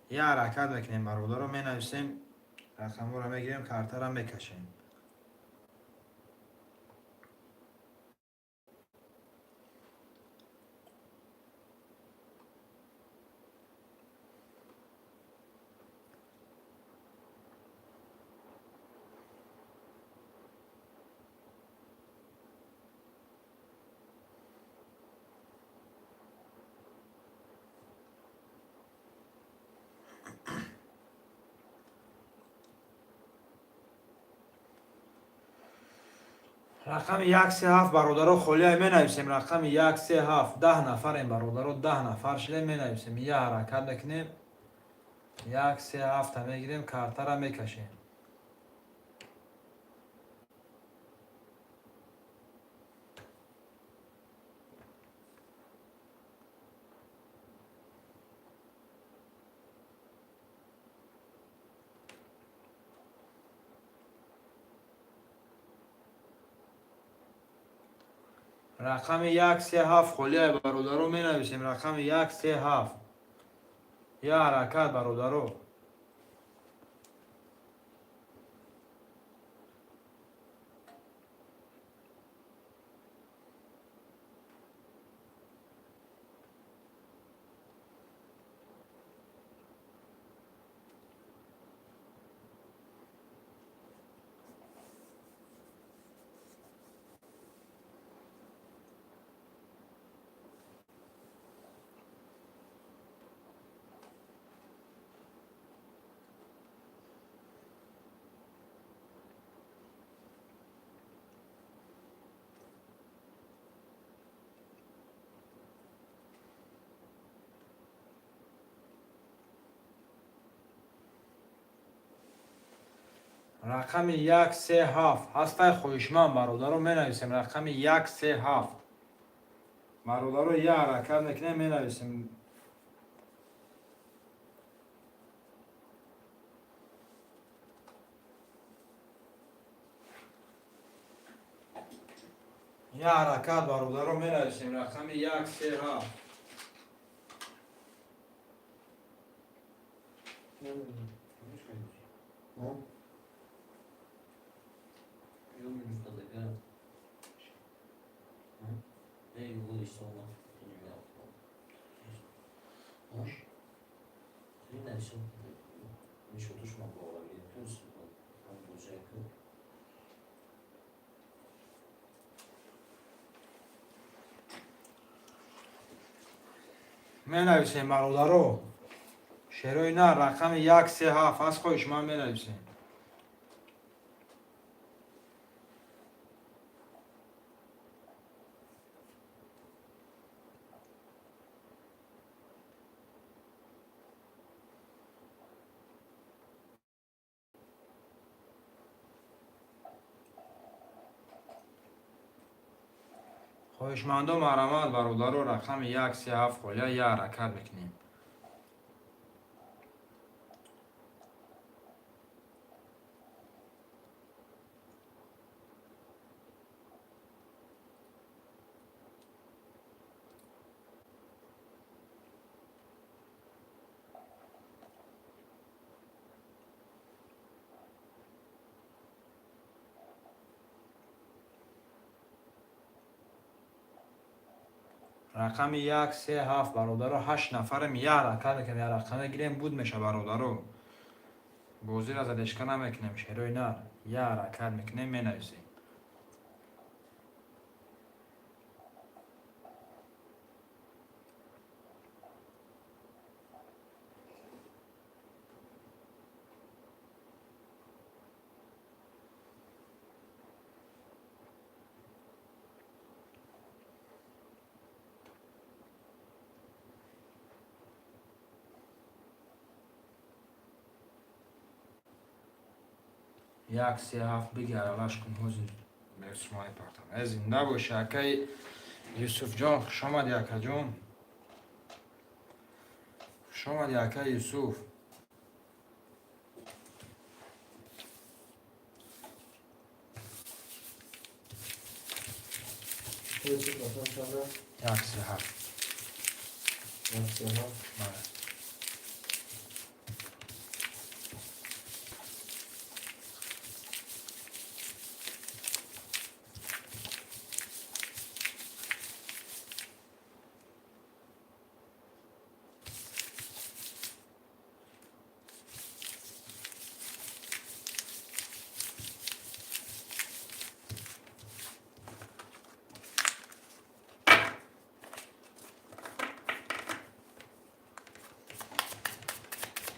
Як ҳаракат мекунем, бародаро, менависем, рақамҳоро мегирем, картара мекашем. Рақами як, се, ҳафт, бародаро, холия, менависем, рақами як, се, ҳафт. 10 нафарем, бародаро, 10 нафар шудем, менависем, як ҳаракат мекунем, як, се, ҳафта мегирем, картара мекашем. Рақами як, се, ҳафт холия, бародаро, менависем, рақами як, се, ҳафт. Як ҳаракат, бародаро. Рақами як, се, ҳафт ҳастай хоҳишманд, бародаро, менависем, рақами як, се, ҳафт, бародаро, як ҳаракат мекунем, менависем. Як ҳаракат, бародаро, менависем, рақами як, се, ҳафт. Ё минус кадага. Эй, вылез. Три нависем. Мишотушма боварӣ. Бозиаку. Менависем, бародаро, шерои на, рақами як, се, ҳафт ҳаст хоҳишманд, менависем. Хоҳишмандо, марҳамат, бародаро, рақами як, се, ҳафт холия, як ҳаракат мекунем. Рақами як, се, ҳафт, бародаро, ҳашт нафарем, як ҳаракат мекунем, як рақам мегирем, буд меша, бародаро. Бозиро задержка намекунем, шерои нар, як ҳаракат мекунем, менависем. 1, 3, 7 биги, аралаш кун, ҳозир мерсумани партам. Э, зинда боши, акаи Юсуфҷон, хушомади, акаҷон, хушомади, акаи Юсуф. Юсуф рақам чанда? 1, 3, 7. 1, 3, 7. Бале.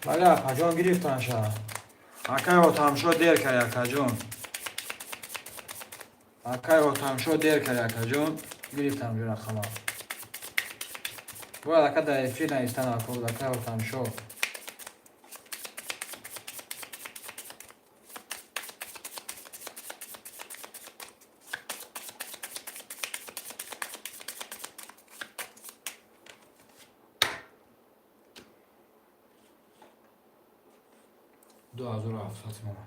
Бале, апаҷон, гирифтанша. Акай Отамшо дер кард, акаҷон. Акай Отамшо дер кард, акаҷон. Гирифтам ҷо рақама. Бояд, ака, дар эфир навистан, ако, акай Отамшо. 2700 сомона.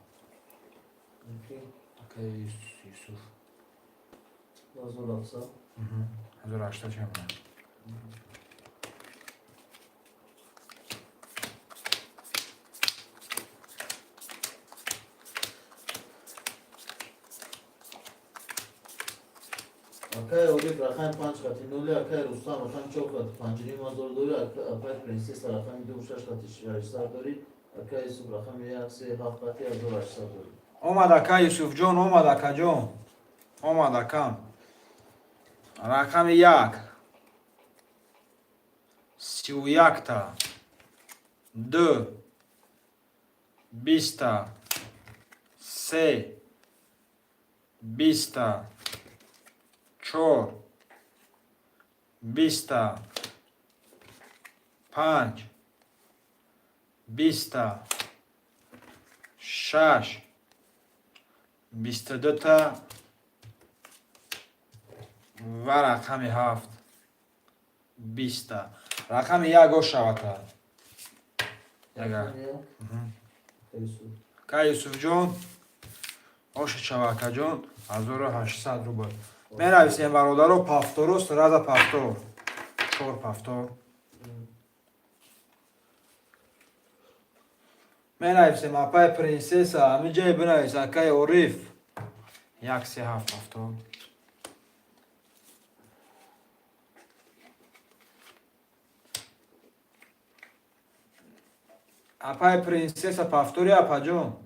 Акай Юсуф. 2700. 1800 чемона. Акай Ориф рақами 5 хати 0, акай Рустам рақами 4 хати 5500 дори, акай Принсесса рақами 2 6 хати 600 дори, акай Юсуф рақами 1 3 7 хати 1800 дори. Омад, ака Юсуфҷон, омад, акаҷон. Омад, акам. Рақами 1. 31-та. 2. 20-та. 3. 20-та. 4. 20-та. 5. 20-та. 6. 22-та ва рақами 7. 20-та. Рақами 1 ош шавата. Яга. Ка Юсуфҷон, оша шава, акаҷон, 1800 рубл. Менависем, бародаро, повторо, сразу повтор. Чор повтор. Менависем, апай Принсесса, ҳамин бинавис, акай Ориф. 1, 3, 7 повтор. Апай Принсесса, повтори, апаҷон.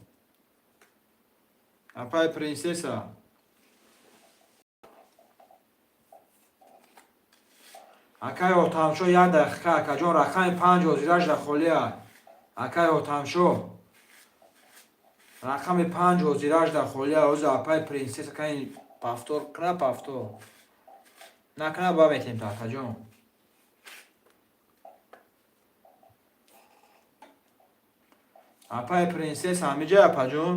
Апай Принсесса. Акай Отамшо, як дақиқа, акаҷон, рақами 5 ҳозираш дар холия. Акай Отамшо. Рақами 5 ҳозираш дар холия. Ҳозир апай Принсесса кани повтор кна, повтор. Накна, ба метем та, акаҷон. Апай Принсесса ҳамиҷа, апаҷон?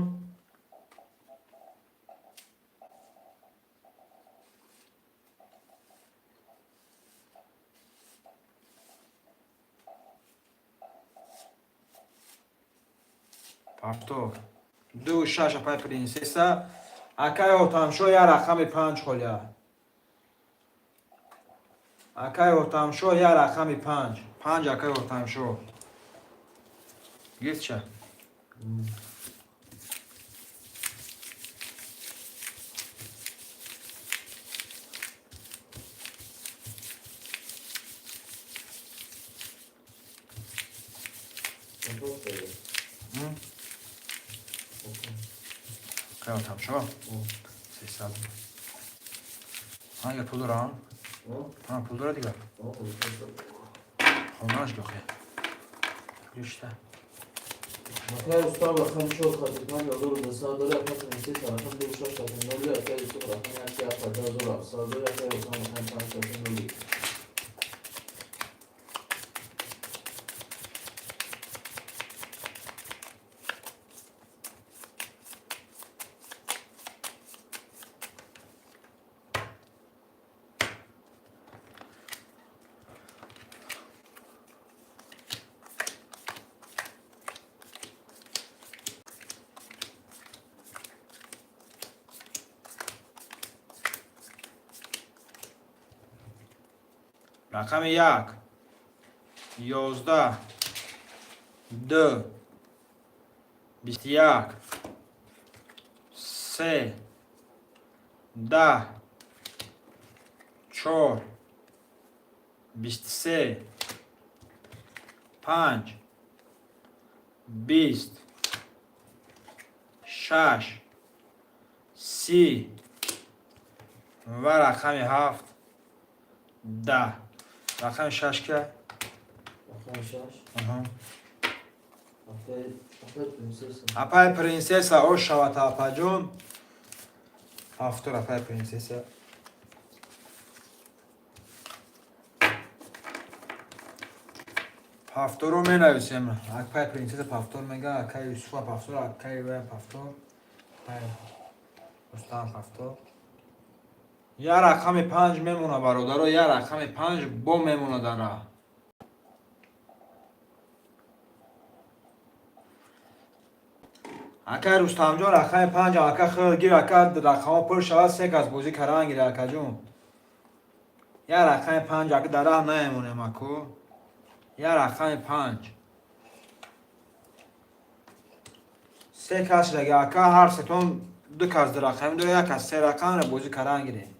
Повтор. 2, 6, апай Принсесса. Акай Отамшо, я рақами 5 холия. Акай Отамшо, я рақами 5. 5, акай Отамшо. Гирча. Акай Отамшо? 300. Ҳа, пул дорам? Ҳа, пул дора дигар? Хонаш гохе. Гиришта. Акай Рустам рақами 4 хати 5200 дори, акай Принсесса рақами 2 6 хати 0, акай Юсуф рақами 1 7 хати 1700 дори, акай Рустам рақами 5 хати 0. Рақами як, 11, 2, 21, 3, 10, 4, 23, 5, 20, 6, 30 ва рақами 7, 10. Рақами 6 ки? Рақами 6. Аҳа. Апай принсесса. Апай принсесса, ош шавад, апаҷон. Ҳафтор, апай принсесса. Ҳафторо менависем. Апай принсесса пафтор мега, акай Юсуфа пафтор, акай Вая пафтор, акай Рустам пафтор. Я рақами 5 мемона, бародаро, я рақами 5 бо мемона дар раҳ. Акай Рустамҷон, рақами 5, ака хел гир, ака, рақамҳо пур шавад, се кас бозӣ кардан гир, акаҷон. Я рақами 5, ака, дар раҳ наемонем, аку. Я рақами 5. Се кас шудаги, ака, ҳар сетон ду кас ду рақами дора, як кас се рақамро бозӣ кардан гирем.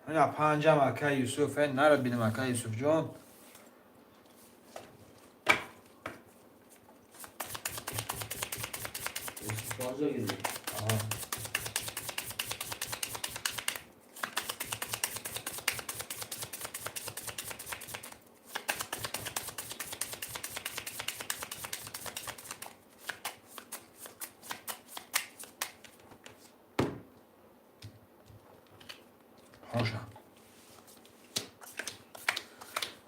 Ина панҷам, ака Юсуф, э, нарад бинем, ака Юсуфҷон. Юсуф панҷа гирифт. Аҳа. Хоша.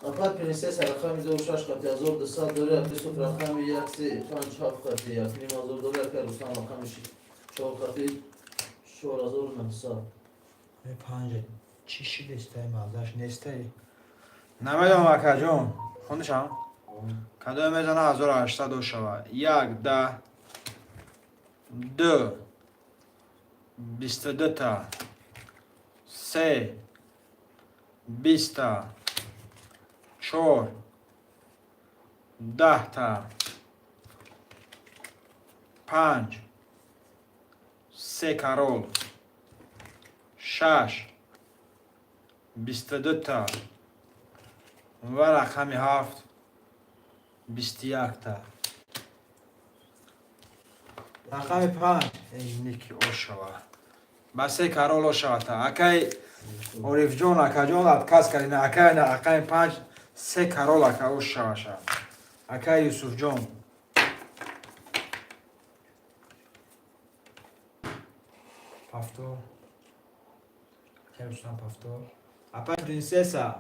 Апай принсесса рақами 2 6 қати 1200 дори, акай Юсуф рақами 1 3 5 7 қати 1500 дори, акай Рустам рақами 4 қати 4900. Е, панҷа чӣ шидестай, мазаш нестай. Намедонам, акаҷон. Хондишам? Кадоме мезана 1800 шава. Як, 10, 2, 22-та, 3, 20-та, 4, 10-та, 5, се карол, 6, 22-та ва рақами 7, 21-та. Рақами 5, ники ошава. Ба се карол ошавата. Акай Орифҷон, акаҷон, отказ кардина. Акай, рақами 5, се карол, ака, ошаваша. Акай Юсуфҷон. Пафтор. Акай Рустам пафтор. Апай принсесса.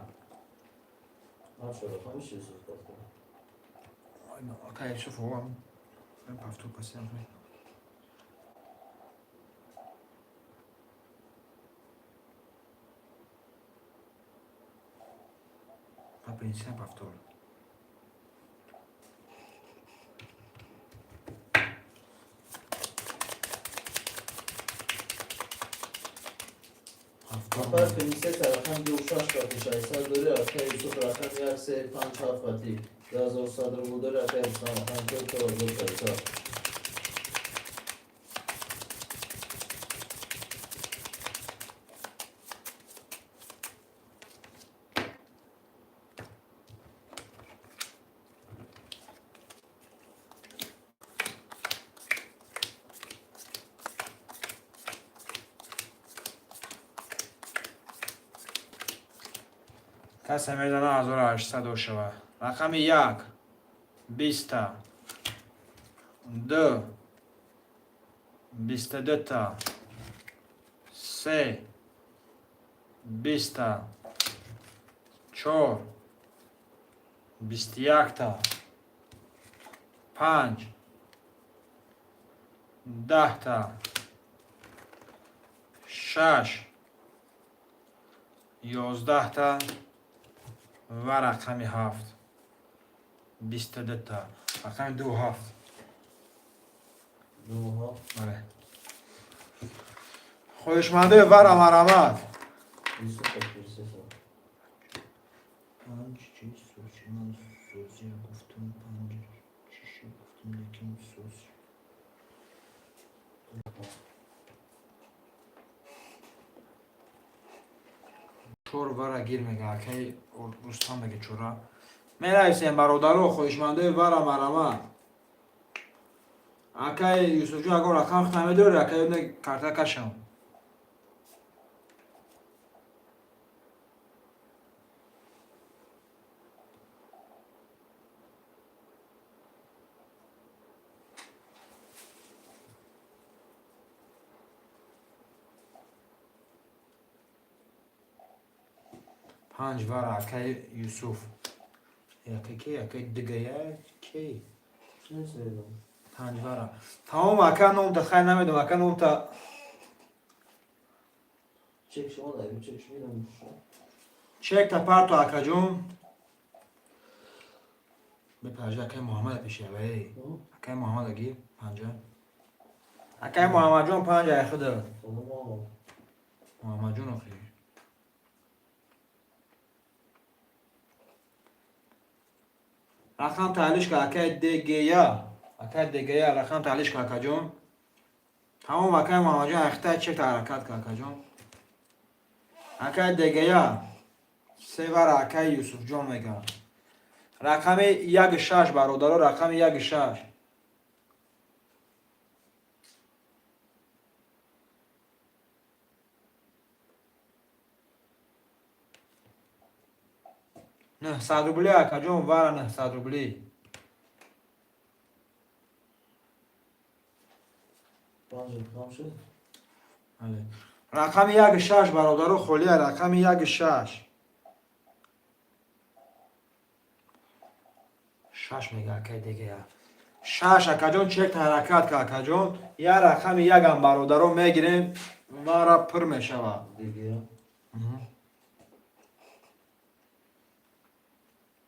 Наша рақами Юсуф пафтор. Акай Юсуф овам. Ман пафтор пасидам. Апай принсесса пафтор. Апай принсесса рақами 2 6 қати 600 дори, акай Юсуф рақами 1 3 5 7 қати 2100 рубл дори, акай Рустам рақами 4 4600. Касе мезана 1800 ошава. Рақами як, 20-та, 2, 22-та, 3, 20-та, 4, 21-та, 5, 10-та, 6, 11-та ва рақами 7, 22-та. Рақами 2 7. 2 7. Бале. Хоҳишмандаи вара, марҳамат. Юсуф қати 3. Панҷ чи сӯз? Ман сӯзия гуфтум, панҷ чиши гуфтум, лекин сӯз. Чор вара гир мега, акай Рустам мега чора. Менависем, бародаро, хоҳишмандои вара, марама. Акай Юсуфҷон, агар рақам худ намедори, акай, не, карта кашам. Панҷ вара, акай Юсуф. Акай ки, акай дигая ки? Панҷ вара. Тамом, ака, номта хай намедонам, ака, номта. Чек шумо дорем, чек шумо. Чек та парто, акаҷон. Бепанҷа акай Муҳаммада пешавай. Акай Муҳаммада гир, панҷа. Акай Муҳаммадҷон, панҷа айхуда. Муҳаммадҷон охи. Рақам таҳлиш ка, акай Дгя. Акай Дгя, рақам таҳлиш ка, акаҷон. Тамом, акай Муҳаммадҷон, айхта чек та ҳаракат ка, акаҷон. Акай Дгя. Се вара акай Юсуфҷон мега. Рақами як шаш, бародаро, рақами як шаш. 900 рубли, акаҷон, вара 900 рубли. Панҷ рақам шуд. Бале. Рақами як шаш, бародаро, холия, рақами як шаш. Шаш мега акай дегая. Шаш, акаҷон, чек ҳаракат ка, акаҷон. Я рақами ягам, бародаро, мегирем, вара пур мешавад. Дигар.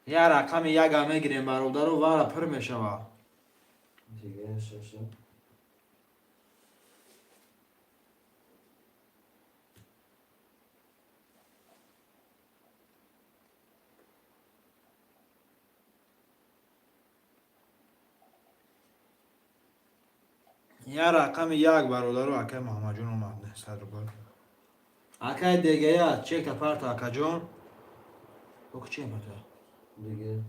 Я рақами ягам мегирем, бародаро, вара пур мешавад. Дигар шаша. Я рақами як, бародаро, акай Муҳаммадҷон омад, 900 рубл. Акай дегая, чекта парта, акаҷон. Оку чи парта? Дигар.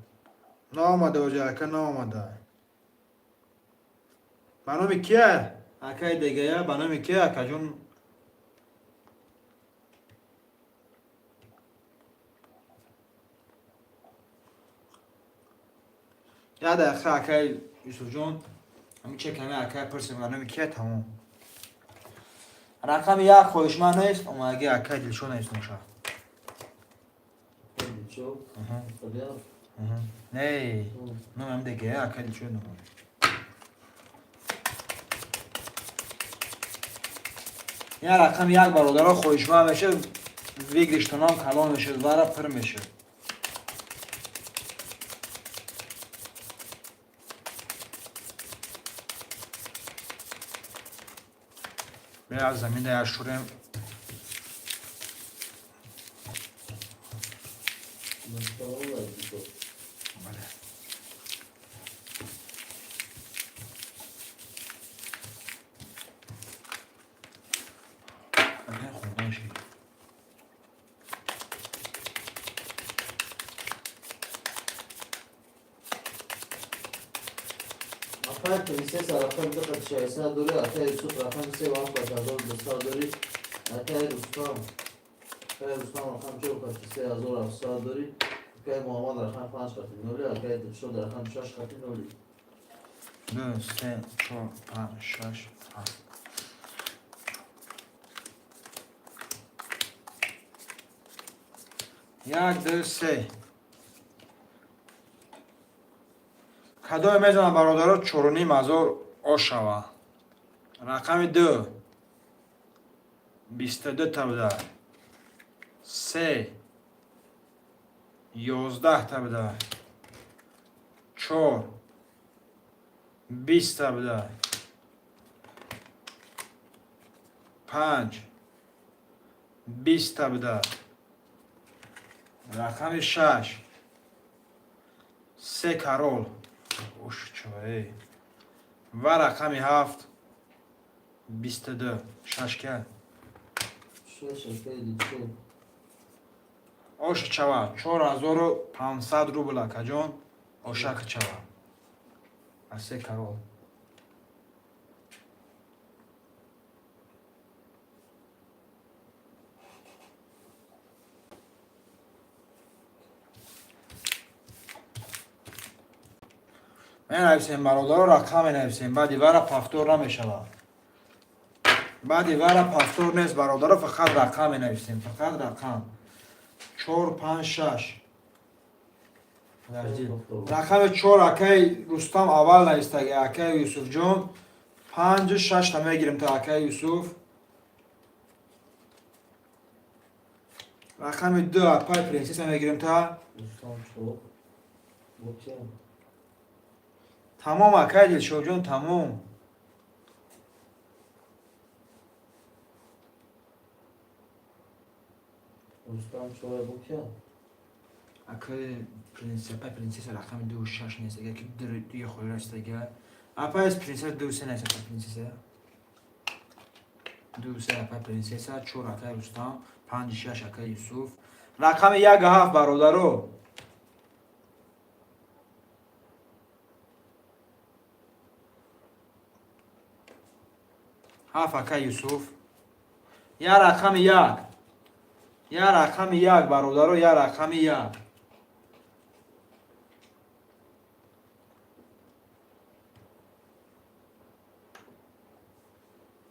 Наомада оҷа, ака, наомада. Ба номи кия? Акай дегая, ба номи кия, акаҷон? Як дақиқа, акай Юсуфҷон. Ҳамин чек ҳами акай пурсем, ба номи кия, тамом. Рақами як хоҳишманд нест, омадаги акай Дилшод нест ноша. Дилшод. Худия. Не, номам дегая, акай Дилшод номам. Я рақами як, бародаро, хоҳишманд мешад, выигрыш тонам калон мешад, вара пур мешад. Беаз заминда я шурем. Мустафа Дилшод. Бале. Акай хӯрдан шид. Акай Принсесса рақами ду қати 600 дори, акай Юсуф рақами се ва ҳафт қати 1200 дори, акай Рустам, акай Рустам рақами чор қати 3700 дори, акай Муҳаммад рақами панҷ қати ноли, акай Дилшод рақами шаш қати ноли. Ду, се, чор, панҷ, шаш, ҳафт. Як, ду, се. Кадое мезанам, бародаро, 4500 ошава. Рақами ду. 22 та буда. Се. 11 та буда. Чор. 20 та буда. Панҷ. Биста буда. Рақами шаш, се король. Ош чавае. Ва рақами ҳафт, 22, шашка. Шаш, акаи Дилшод. Ош чава, 4500 рубл, акаҷон. Ошак чава. Аз се король. Менависем, бародаро, рақам менависем. Баъди вара повтор намешавад. Баъди вара повтор нест, бародаро, фақат рақам менависем, фақат рақам. Чор, панҷ, шаш. Подожди. Рақами чор акаи Рустам аввал навистаги, акаи Юсуфҷон. Панҷу шашта мегирем та акаи Юсуф. Рақами ду апаи Принсеса мегирем та. Рустам чор. Бо киям? Тамом, акаи Дилшодҷон, тамом. Рустам чор, бо киям? Акаи Принсеса, апаи Принсеса рақами ду шаш нестага, ки дуи холира истага. Апаи Принсеса ду се нест, апаи Принсеса. Ду се апаи Принсеса, чор акаи Рустам, панҷ шаш акаи Юсуф. Рақами як ҳафт, бародаро. Ҳафт акаи Юсуф. Я рақами як. Я рақами як, бародаро, я рақами як.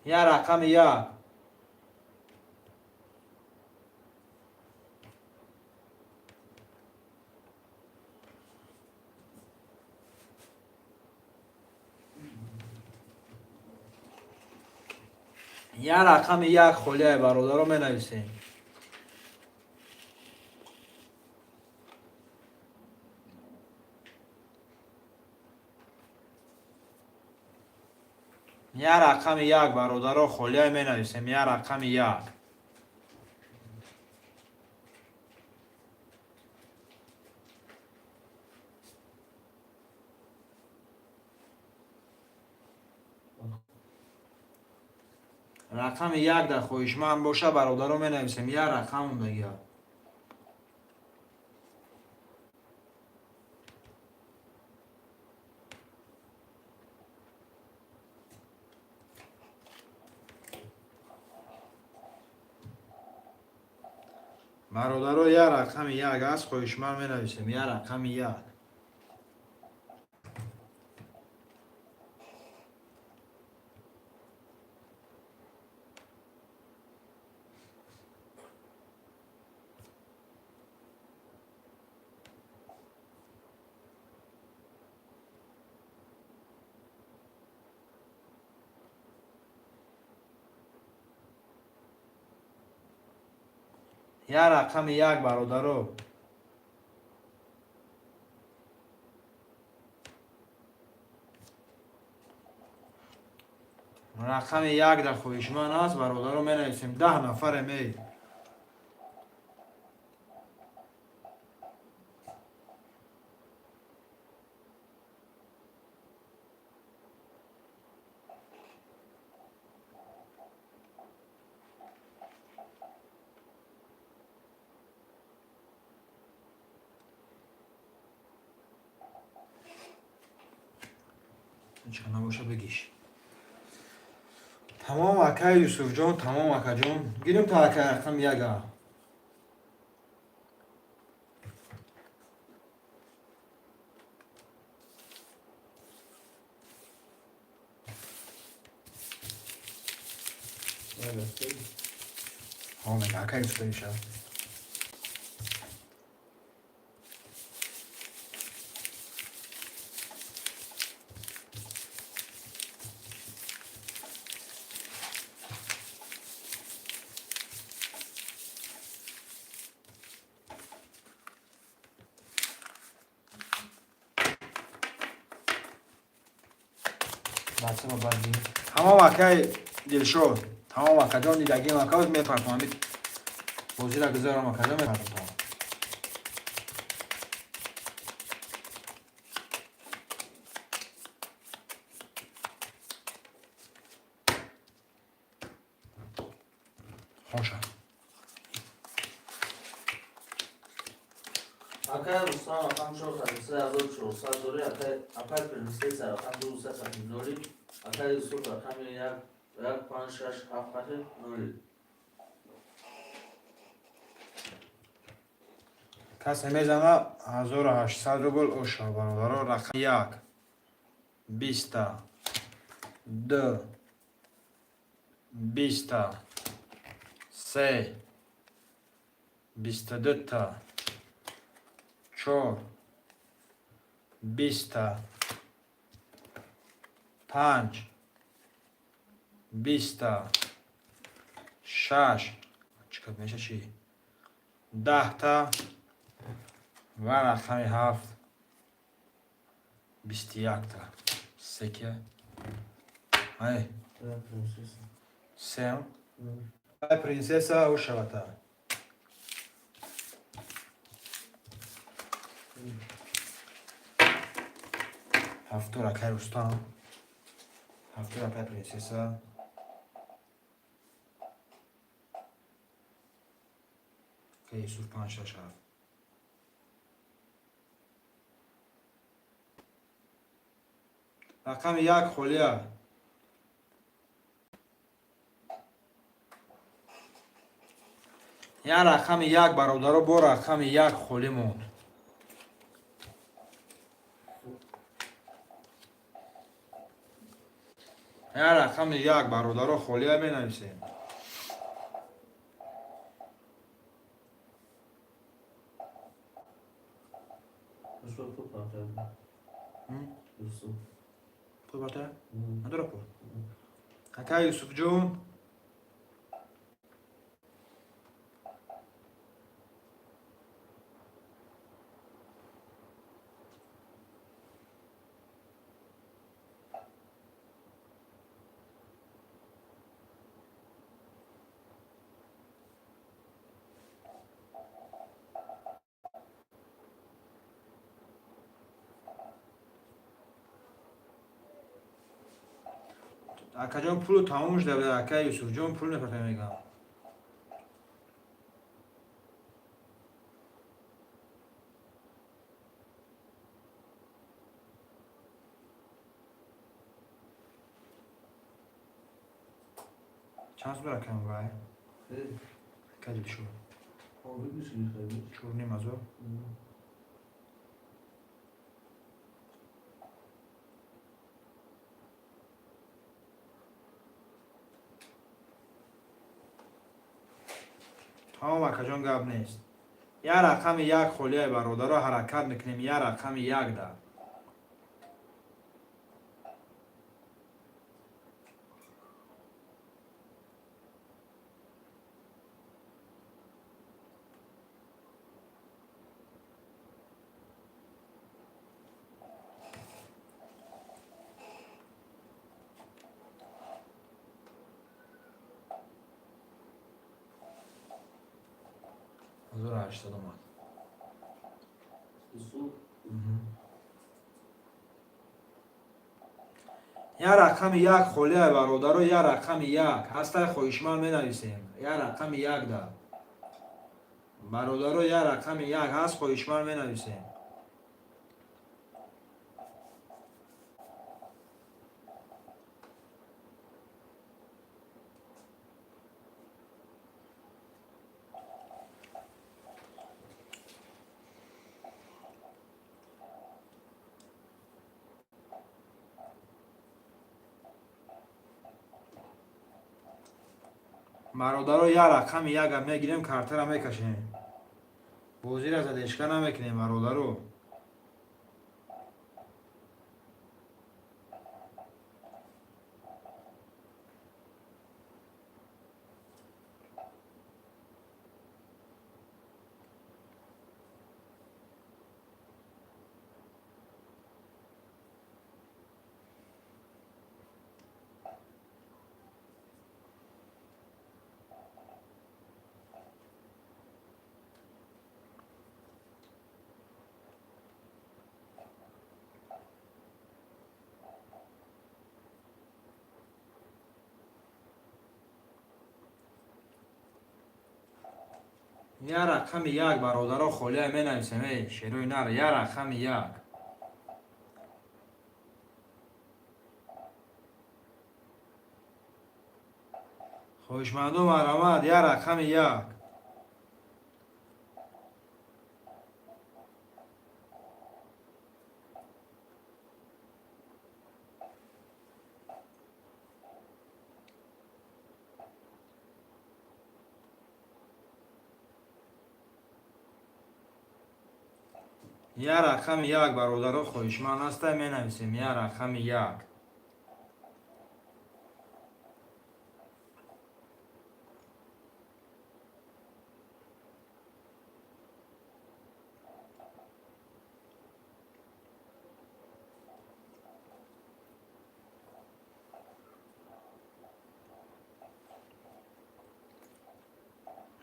Я рақами як. Я рақами як холияе, бародаро, менависем. Я рақами як, бародаро, холияе, менависем. Я рақами як. Рақами як дар хоҳишманд боша, бародаро, менависем. Я рақам мондагиа. Бародаро, я рақами як аст, хоҳишманд менависем. Я рақами як. Я рақами як, бародаро. Рақами як дар хоҳишманд аст, бародаро, менависем. 10 нафаре мей. Ча набоша, бигиш. Тамом, акаи Юсуфҷон, тамом, акаҷон. Гирем та акаи рақам яга. Ҳо, мега акаи Юсуф мешавад. Тамом, акаи Дилшод, тамом, акаҷон, дидагим, акаоз мепартом. Бозира гузарам, кадом мепартам? Хоша. Акай Рустам рақам 4 хати 3400 дори, акай Принсеса рақам 2 3 хати 0, акай Юсуф рақами 1 1 5 6 7 хати 0. Касе мезана 1800 рубл оша, бародаро. Рақами як, биста, ду, биста, се, 22та, чор, биста, панҷ, биста, шаш, чӣ меша, чӣ, 10та ва рақами ҳафт, 21та. Секе ай сем ай принсесса ушавата. Ҳафту ракай Рустам, ҳафту ракай принсесса. Юсуф, панҷ, шаш, ҳафт. Рақами як холия. Я рақами як, бародаро, бо рақами як холӣ монд. Я рақами як, бародаро, холия, менависем. Юсуф пул партояд. Юсуф. Пул партояд? Надора пул. Ака Юсуфҷон. Акаҷон, пулу тамом шуда буда. Ака Юсуфҷон, пул мепартоям, мегам. Чанд сум дора акам вай? Ака Дилшод. 4,5 ҳазор. Тамом, акаҷон, гап нест. Я рақами як холияи, бародаро, ҳаракат мекунем. Я рақами як да 1800 омад. Юсуф. Я рақами як холияй, бародаро, я рақами як ҳастай, хоҳишманд, менависем. Я рақами як да, бародаро, я рақами як ҳаст, хоҳишманд, менависем. Бародаро, я рақами яка мегирем, картара мекашем, бозира задержка намекунем, бародаро. Я рақами як, бародаро, холия менависем, эй, шерои нар, я рақами як. Хоҳишманду марҳамат, я рақами як. Я рақами як, бародаро, хоҳишманд ҳаста, менависем я рақами як.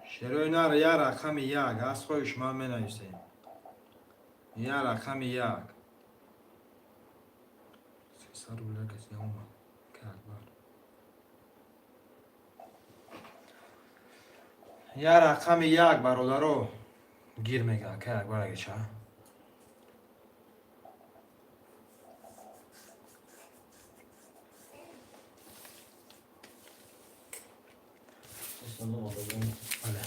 Шерои нар, я рақами як ҳаст, хоҳишманд, менависем. Я рақами як. 300 рубля каси омад. Акбар. Я рақами як, бародаро. Гир мега, ака Акбар агеча. Бале.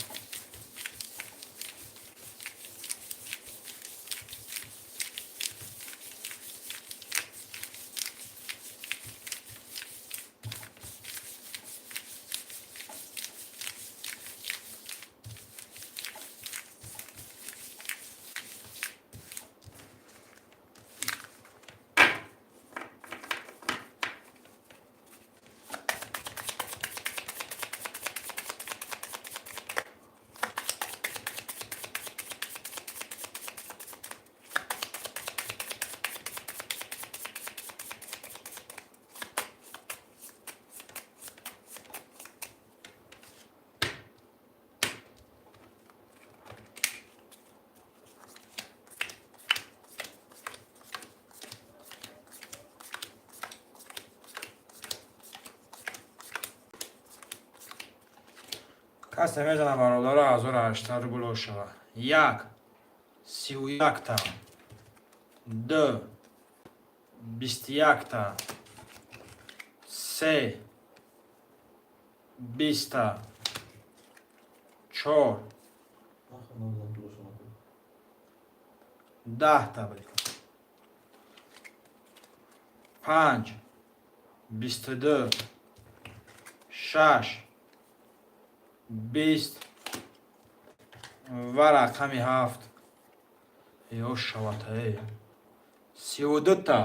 Касе мезана, бародаро, 1800 рубл шава. Як 31-та. Ду 21-та. Се 20-та. Чор 10-та баликум. Панҷ 22. Шаш 20 ва рақами ҳафт ё шаватае 32-та.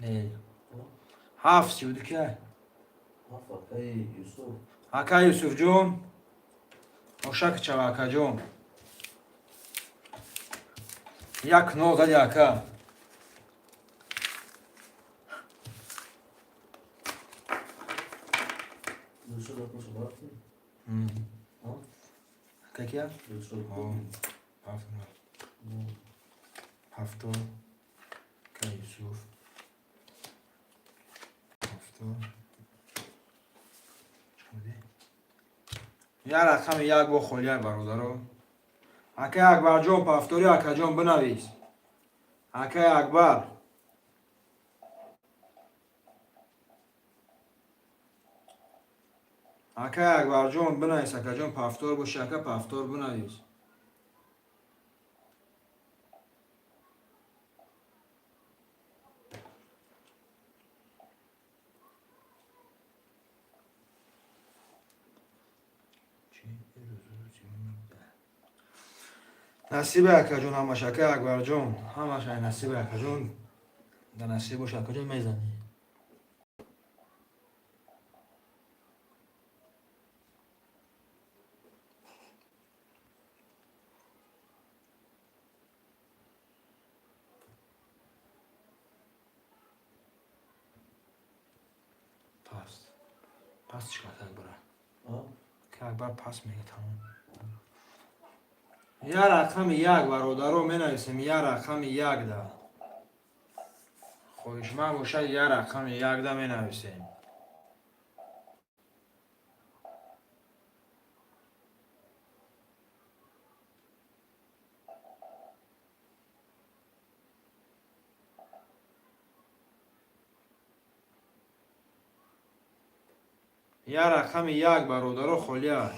Не, ҳафт 32 кия? Ака Юсуфҷон, ошак чава, акаҷон, як нол зади, ака. Какия? Ҳафт ҳафто, ака Юсуф, ҳафто. Я рақами як бо холия, бародаро. Акай Акбарҷон, пафтори, акаҷон, бинавис. Акай Акбар. Акай Акбарҷон, бинавис, акаҷон, пафтор боши, ака, пафтор бинавис. Насибе, акаҷон, ҳамаш, акай Акбарҷон, ҳамаш ай насибе, акаҷон. Да насиб боша, акаҷон, мезанӣ. Паст. Паст чикор, ака Акбара? Ака Акбар паст мега, тамом. Я рақами як, бародаро, менависем я рақами як да. Хоҳишманд бошад, я рақами як да менависем. Я рақами як бародаро холия.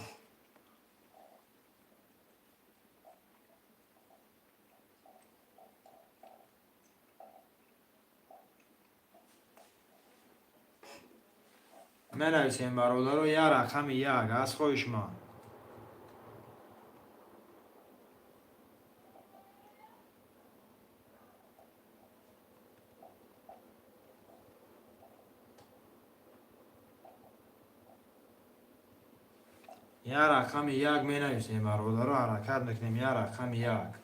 Менависем бародаро я рақами як аз хоҳишманд. Я рақами як менависем бародаро, ҳаракат мекунем я рақами як.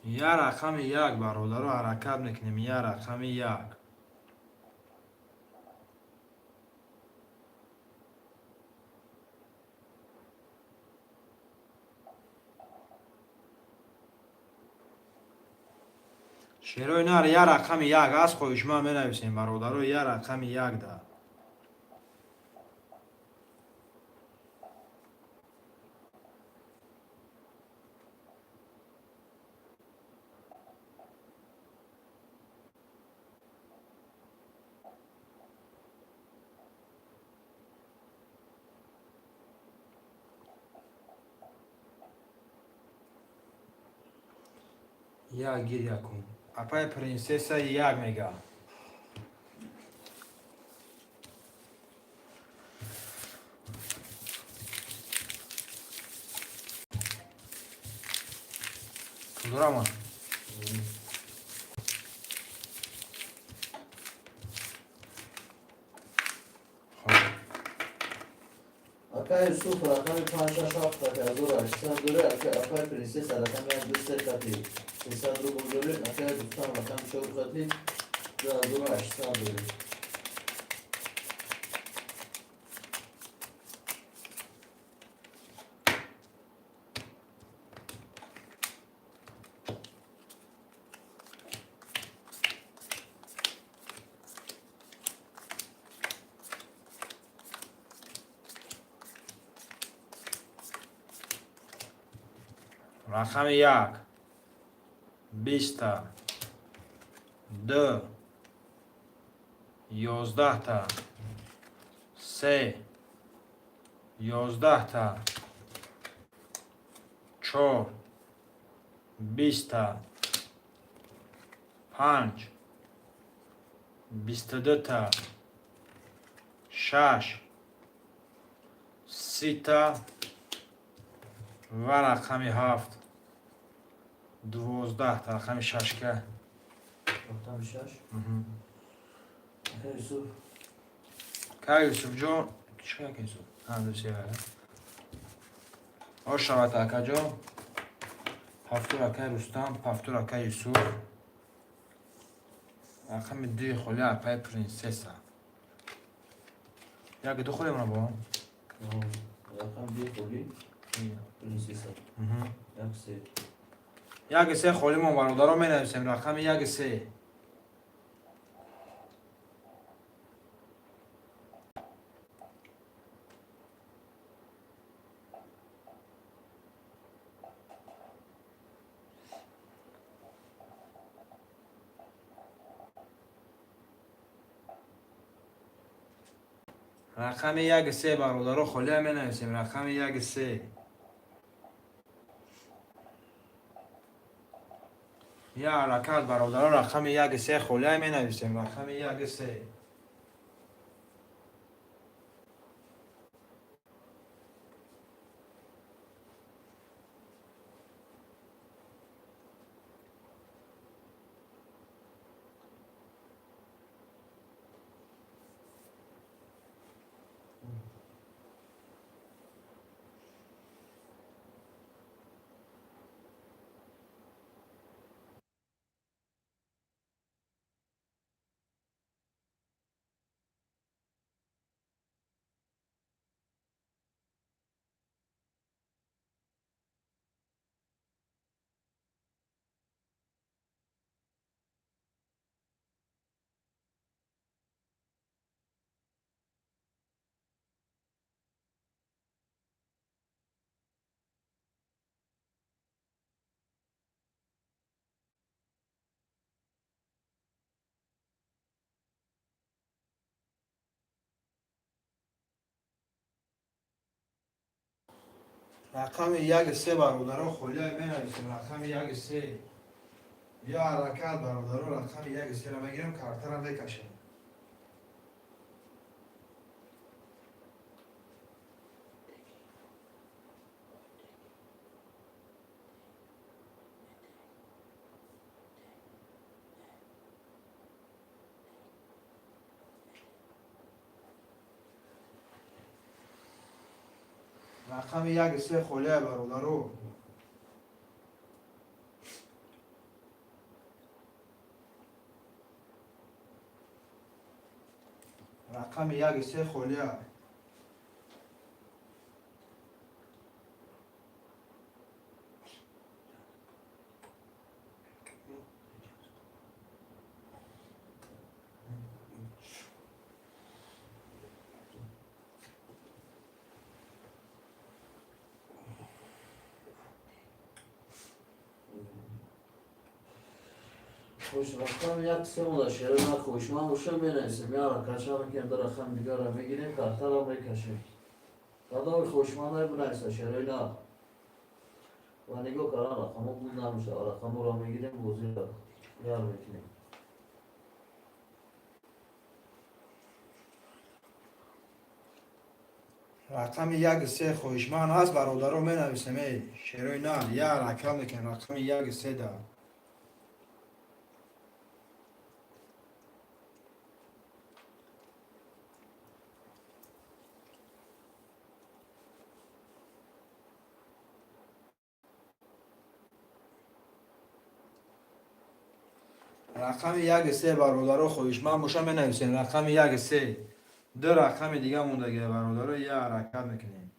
Я рақами як бародаро, ҳаракат мекунем я рақами як. Шерои нар я рақами як аз хоҳишманд менависем бародаро я рақами як да. Як гир якум. Апай принсесса як мега. Дурамон. Акай Юсуф рақами 5 6 7 хати 1800 дорӣ, акай принсесса рақами 1 2 3 хати 300 рубл дорӣ, акай Рустам рақами 4 хати 2800 дорӣ. Рақами як, биста, ду, 11та, се, 11та, чор, 20та, панҷ, 22та, шаш, 30та ва рақами ҳафт, 12та, рақами шашка. Рақами шаш? Акай Юсуф. Ка Юсуфҷон, чӣ ка Юсуф? Ду се. Ош шавад акаҷон. Ҳафтур акай Рустам, ҳафтур акай Юсуф. Рақами дуи холи апай принсесса. Як ду холи мона бо? Рақами дуи холи принсесса. Як се. Як се холи мо бародаро менависем рақами як се. Рақами як се бародаро холия менависем рақами як се. Я ҳаракат бародаро рақами як се холия менависем рақами як се. Рақами 1-3, бародаро, холия менависем. Рақами 1-3. Я ҳаракат, бародаро, рақами 1-3-ра мегирем, картара мекашем. Рақами 1-3 холия, бародаро. Рақами 1-3 холия. Хуш, рақами 1-3 мода, шерои нар, хоҳишманд боша, менависем. Я ҳаракатша мекунем, ду рақами дигарро мегирем, картаро мекашем. Кадоми хоҳишмандай бинависа, шерои нар. Ва нигоҳ кардан, рақамҳо буд намешавад, рақамҳоро мегирем, бозиро гарм мекунем. Рақами 1-3 хоҳишманд ҳаст, бародаро, менависем. Эй, шерои нар, я ҳаракат мекунем рақами 1-3 да. Рақами 1-3, бародаро, хоҳишманд боша, менависем. Рақами 1-3. Ду рақами дига мондагия, бародаро, я ҳаракат мекунем.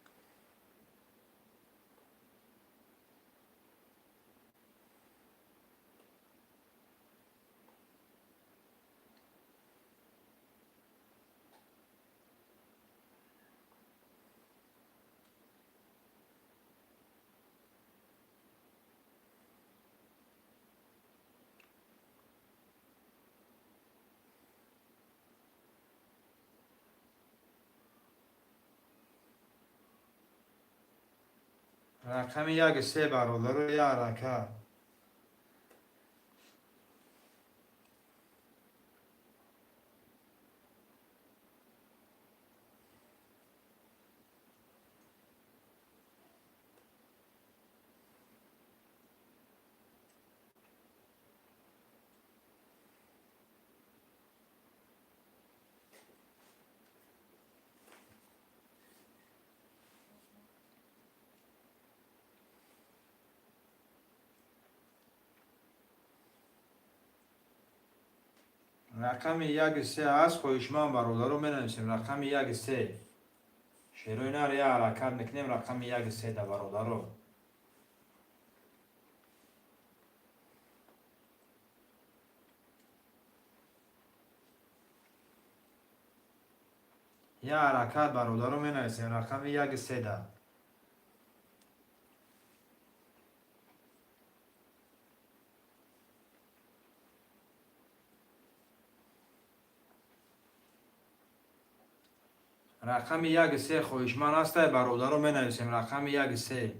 Рақами 1-3, бародаро, я ҳаракат. Рақами 1-3 ҳаст, хоҳишманд, бародаро, менависем. Рақами 1-3. Шерои нар, я ҳаракат мекунем рақами 1-3 да, бародаро. Я ҳаракат, бародаро, менависем рақами 1-3 да. Рақами 1-3 хоҳишманд ҳастай, бародаро, менависем рақами 1-3.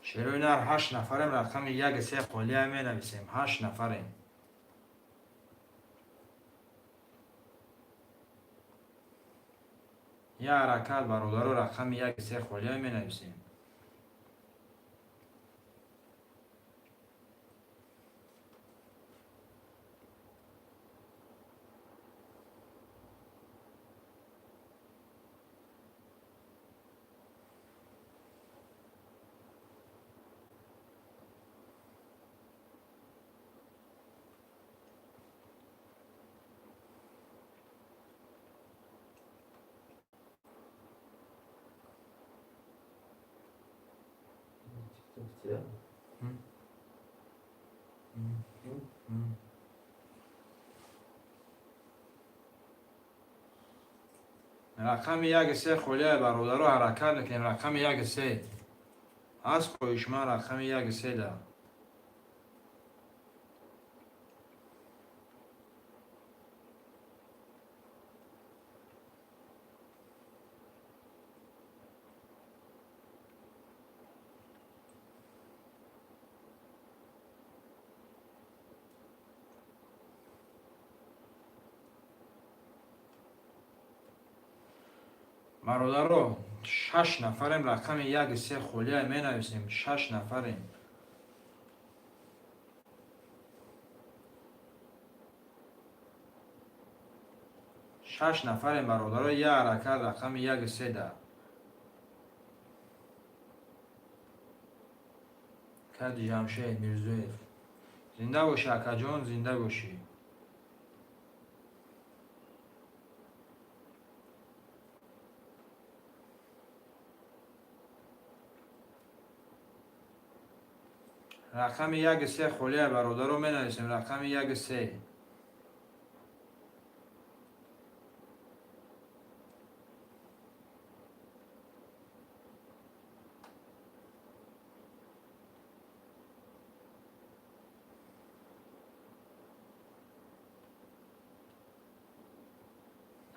Шерои нар, ҳашт нафарем, рақами 1-3 холия менависем. Ҳашт нафарем. Я ҳаракат, бародаро, рақами 1-3 холия менависем. Я? Рақами 1-3 холия бародаро, ҳаракат мекунем. Рақами 1-3 ҳаст хоҳишманд, рақами 1-3 да. Бародаро, 6 нафарем, рақами 1-3 холия менависем. 6 нафарем. 6 нафарем, бародаро, як ҳаракат, рақами 1-3 да. Кади Ҷамшед Мирзоев. Зинда бошӣ, акаҷон, зинда бошӣ. Рақами 1-3 холия бародаро менависем. Рақами 1-3.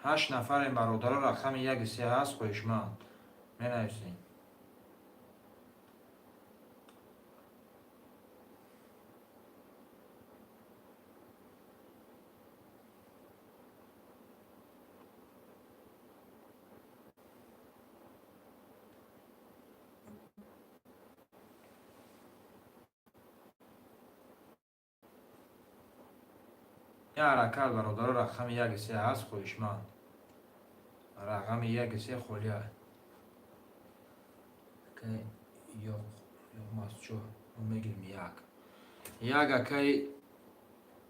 8 нафарем, бародаро, рақами 1-3 ҳаст хоҳишманд, менависем. Як ҳаракат, бародаро, рақами 1-3 ҳаст хоҳишманд. Рақами 1-3 холия. Акай ёқ, ёқмасчо, мо мегирем як. Як акай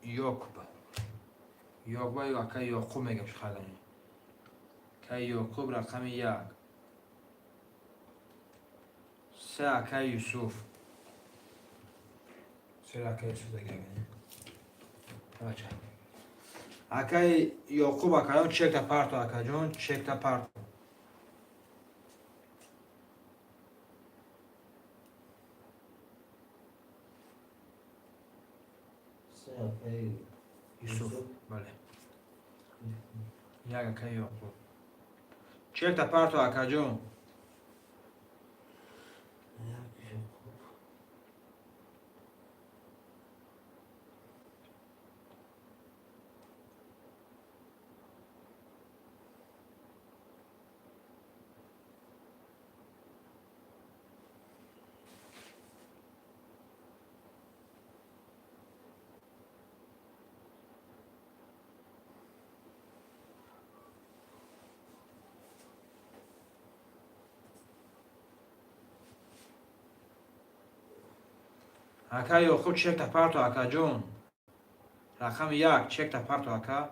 Ёқуб. Ёқба ё акай Ёқуб мегем шухадани. Акай Ёқуб рақами 1. 3 акай Юсуф. 3 акай Юсуф дагагани. Бача. Акай Ёқуб, акаён, чекта парто, акаҷон, чекта парто. 3 акаи Юсуф, бале. 1 акаи Ёқуб. Чекта парто, акаҷон. 1 Ёқуб. Ака Ёқуб, чекта парто, акаҷон. Рақами 1, чекта парто, ака.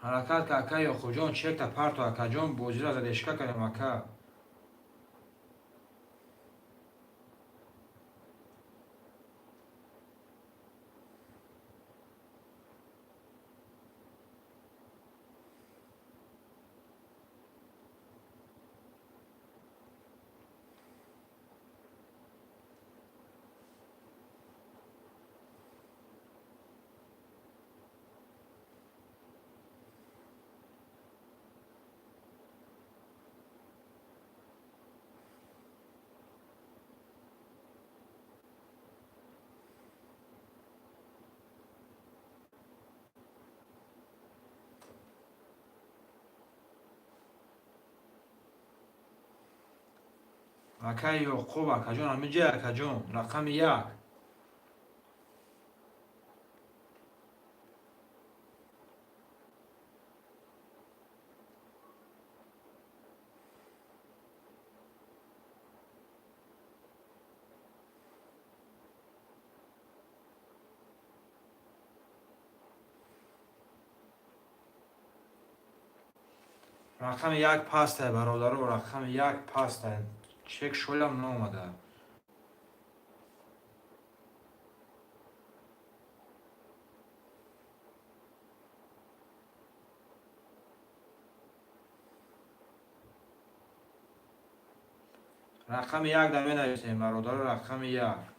Ҳаракат ка, ака Ёқубҷон, чекта парто, акаҷон, бозиро задешка кардем, ака. Акаи Ёқуб, акаҷон, ҳамиҷа, акаҷон, рақами 1. Рақами 1 пастай, бародаро, рақами 1 пастай. Чек шолам наомада. Рақами 1 да менависем, бародаро, рақами 1.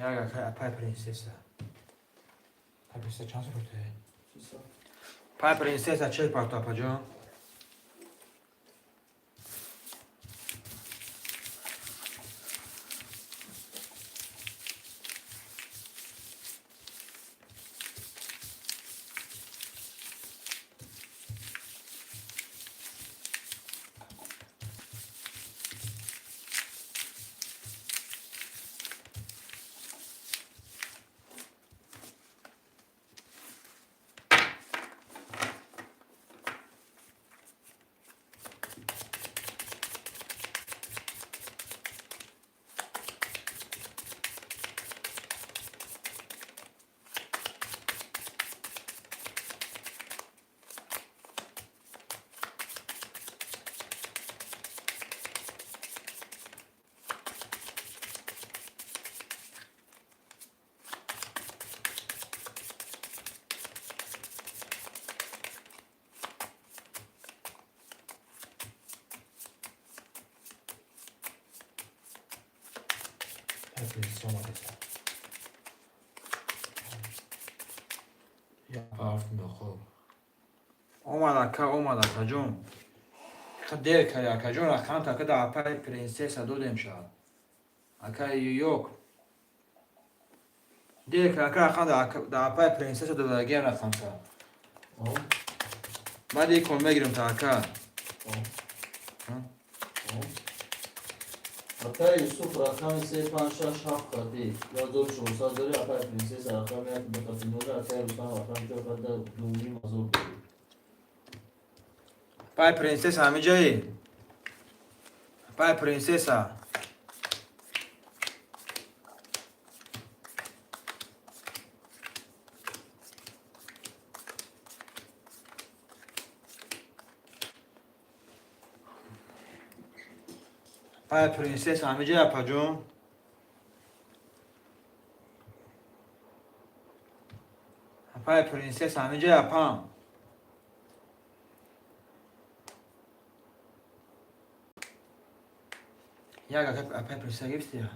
Як апай принсесса. Пай принсесса чанд сол пурте? Пай принсесса чек парто, апаҷон. Пай принсесса омадеса. Як ҳафт мехоб. Омад, ака, омад, акаҷон. Дер карди, акаҷон, рақам така да апай принсесса додем шад. Ака Ёк. Дер карди, ака, рақам да апай принсесса додагиам рақамта. Баъд икон мегирем та, ака. Акай Юсуф рақами 3 5 6 7 қати 1400 дори, апай принсесса рақами 1 2 қати 0, акай Рустам рақами 4 қати 2,5 ҳазор дори. Пай принсесса ҳамиҷаи? Пай принсесса. Пай принсесса ҳамиҷаи, апаҷон? Пай принсесса ҳамиҷаи, апам? Як апай принсесса гирифтия?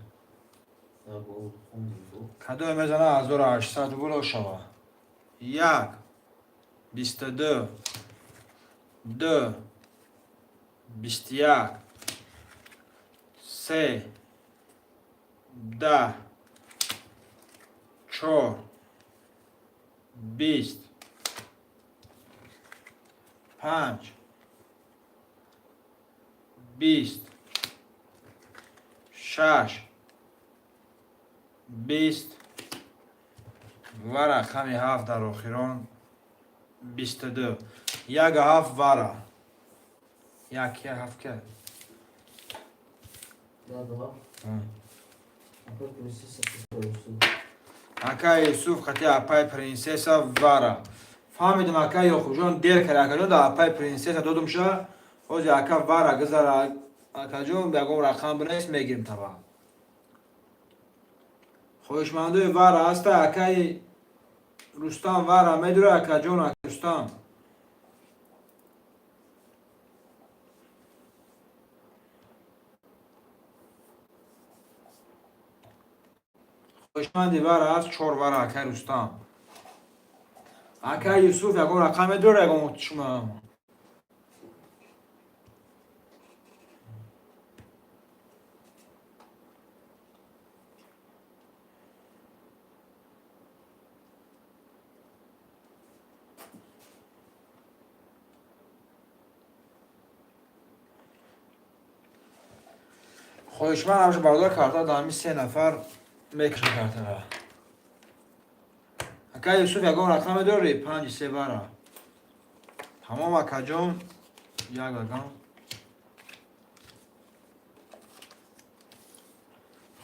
Кадое мезана 1800 рубло шава. 1 22 2 21 3 10 4 20 5 20 6 20 ва рақами 7 дар охирон 22. Як ҳафт вара. Як я ҳафт ка. Як апай принсесса. Ака Юсуф қати апай принсесса вара. Фаҳмидам, ака Ёқубҷон, дер кард, акаҷон, да апай принсесса додумша. Ҳозир, ака, вара гузара, акаҷон, ягон рақам бинавис, мегирем таба. Хоҳишмандои вара ҳаста, акаи Рустам вара медура, акаҷон, ака Рустам. Хоҳишманди вара аст, чор вара, акай Рустам. Акай Юсуф, ягон рақаме дора, ягон шума? Хоҳишманд ҳамаша, бародар, карта дар ҳамин се нафар мекашам картара. Акай Юсуф, ягон рақаме дорӣ? Панҷи се вара. Тамом, акаҷон, як рақам.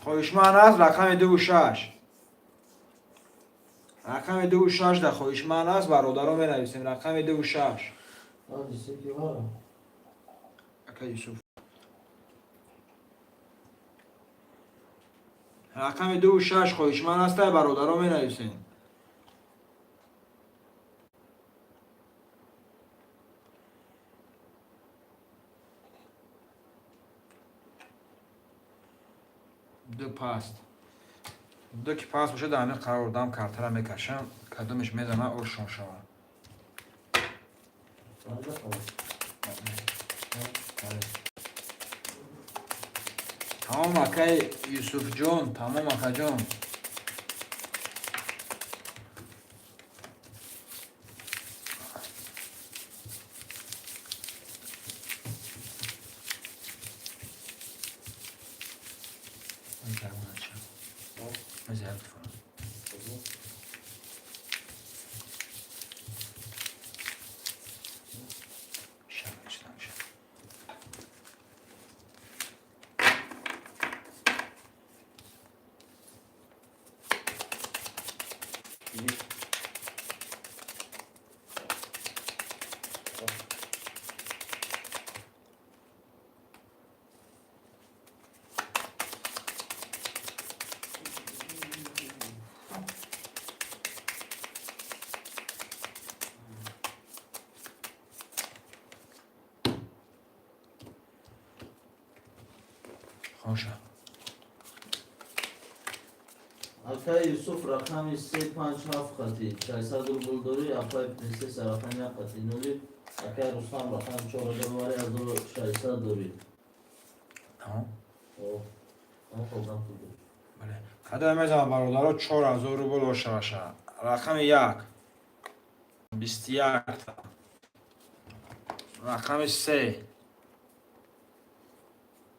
Хоҳишманд аст рақами дуву шаш. Рақами дуву шаш да хоҳишманд аст, бародаро, менависем рақами дуву шаш. Панҷи се ки вара? Акай Юсуф. Рақами дуву шаш хоҳишманд аста, бародаро, менависем. Ду паст. Ду ки паст бошад, дар ҳамин қарор дам картара мекашам, кадомеш мезана, ошон шавад. Панҷа қабул. Бале. Тамом, акай Юсуфҷон, тамом, акаҷон. Хоша. Акай Юсуф, рақами се панҷ ҳафт қати 600 рубл дорӣ, апай Принсесса, рақами як қати нули, акай Рустам, рақами 4000 вари 1600 дорӣ. Тамом. О, он хобдам пул дорӣ. Бале. Кадом мезанам, бародаро, 4000 рубл ошаваша. Рақами як. 21 та. Рақами се.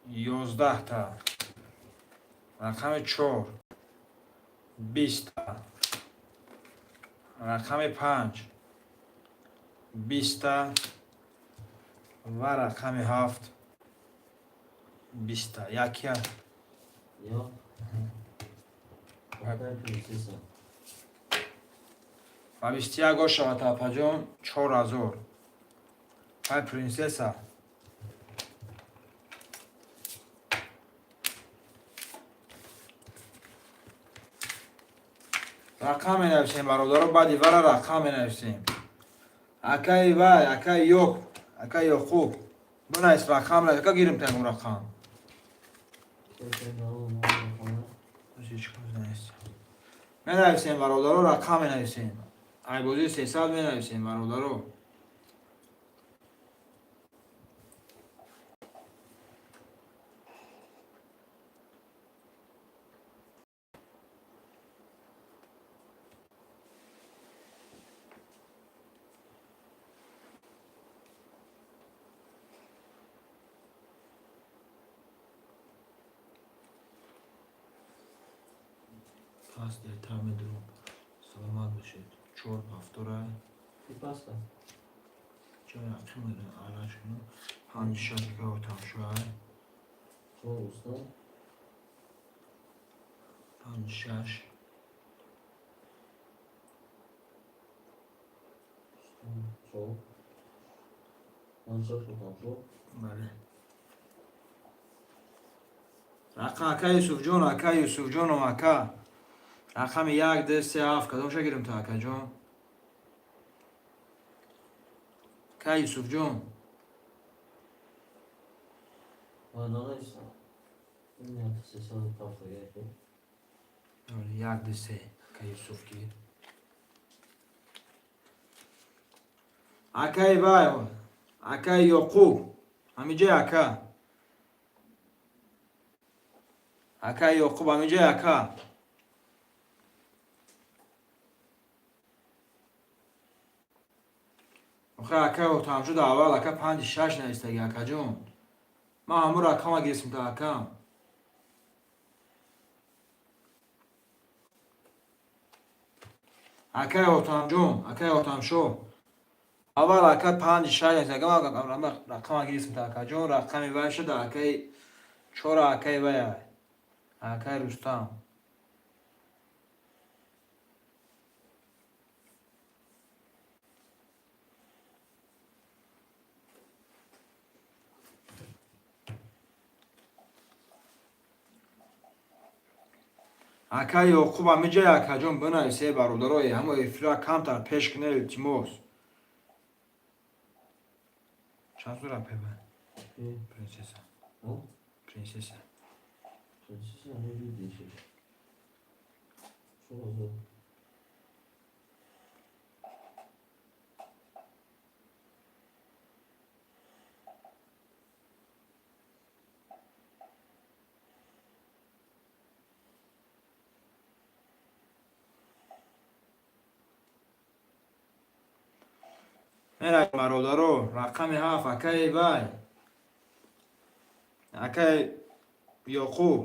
11 та. Рақами чор. 20 та. Рақами панҷ. 20 та. Ва рақами ҳафт. 20 та. Якя. Ё. Апай Принсесса. Ва 21 ошавад, апаҷон, 4000. Пай Принсесса. Рақам менависем, бародаро, баъди вара рақам менависем. Акаи вай, акаи Ёк, акаи Ёқуб. Бинавис рақам, ака, гирим тагум рақам. Менависем, бародаро, рақам менависем. Айбозии 300 менависем, бародаро. Пас дертар медурам. Саломат бошед. Чор ҳафтора. Паста. Чой ақим араш кунам. Панҷ шаш тамшоай. Чор уста. Панҷ шаш. Чор. Панҷ шаш чор. Бале. Рақам, ака Юсуфҷон, ака Юсуфҷоном, ака. Рақами як, ду, се, ҳафт, кадомша гирим та, акаҷон? Ака Юсуфҷон. Ва нанависам. Ин 307 яке. 1, 2, 3. Ака Юсуф гир. Акаи вай, акаи Ёқуб. Ҳамиҷай ака. Акаи Ёқуб, ҳамиҷай ака. Охир ака Ҳотамшо дар аввал ака панҷи шаш навистаги, акаҷон. Ман ҳамун рақама гирифтам та акам. Акаи Ҳотамҷон, акаи Ҳотамшо. Аввал ака панҷи шаш навистаги, ман рақама гирифтам та акаҷон, рақами вай шуда акаи чора акаи вай, акаи Рустам. Акаи Ёқуб ҳамиҷай, акаҷон, бинависе, бародарое, ҳамо эфира камтар пеш куне, илтимос. Чанд зура пева? Принсесса. Принсесса. Принсесса 0,10. 4000. Меравем, бародаро, рақами ҳафт, акаи вай. Акаи Ёқуб.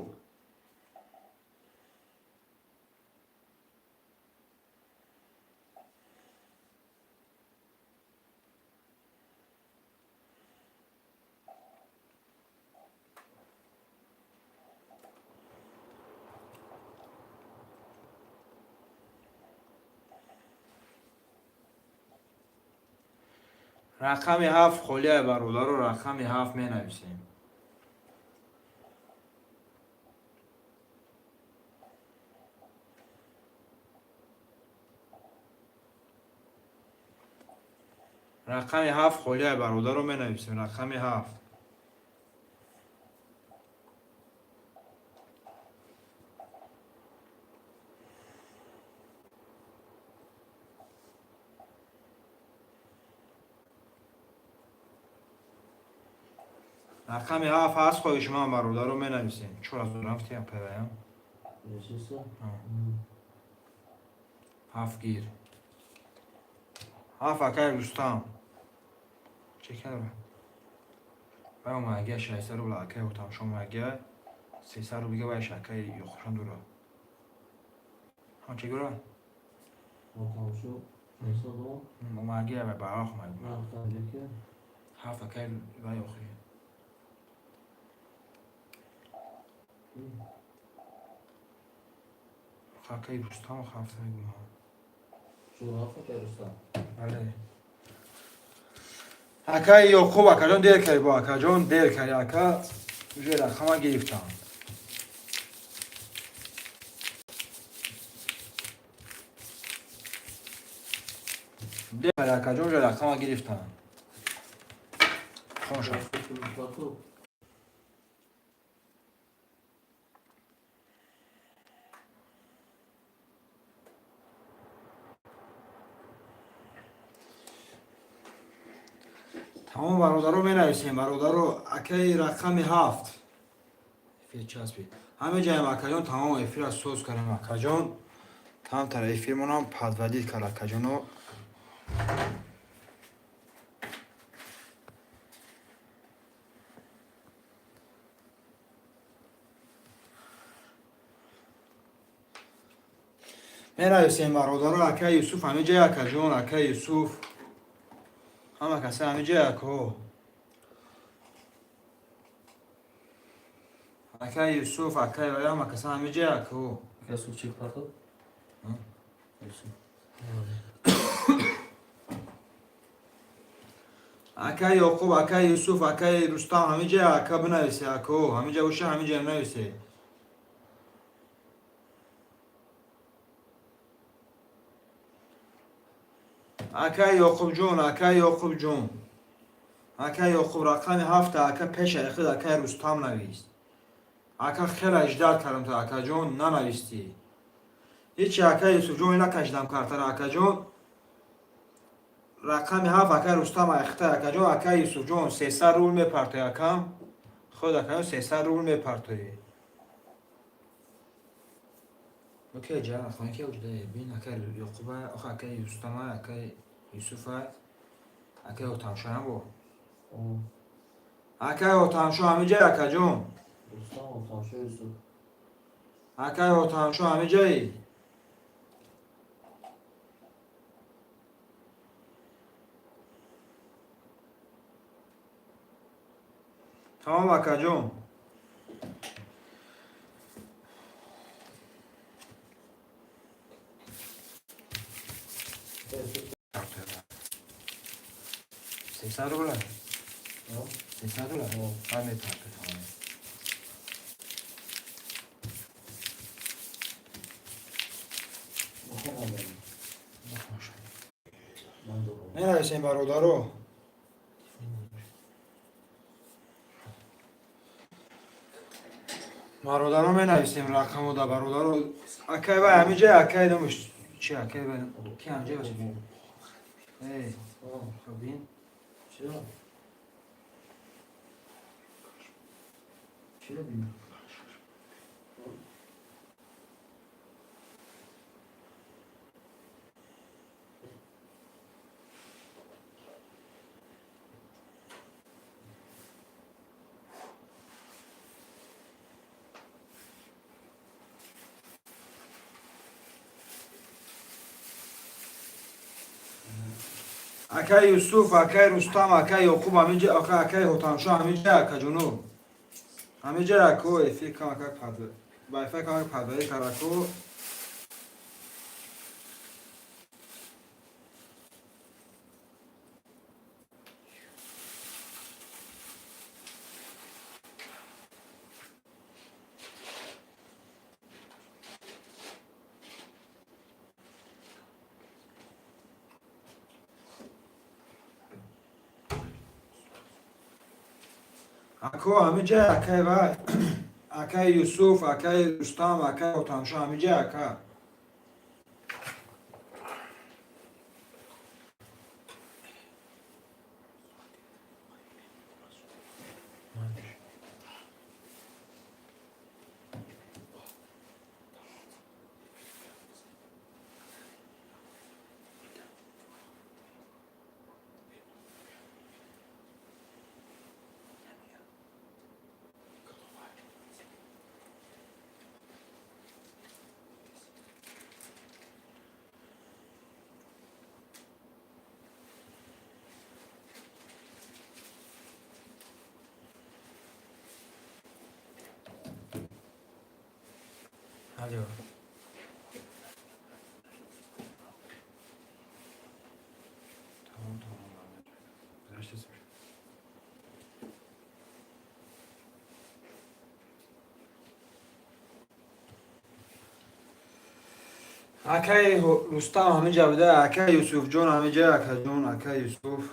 Рақами ҳафт холия, бародаро, рақами ҳафт менависем. Рақами ҳафт холия, бародаро, менависем. Рақами ҳафт. Рақами ҳафт ҳаст, хоҳишманд, бародаро, менависем. 4000 рафтиям певаям. Принсесса? Ҳафт гир. Ҳафт акаи Рустам. Чӣ кардам? Вай омадагия 600 рубл акаи Ҳотамшо омадагия 300 рубл дига вай акаи Ёқубшон дура. Ҳам чӣ гура? Ҳотамшо 600 рубл? Омадагия вай барвақт омад. Нарх ки? Ҳафт акаи вай охи. Акаи Рустам ҳафт мегӯям. Чор ҳафт акаи Рустам. Бале. Акаи Ёқуб, акаҷон, дер кардӣ бо, акаҷон, дер кардӣ, ака, уже рақама гирифтам. Дер кардӣ, акаҷон, уже рақама гирифтам. Хонша. Плату. Тамом, бародаро, менависем, бародаро, акаи рақами ҳафт. Эфир часпид. Ҳаме ҷаем, акаҷон, тамом эфира соз кардем, акаҷон. Камтар эфирмонам подводить кард, акаҷоно. Менависем, бародаро, акаи Юсуф ҳамиҷай, акаҷон, акаи Юсуф. Ҳама каса ҳамиҷай, ако. Акаи Юсуф, акаи вай, ҳама каса ҳамиҷай, ако. Ака Юсуф чӣ плату? Юсуф. Акаи Ёқуб, акаи Юсуф, акаи Рустам ҳамиҷай, ака, бинависе, ако. Ҳамиҷа боша, ҳамиҷа нависе. Акаи Ёқубҷон, акаи Ёқубҷон. Акаи Ёқуб, рақами ҳафта, ака, пеша ихид акаи Рустам навист. Ака, хеле ждать кардам та, акаҷон, нанавистӣ. Ҳечи, акай Юсуфҷон, накашидам картара, акаҷон. Рақами 7, акай Рустам Айхтай, акаҷон, акай Юсуфҷон, 300 рубл мепартои, акам. Худ, акаҷон, 300 рубл мепартоӣ. Окей, ҷа, хони ки уҷда бин, акай Ёқуба, оха, акай Рустама, акай Юсуфа, акай Отамшоям бо. Акай Отамшо ҳамиҷай, акаҷон? Рустам, Отамшо, Юсуф. Акай Отамшо ҳамиҷаи? Тамом, акаҷон. Юсуф. 300 рубла. О, 300 рубла. О. Ҳа, мепартои, тамом. Мухаммад. Ман дорам. Менависем, бародаро. Бародаро, менависем рақамо да, бародаро. Акай вай ҳамиҷай, акай номиш чи, акай вай ки ҳамиҷай боша? Эй, О, хоб бин. Чиро? Чиро бин? Акай Юсуф, акай Рустам, акай Ёқуб ҳамиҷа, ака, акай Ҳотамшо ҳамиҷа, акаҷоно. Ҳамиҷа, ако, эфир камакак пад вайфай камак падварӣ карако. Ако ҳамиҷа, акай вай, акай Юсуф, акай Рустам, акай Ҳотамшо ҳамиҷа, ака? Алло. Тамом, тамом. Гузаштесем. Акай Рустам ҳамиҷа буда, акай Юсуфҷон ҳамиҷа, акаҷон, акай Юсуф.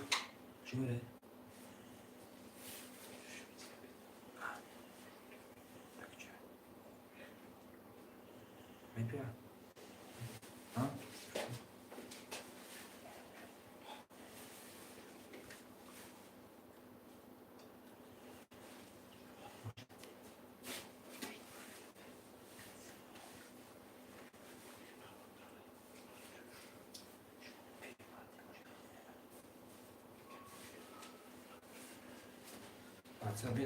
Чӣ мере? Мепия? А?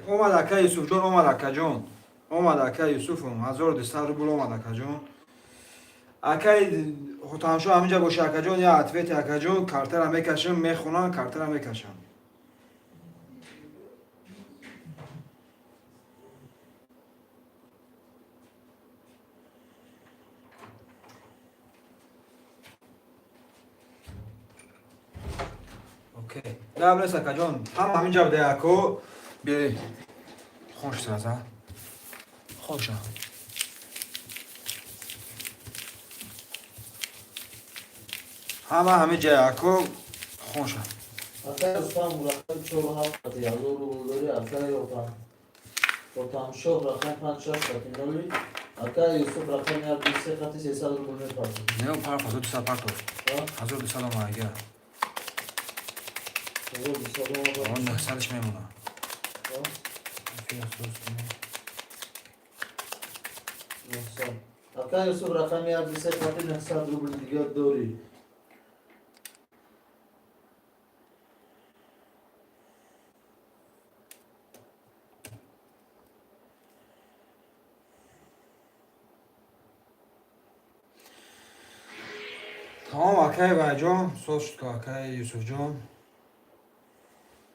Омад, ака Юсуфҷон, омад, акаҷон, омад, ака Юсуфум, 1200 рубл омад, акаҷон. Акаи Хотамшо ҳаминҷа боша, акаҷон, я ответи, акаҷон, картара мекашам, мехонам, картара мекашам. Окей, гап нест, акаҷон, ҳама ҳаминҷа буде, ако. Биёй, хон шуд, хон ша. Ҳама ҳаминҷа, ако, хон ша. Акай Рустам рақами чору ҳафт қати 1000 рубл дорӣ, акай Отамшоҳ рақами панҷ шаш қати ноли. Акай Юсуф рақами як ду се хати 300 рубл мепартад. Не, парт 1200 партов. 1200 омага. 1200 омада. Он 900-ш мемона. Акай Юсуф рақами як ду се хати 900 рубл дигар дорӣ. Тамом, акай Вайҷон, соз шуд ко, акай Юсуфҷон.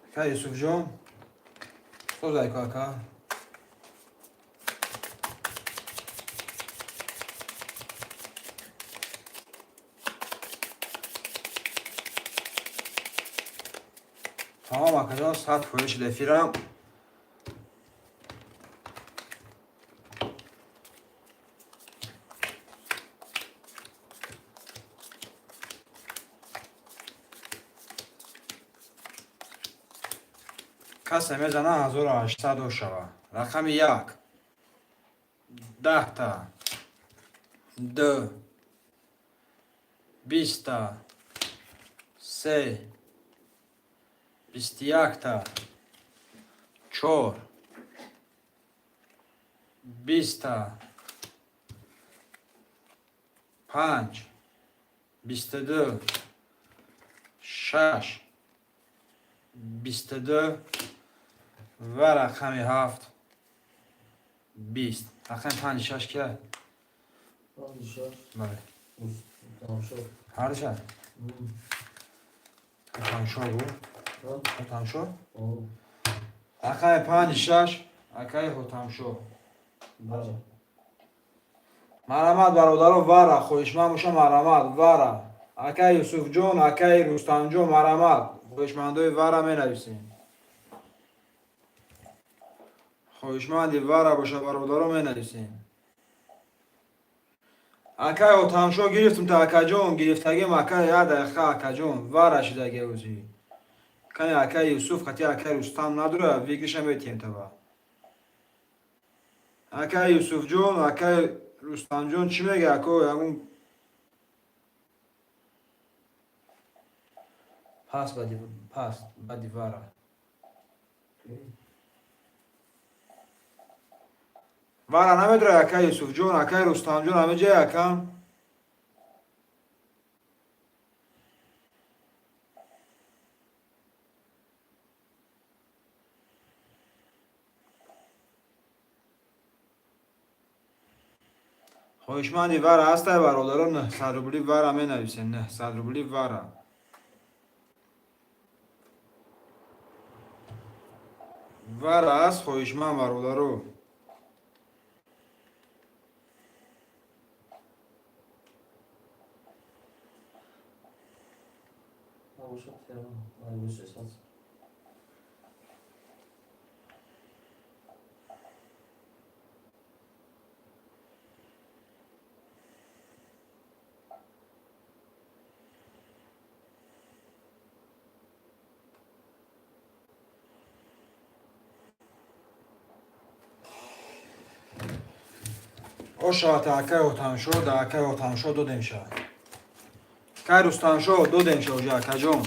Акай Юсуфҷон. Соз айко, ака. Тамом, акаҷон, 100% шуд эфирам. Касе мезана 1800 шава. Рақами як. 10-та. Ду. 20-та. Се. 21-та. Чор. 20-та. Панҷ. 22. Шаш. 22 ва рақами ҳафт 20. Рақами панҷи шаш кия? Панҷи шаш. Бале. Тамошо. Ҳардуша? Тамошо бу? Тамошо? Рақами панҷи шаш акаи Ҳотамшо. Бале. Марҳамат, бародаро, вара хоҳишманд боша, марҳамат, вара. Акаи Юсуфҷон, акаи Рустамҷон, марҳамат. Хоҳишмандои вара менависем. Хоҳишманди вара боша, бародаро, менависем. Акай Отамшо, гирифтум та, акаҷон, гирифтагим, ака, як дақиқа, акаҷон, вара шидаги ӯзи. Кани, акаи Юсуф хати акаи Рустам надора, выигрыша метиҳем таба. Акаи Юсуфҷон, акаи Рустамҷон, чӣ мега, ако, ягон пас бади пас бади вара. Вара намедора, акаи Юсуфҷон, акаи Рустамҷон, ҳамиҷа, акам. Хоҳишманди вара ҳастай, бародаро, 900 рубли вара менависем, 900 рубли вара. Вара аст, хоҳишманд, бародаро. Набошад, ай. Ошавата, акай Отамшо, да акай Отамшо додем ша. Акай Рустамшо додем ша уже, акаҷон.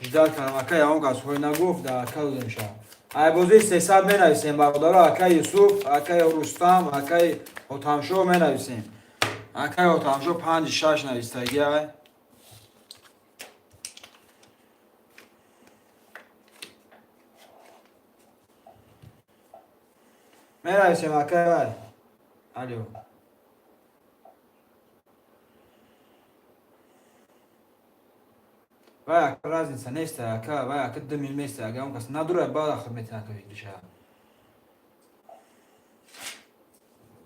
Ждать кардам, акай ягон кас ҳой нагуфт, да ака додем ша. Ай бозии 300 менависем, бародаро, акай Юсуф, акай Рустам, акай Отамшо менависем. Акай Отамшо панҷи шаш навистаги ай. Менависем, акай вай. Алло. Вай, ака, разница нест, ака, вай, ака, 2 мил места, ага, он кас надура, баъд ахир метина, ака, выигрыша.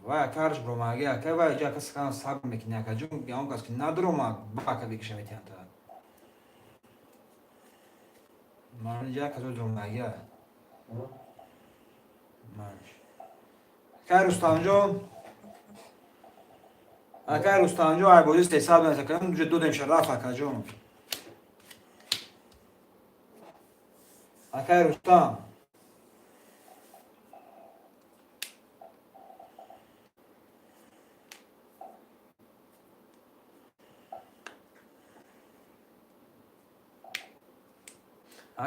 Вай, ака, арш бромаги, ака, вай, ҷа, ака, сакан сабр мекини, ака, ҷун, он кас ки надуромад, ба ака выигрыша метиҳанд та. Ман ҷа, ака, зо дромаги, а. Манш. Акай Рустамҷон, акай Рустамҷон, ай бозӣ 300 менависа, акам, уже додем ша, рафт, акаҷон. Акай Рустам.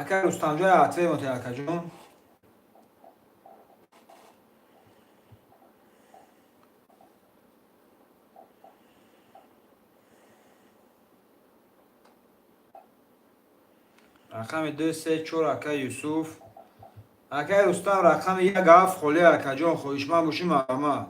Ака Рустамҷон, атве моте, акаҷон. Рақами ду, се, чор, ака Юсуф. Акаи Рустам, рақами як, ҳафт холӣ, акаҷон, хоҳишманд бошӣ, марҳамат.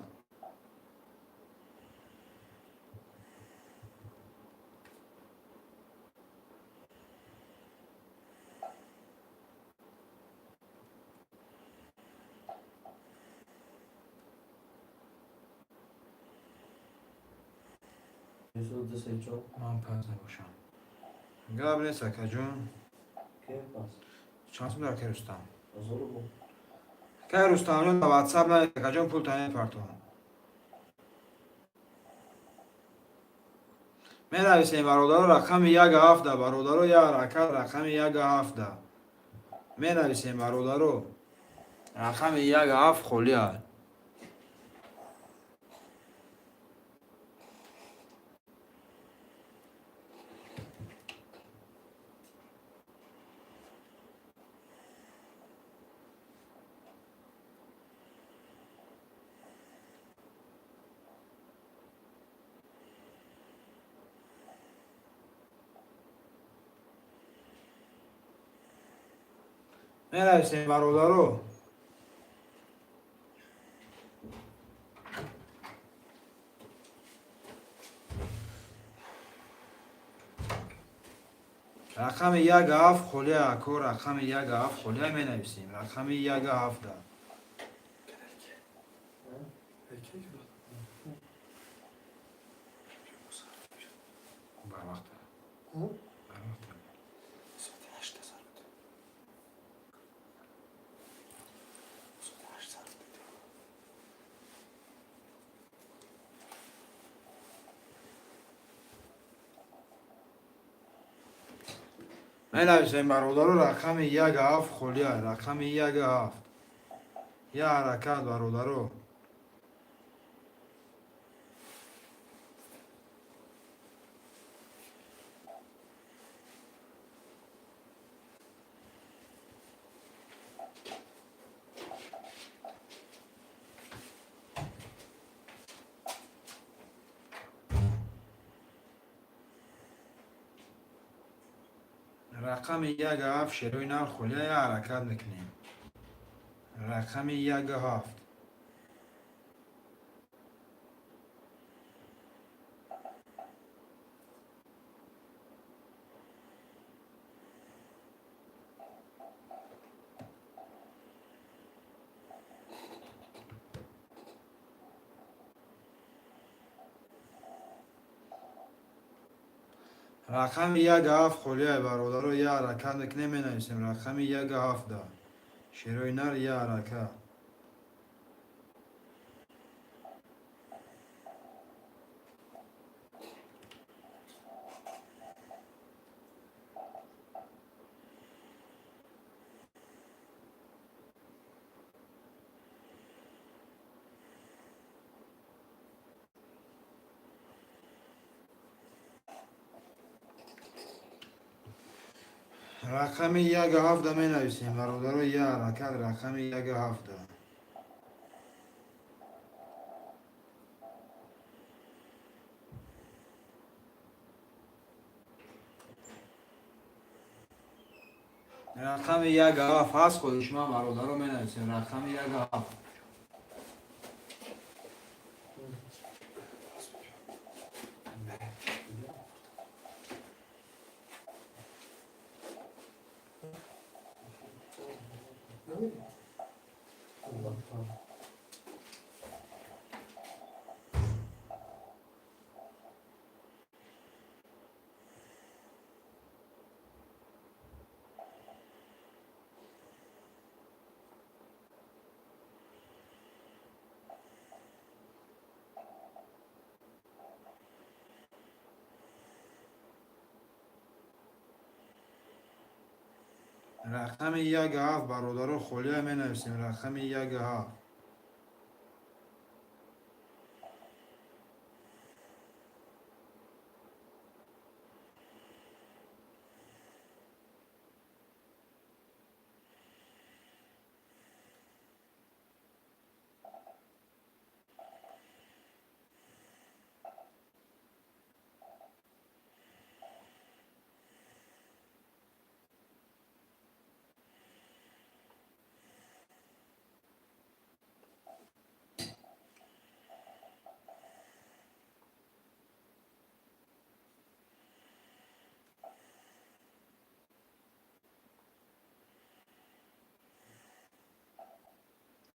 Юсуф, ду, се, чор. Ман пас набошам. Гап нест, акаҷон. Ке пас? Чанд сум дар, акаи Рустам? 1000 рубл. Акаи Рустамҷон, дар ватсап на, акаҷон, пул намепартом. Менависем, бародаро, рақами як ҳафта, бародаро, як ҳаракат, рақами як ҳафта. Менависем, бародаро. Рақами як ҳафт холӣ аст. Менависем, бародаро. Рақами як ҳафт холӣ, ако, рақами як ҳафт холӣ менависем. Рақами як ҳафта. Барвақт. Барвақт. Соати 8 сар буд. Соати 8 сар буд. Менависем, бародаро, рақами як ҳафт холӣ, рақами як ҳафт. Як ҳаракат, бародаро. Рақами як ҳафт, шерои нар холия, як ҳаракат мекунем. Рақами як ҳафт. Рақами як ҳафт холия, бародаро, як ҳаракат мекунем, менависем рақами як ҳафта. Шерои нар, як ҳаракат. Рақами як ҳафта менависем, бародаро, як ҳаракат, рақами як ҳафта. Рақами як ҳафт ҳаст, хоҳишманд, бародаро, менависем рақами як ҳафт. Рақами як ҳафт, бародаро, холия менависем, рақами як ҳафт.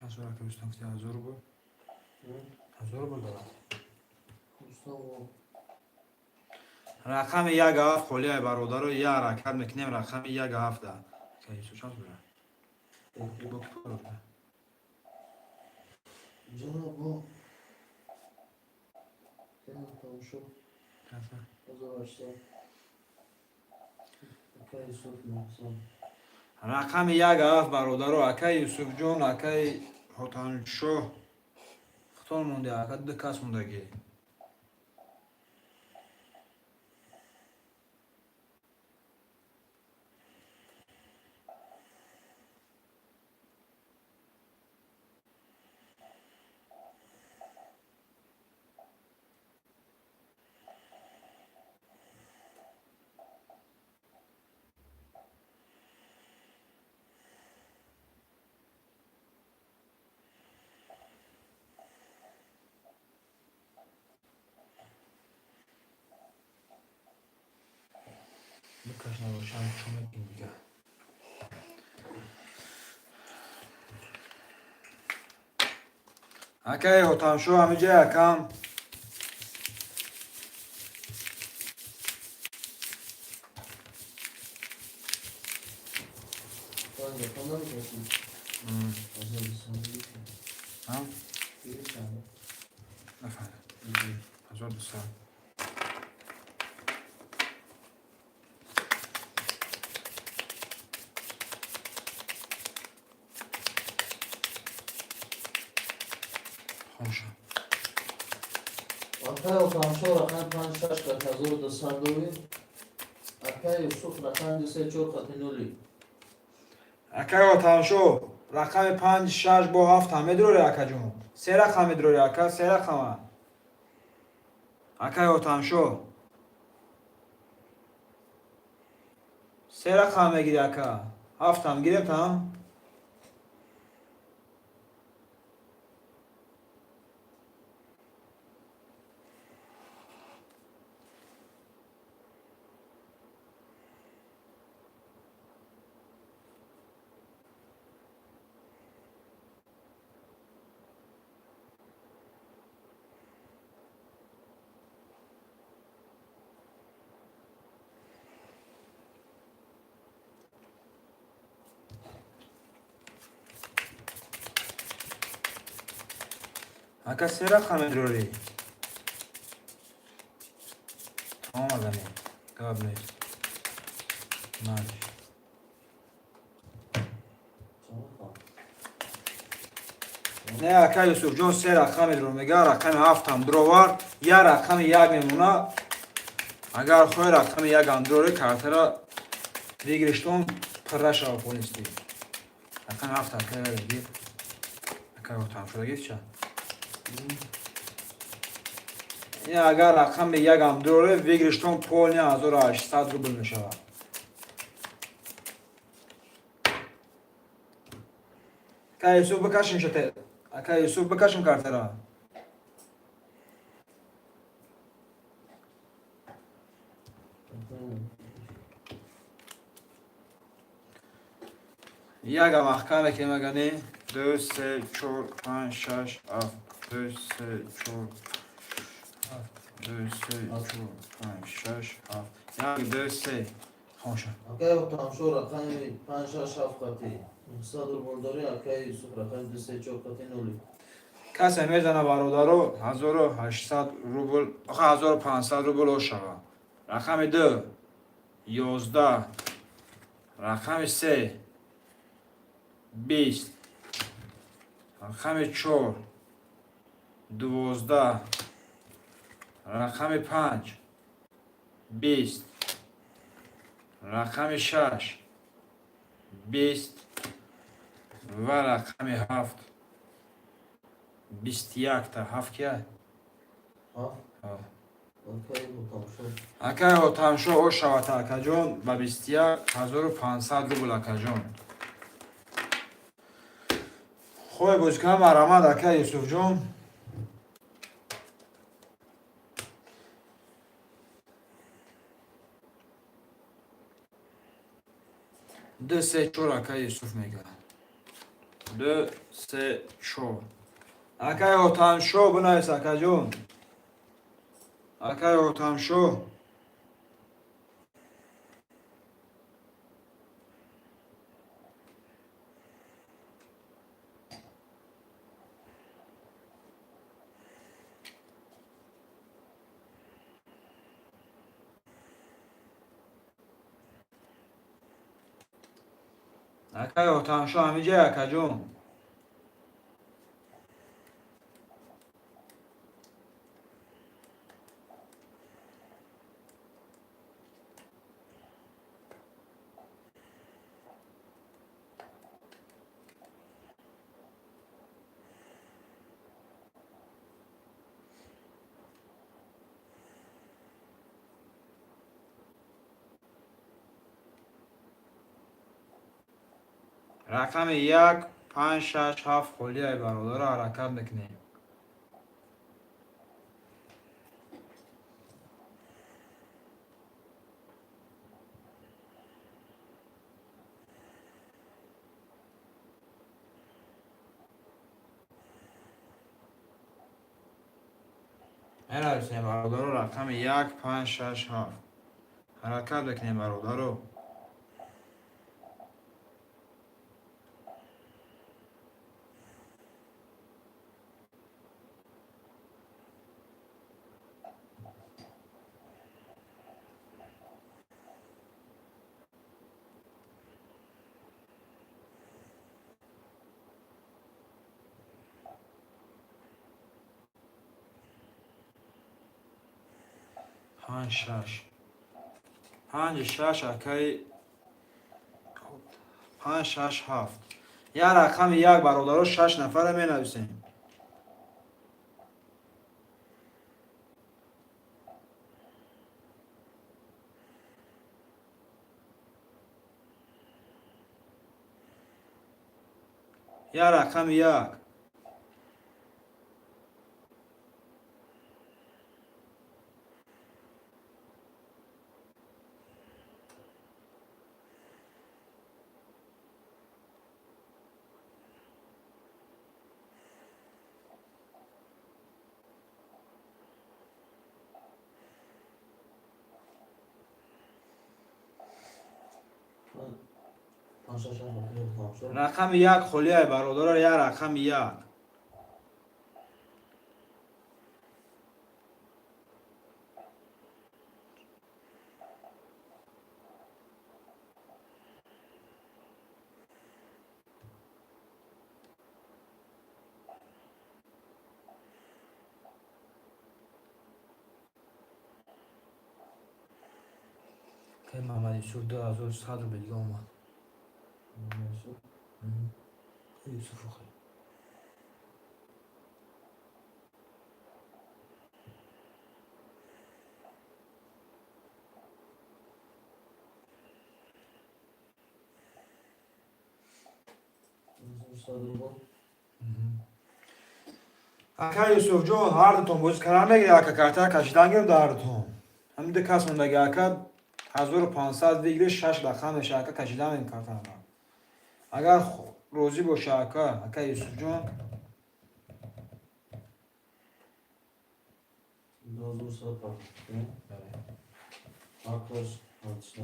Чанд сора, ака Рустам, гуфти 1000 рубл? 1000 рубл дорад. Рустам. Рақами як ҳафт холиай, бародаро, як ҳаракат мекунем рақами як ҳафта. Ака Юсуф, чанд сора? Бо ки пул? Ҷаноб, тамошо. 1800. Ака Юсуф, 900. Рақами як ҳафт, бародаро, акаи Юсуфҷон, акаи Ҳотамшоҳ, хутон монде, ака, ду кас мондагӣ. Ду кас набошам, чо мекунем дига? Акаи Ҳотамшоҳ, ҳамиҷа, акам. Панҷ рақам намекашӣ? 1200. Ҳа? Чанд? Нафаҳмидам. 1200. Хомӯша. Акаи Ҳотамшоҳ, рақами панҷ шаш қат 1200 дови. Акаи Юсуф, рақами ду се чор қати нули. Акаи Ҳотамшоҳ, рақами панҷ шаш бо ҳафт ҳам медурори, акаҷон? Се рақам медурори, ака, се рақама. Акаи Ҳотамшоҳ, се рақам мегири, ака, ҳафтам гирем. Ака, се рақам медурори, тамом агани, гап нест, марш. Чанд рақам? Не, ака Юсуфҷон, се рақам медурор, мега, рақами ҳафтам дуровард, як рақами як мемона. Агар хоҳӣ, рақами якам дурори, картара выигрыш тон пурра шава полностью. Рақами ҳафт, ака, гир. Ака Ҳотамшода, ча? Ин агар рақами якам дуроре, выигрыш тон полный 1800 рубл мешавад. Ака Юсуф, бикашем шате. Ака Юсуф, бикашем картара. Ягам маҳкам мекунем, агани. Ду, се, чор, панҷ, шаш, ҳафт. Ду, се, чор, ҳафт. Ду, се, чор, панҷ, шаш, ҳафт. Як, ду, се. Хомӯша. Акаи Ҳотамшоҳ, рақами панҷ шаш ҳафт қати 900 рубл дорӣ. Акаи Юсуф, рақами ду се чор қати нули. Касе мезана, бародаро, 1800 рубл, оха, 1500 рубл ошава. Рақами ду, 11, рақами се, 20, рақами чор, 12, рақами панҷ, 20, рақами шаш, 20 ва рақами ҳафт, 21-та. Ҳафт кия? Ҳафт? Ҳа. Акаи Ҳотамшоҳ. Акаи Ҳотамшоҳ, ошавад, акаҷон, ба 21 1500 рубл, акаҷон. Хоҳе бозикунам, марҳамат, акаи Юсуфҷон. Ду, се, чор, акаи Юсуф мега. Ду, се, чор. Акай Отамшо, бинавис, акаҷон. Акай Отамшо. Акай Отамшо, ҳамиҷа, акаҷон. Рақами як, панҷ, шаш, ҳафт холиай, бародаро, ҳаракат мекунем. Менависем, бародаро, рақами як, панҷ, шаш, ҳафт. Ҳаракат мекунем, бародаро. Панҷ, шаш, панҷ, шаш, акаи, панҷ, шаш, ҳафт. Як рақами як, бародаро, шаш нафара менависем. Як рақами як. Панҷ, шаш, ҳафт, акаи Отамшо. Рақами як холиай, бародаро, як рақами як. Акаи Мамад Юсуф 2100 рубл дига омад. Юсуф. Юсуф охи. 100 рубл. Ака Юсуфҷон, ҳардутон бозӣ кардан мегиред, ака, карта кашидан гирифт ҳардутон. Ҳамин ду кас мондаги, ака, 1500 выигрыш, шаш рақам меша, ака, кашидан мегирем картаро. Агар розӣ боша, ака, ака Юсуфҷон. 2100 пахт. Ҳаққаш ҳатшта.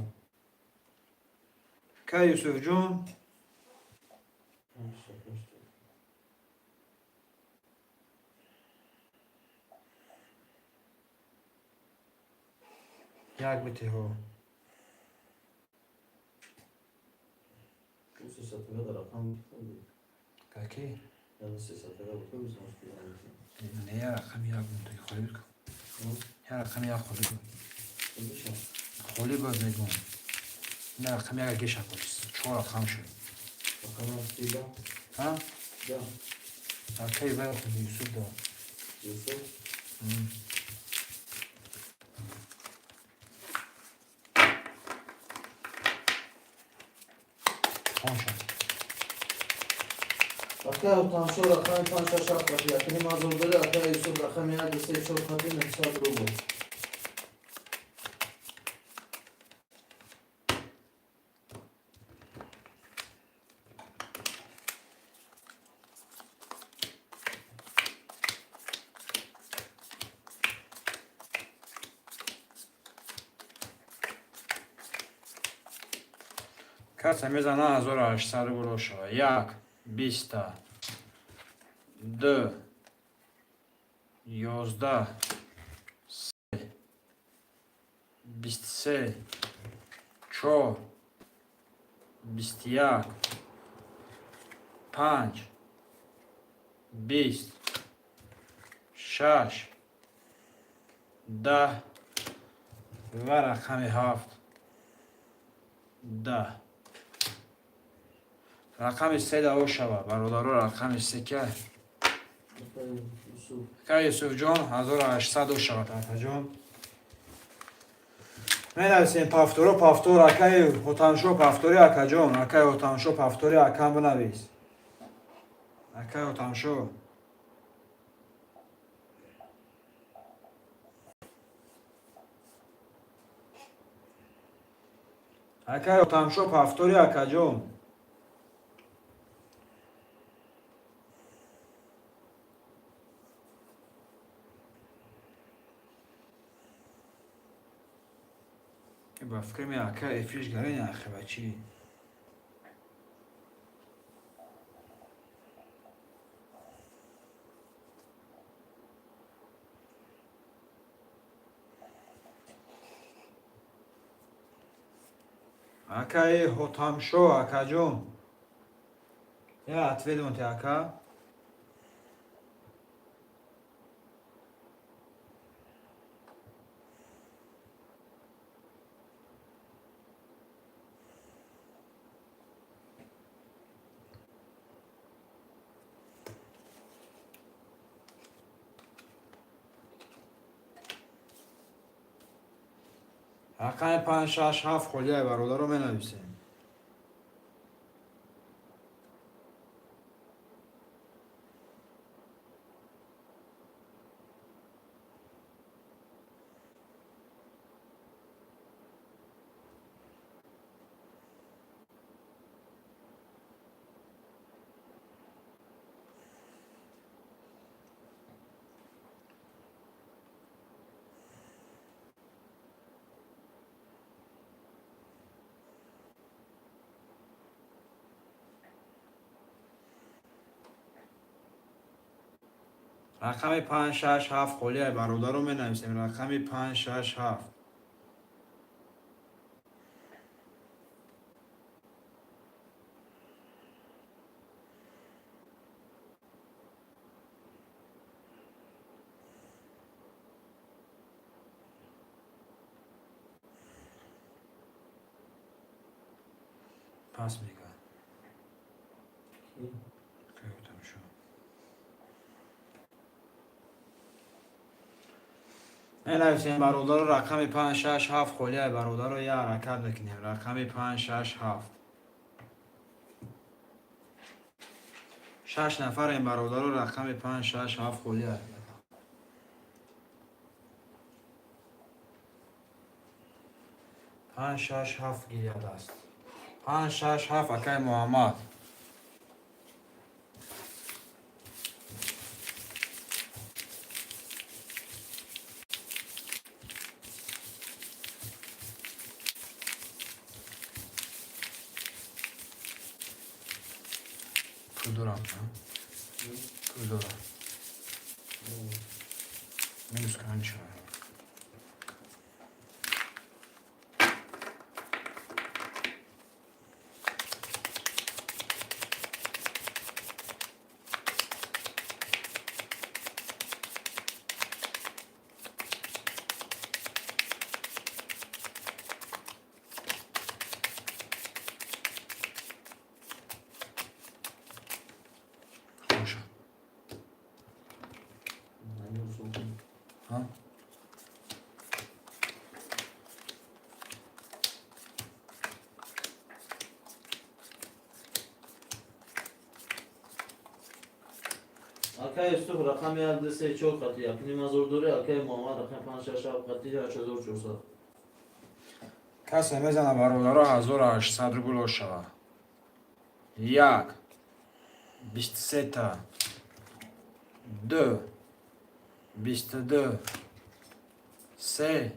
Ака Юсуфҷон. Панҷ, шаш. Як битеҳо. Ӯ сесадтага дар рақам буд. Каки? Яъне сесадтага буд, Не, як рақами як мондаги, холӣ буд. Як рақами як холӣ буд. Холӣ буд, мегӯм. Ина рақами як геша чор рақам шуд. Рақам да? Ҳа? Да. Акаи вай Юсуф да. Юсуф? Панҷ. Акаи Отамшо рақами панҷ, шаш, ҳафт қати 1500 дори, акаи Юсуф рақами як, се, чор қати 900 рубл. Касе мезана, 1800 рубл шава. Як, биста, ду, 11, се, 23, чор, 21, панҷ, 20, шаш, 10 ва рақами ҳафт, 10. Рақами се даво шава, бародаро. Рақами се ка? Ка Юсуфҷон, 1800 шавад, акаҷон. Менависем повторо, повтор. Акаи Ҳотамшо, повтори. Акаҷон, акаи Ҳотамшо, повтори. Акам, бинавис, акаи Ҳотамшо. Акаи Ҳотамшо, повтори, акаҷон. Ба фикри мен, ака, эфирш гарен ахи, бачи. Акаи Ҳотамшо, акаҷон, я ответ монте, ака. Рақами панҷ, шаш, ҳафт холияи, бародаро, менависем. Рақами панҷ, шаш, ҳафт холияи, бародаро, менависем. Рақами панҷ, шаш, ҳафт. Пас мега. Кай, менависем, бародаро. Рақами панҷ, шаш, ҳафт холияи, бародаро, я ҳаракат мекунем. Рақами панҷ, шаш, ҳафт. Шаш нафарем, бародаро. Рақами панҷ, шаш, ҳафт холияй. Панҷ, шаш, ҳафт гиряд аст. Панҷ, шаш, ҳафт, акай Муҳаммад. Пул дорам, пул дорам. Минус канча? Хоша. А? Акай Юсуф, рақами як, ду, се, чор қати 1500 дори. Акай Муҳаммад, рақами панҷ, шаш, ҳафт қати 8400. Касе мезана, бародаро, 1800 рубл шава. Як, 23-та, ду, 22, се,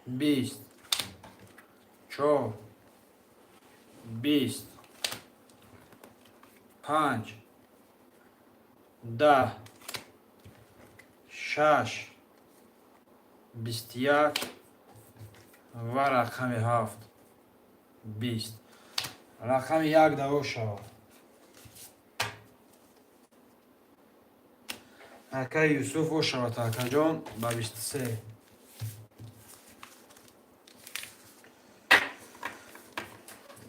20, чор, 20, 5, 10, 6, 21 ва рақами 7, 20. Рақами 1 даво шавад. Акаи Юсуф ошавад, акаҷон, ба 23.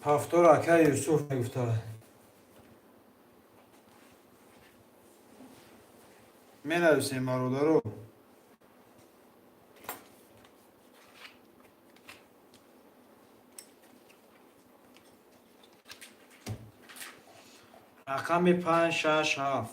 Повтор акаи Юсуф мегуфта. Менависем, бародаро. Рақами 5, 6, 7.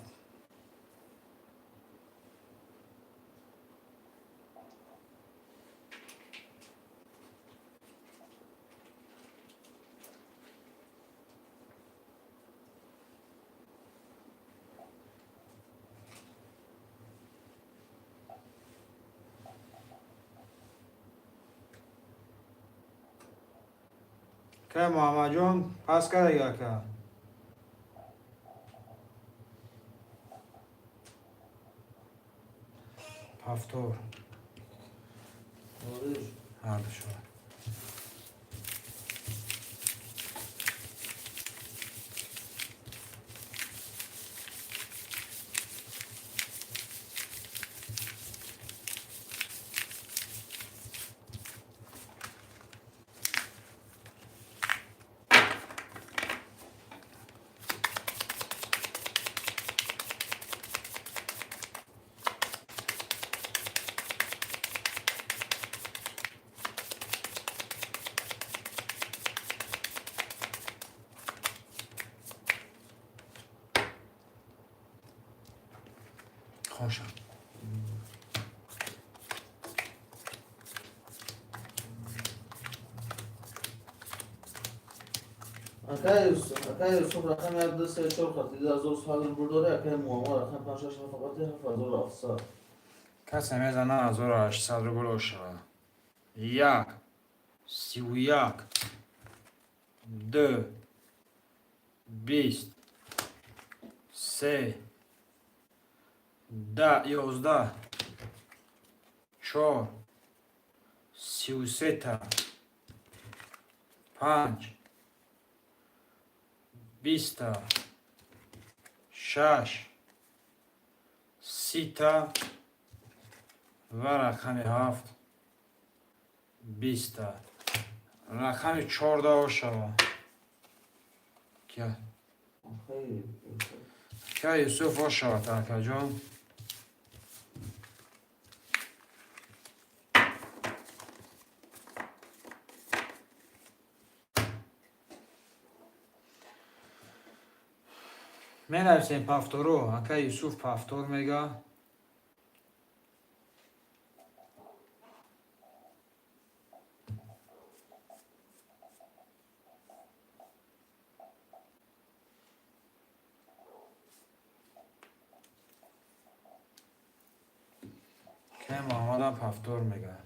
Ка Муҳаммадҷон пас кардаги, ака? Повтор. Молодежь. Ҳарду шавад. Хошам. Акаи Юсуф рақами 1, 2, 3, 4 хати 2100 рубл дорад, акаи Муҳаммад рақами 5, 6, 7 хати 7700. Касе мезана, 1800 рубл ошавад. 1, 31, 2, 20, 3, 10, 11, 4, 33-та, 5, 20-та, 6, 30-та ва рақами 7, 20-та. Рақами 14 ошава. Кия? Акаи Юсуф. Кия Юсуф ошавад, акаҷон. Менависем повторо. Ака Юсуф повтор мега. Ке Муҳаммадам повтор мега.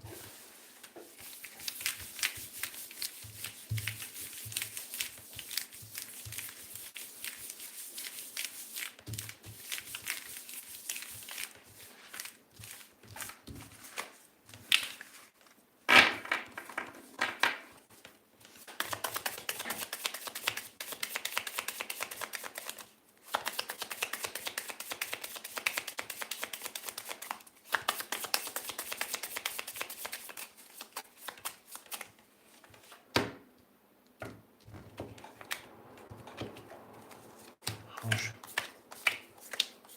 Хош.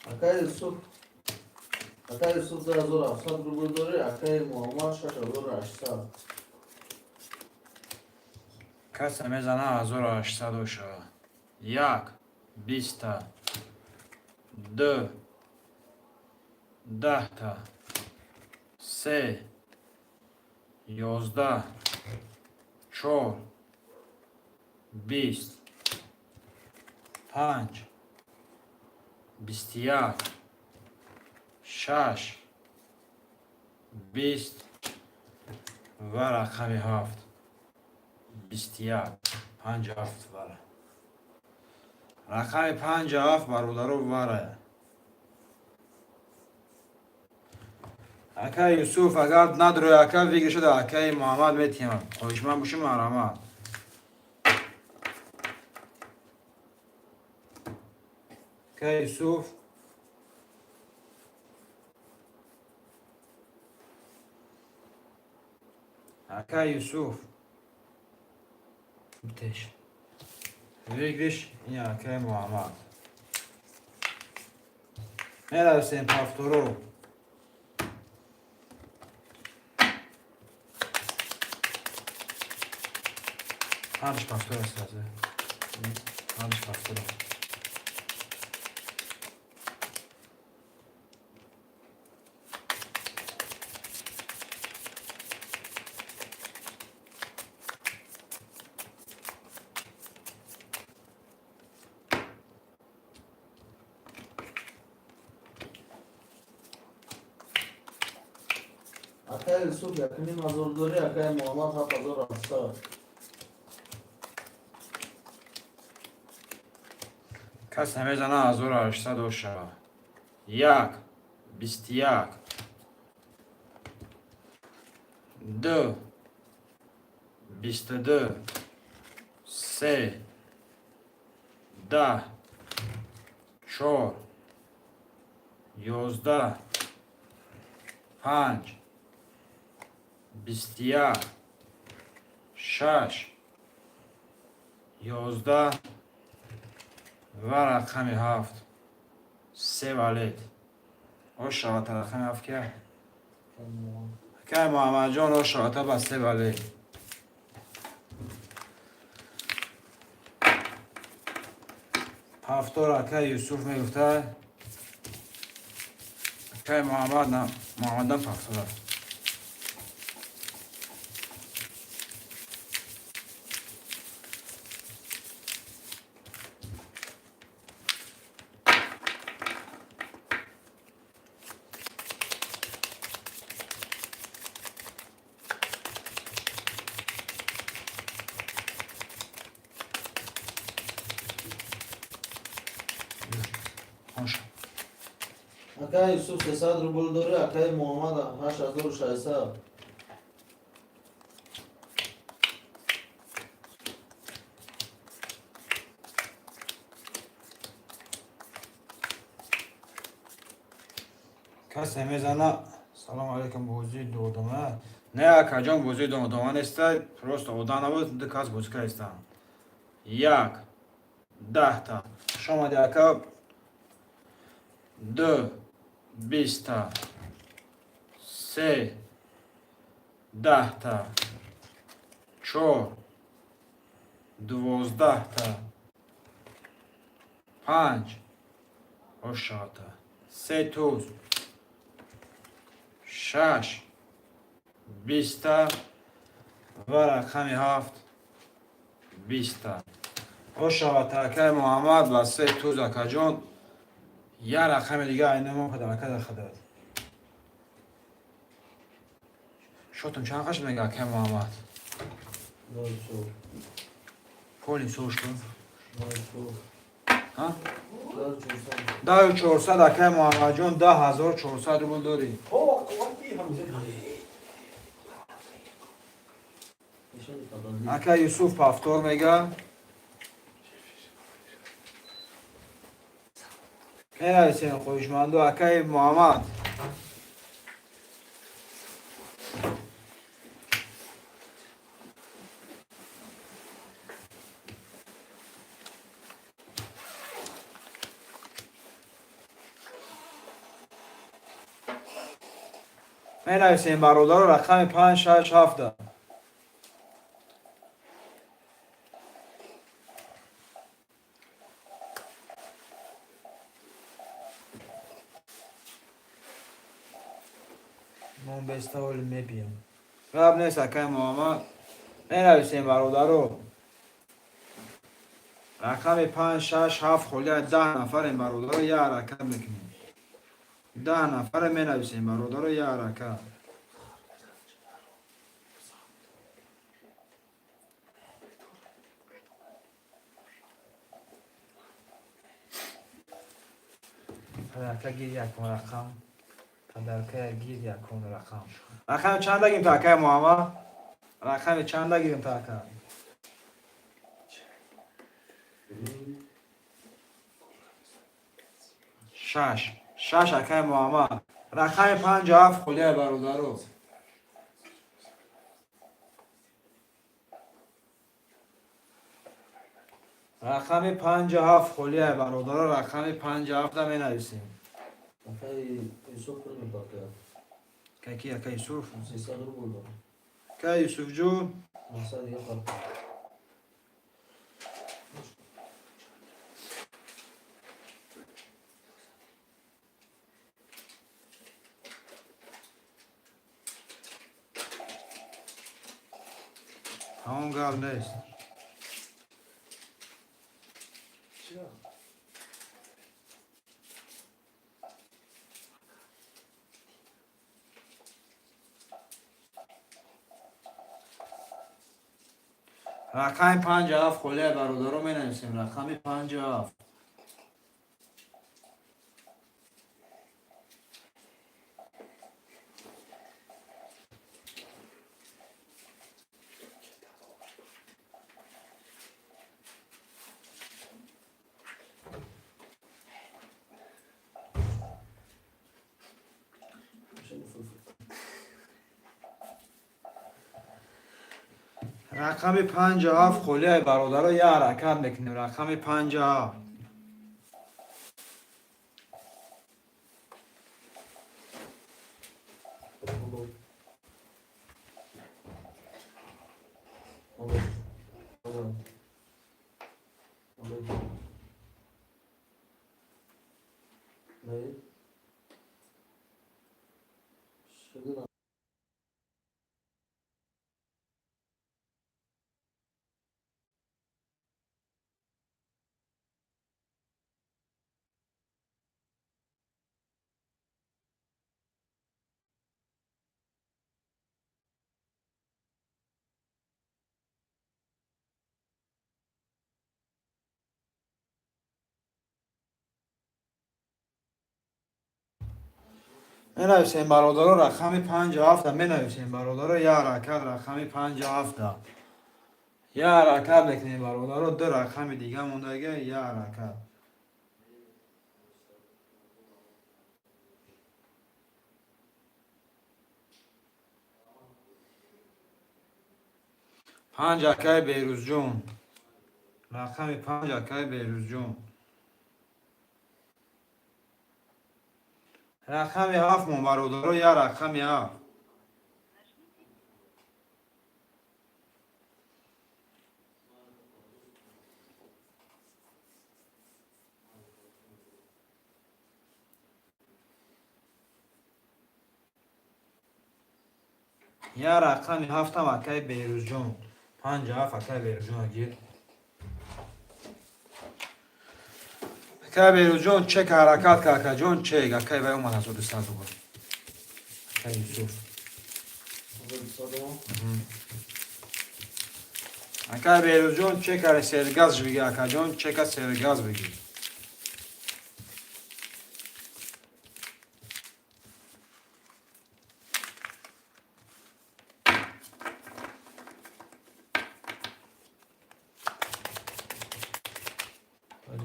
Акаи Юсуф 2700 рубл дорад, акаи Муҳаммад 6800. Касе мезана, 1800 ошава. 1, 20-та, 2, 10-та, 3, 11, 4, 20, 5, 21, 6, 20 ва рақами 7, 21. Панҷ ҳафт вара. Рақами панҷ ҳафт, бародаро, вара. Ака Юсуф, агар надрои, ака, выигрыш шуда, акаи Муҳаммад метиҳам. Хоҳишманд бошӣ, марҳамат. Ака Юсуф. Ака Юсуф. Битеш. Выигрыш ин акаи Муҳаммад. Мерависем повторо. Ҳардуш повтор аст, ҳардуш повтор. Акаи Юсуф 1500 дорӣ, акаи Муҳаммад 7800. Кас намезана, 1800 ошава. Як, 21, ду, 22, се, 10, чор, 11, панҷ, 21, шаш, 11 ва рақами ҳафт, се валет. Ошавата рақами ҳафт кия? Акай Муҳаммадҷон, ошавата ба се валет. Ҳафтор акай Юсуф мегуфта. Акай Муҳаммад, Муҳаммадан повтора. Хоша. Акаи Юсуф 300 рубл дорӣ, акаи Муҳаммад 8600. Касе мезана? Салом алейкум, бозии дуодама? Не, акаҷон, бозии дуодама неста, просто одам набуд, ду кас бозӣ кардистанд. Як, 10-та. Хуш омадӣ, ака. Ду, 20-та, се, 10-та, чор, 12-та, панҷ, ошата, се туз, шаш, 20-та ва рақами ҳафт, 20-та. Ошавата, акаи Муҳаммад, ба се туз. Акаҷон, як рақами дига айнамо падарака дар хадад. Шотум чанд қаш мега, акаи Муҳаммад? Нол чор. Поли сол шуд. Нол чор. Ҳа? 1400. 1400, акаи Муҳаммадҷон, 10 400 рубл дорӣ. Нишони подожди. Ака Юсуф повтор мега. Менависем, хоҳишманду, акаи Муҳаммад. Менависем, бародаро, рақами панҷ, шаш, ҳафта. Мон беставоли мебиям. Гап нест, акаи Муҳаммад. Менависем, бародаро. Рақами панҷ, шаш, ҳафт холия, 10 нафарем, бародаро, як ҳаракат мекунем. 10 нафаре менависем, бародаро, як ҳаракат. Подарка гир, якон рақам. Подарка гир, якон рақам. Рақами чанда гирим та, акай Муҳаммад? Рақами чанда гирим та, ака? Шаш. Шаш, акай Муҳаммад. Рақами 57 холия, бародаро. Рақами 57 холия, бародаро. Рақами 57-да менависем. Акай Юсуф пул мепартояд. Каки, ака Юсуф? 300 рубл дорам. Ка Юсуфҷон? 900 дига партояд. Тамом, гап нест. Чиро? Рақами 57 холия, бародаро, менависем. Рақами 57. Рақами 57 холияи, бародаро, я ҳаракат мекунем. Рақами 57. Алло. Алло. Алло. Алло. Не? Шуду. Менависем, бародаро, рақами 57-да менависем, бародаро, я ҳаракат. Рақами 57-да я ҳаракат мекунем, бародаро. Ду рақами дига мондага, я ҳаракат. Панҷ, акай Берӯзҷон. Рақами 5, акай Берӯзҷон. Рақами 7 мон, бародаро, я рақами 7. Я рақами 7-ам, акай Берӯзҷон. 57, акай Берӯзҷон, гир. Акай Берӯзҷон, чек ҳаракат ка, акаҷон, чек. Акай вай омад, 1200 рубл, акай Юсуф. Садом. Акай Берӯзҷон, чека сергаз бигир, акаҷон, чека сергаз бигир.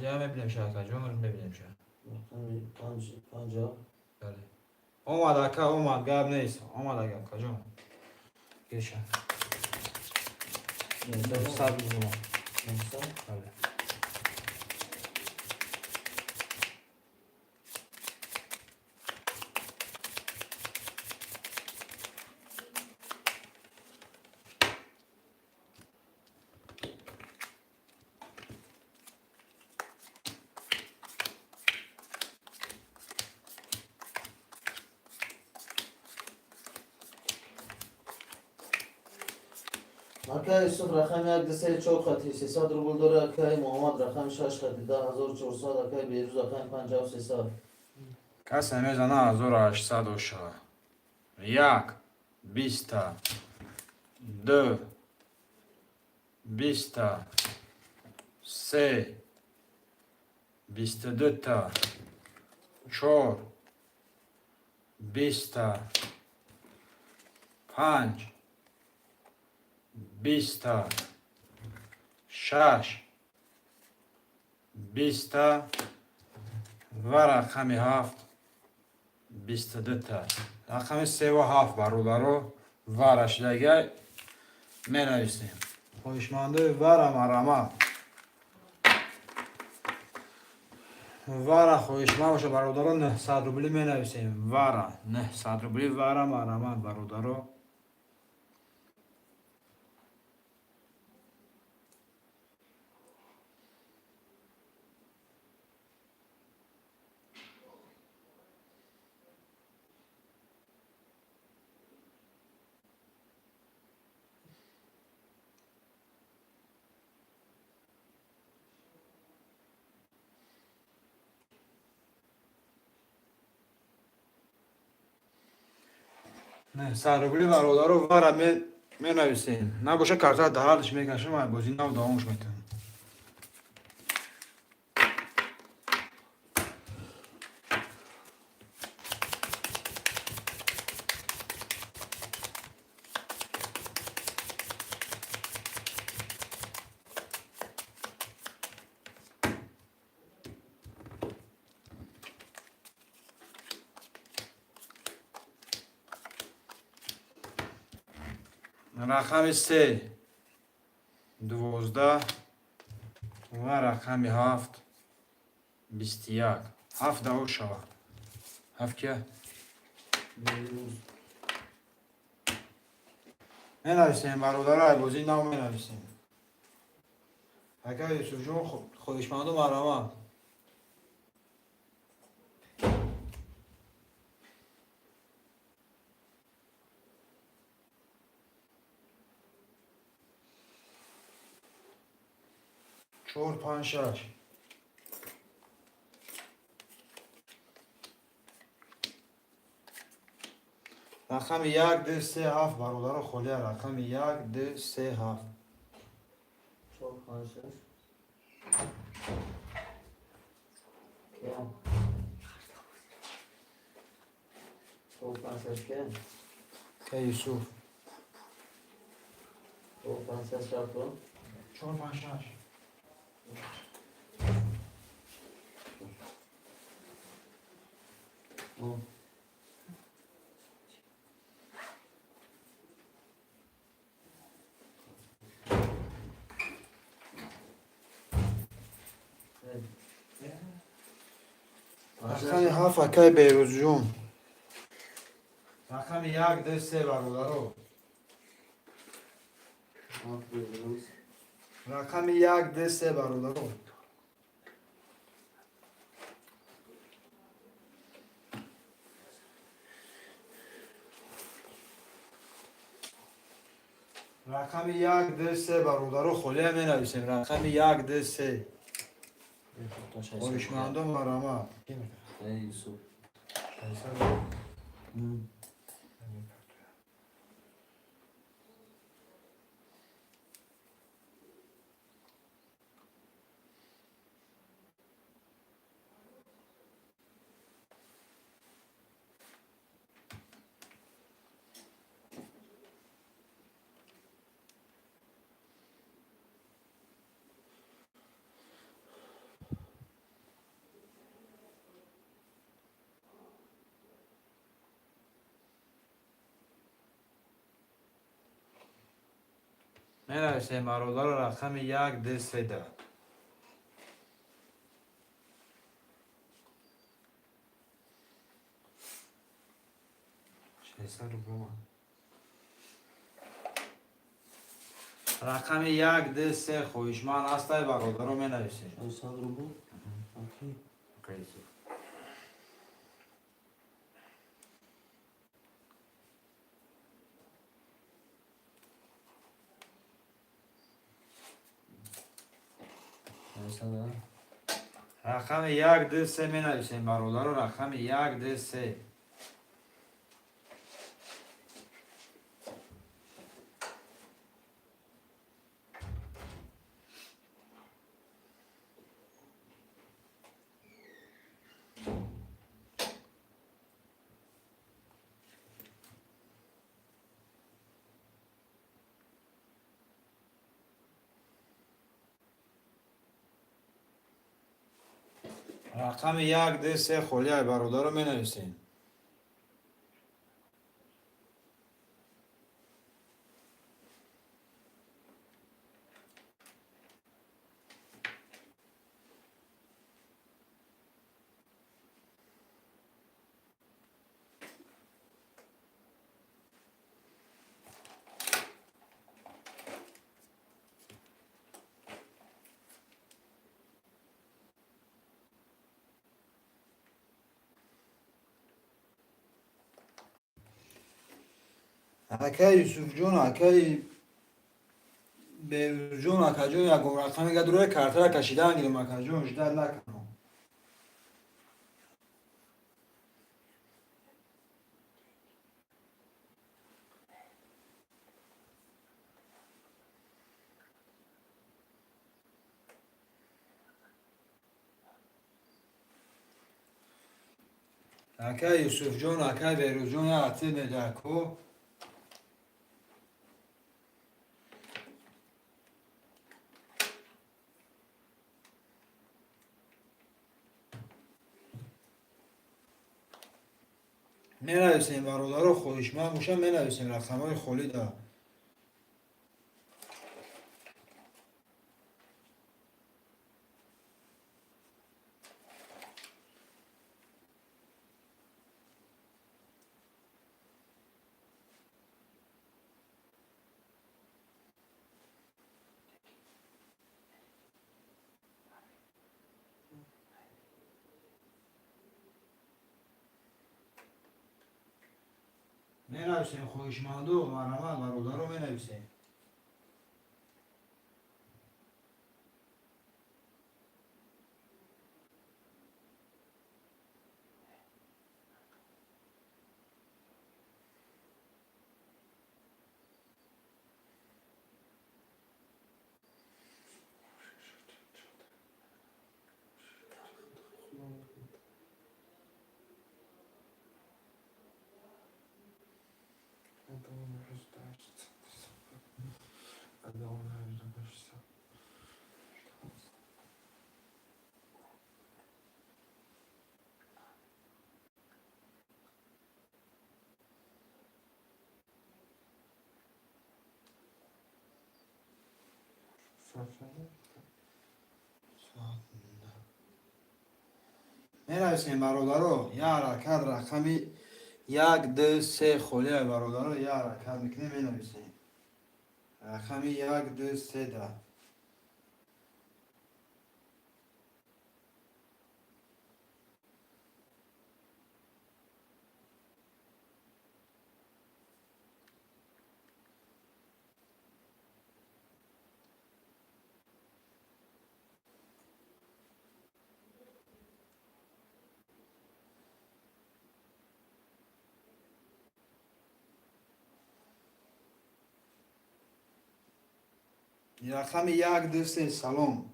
Ҷа мебинем ша, акаҷон, мебинем ша. Рақами 5 5. Бале. Омад, ака, омад, гап нест. Омад, ака, акаҷон. Гирша. 900 рубл. 900. Бале. Акай Юсуф, рақами 1 2 3 4 хати 300 рубл дора, акай Муҳаммад, рақами 6 хати 10 400, акай Берӯз, рақами 5 7 300. Касе мезана, 1800 оша. Як, 20-та. Ду, 20-та. Се, 22-та. Чор, 20-та, панҷ, 20-та, шаш, 20-та ва рақами ҳафт, 22-та. Рақами севу ҳафт, бародаро, вара шидагай менависем. Хоҳишмандои вара, марҳамат. Вара хоҳишманд боша, бародаро, 900 рубли менависем. Вара 900 рубли, вара, марҳамат, бародаро. 900 рубли, бародаро, вара менависем. Набоша, карта даҳардаш мекашам, бозӣ нав давомш метавонам. Рақами се, 12 ва рақами ҳафт, 21. Ҳафт давр шавад. Ҳафт кия? Беҳрӯз. Менависем, бародаро, ай бозӣ нав менависем. Ака Юсуфҷон, хоҳишманду, марҳамат. Чор, панҷ, шаш. Рақами як, ду, се, ҳафт, бародаро, холия. Рақами як, ду, се, ҳафт. Чор, панҷ, шаш. Кия? Чор, панҷ, шаш кия? Ка Юсуф. Чор, панҷ, шаш рафт. Чор, панҷ, шаш. О. Эй. Рақами ҳафт, акай Берӯзҷон. Рақами як, ду, се, бародаро. Ҳафт, Беҳрӯз. Рақами як, ду, се, бародаро. Рақами як, ду, се, бародаро, холия менависем. Рақами як, ду, се. Хоҳишмандон, марҳамат. Эй, Юсуф. 600. Менависем, бародаро, рақами як, ду, се да. 600 рубл. Рақами як, ду, се, хоҳишманд ҳастай, бародаро, менависем. 600 рубл? Окей. Окей, Юсуф. 600, а? Рақами як, ду, се менависем, бародаро, рақами як, ду, се. Рақами як, ду, се холиай, бародаро, менависем. Акай Юсуфҷон, акай Берӯзҷон, акаҷон, ягон рақами гадрои картара кашидан гирем, акаҷон, ждать накунам. Акай Юсуфҷон, акай Берӯзҷон, як ответ медиҳад ко. Менависем, бародаро, хоҳишманд бошам, менависем рақамҳои холида. Менависем, хоҳишманду, марҳамат, бародаро, менависем. Менависем, бародаро, як ҳаракат, рақами як, ду, се холия, бародаро, як ҳаракат мекунем, менависем рақами як, ду, се да. Рақами як, ду, се. Салом.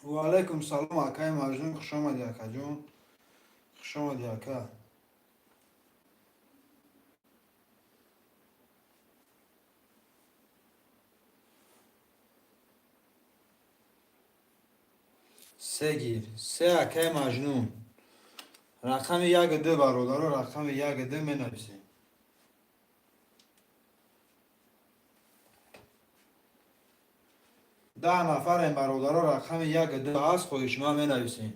Ваалайкум салом, акаи Маҷнун, хушомадӣ, акаҷон, хушомадӣ, ака. Се гир, се, акаи Маҷнун. Рақами як, ду, бародаро, рақами як, ду менависем. 10 нафарем, бародаро, рақами як, ду ҳаст, хоҳишманд, менависем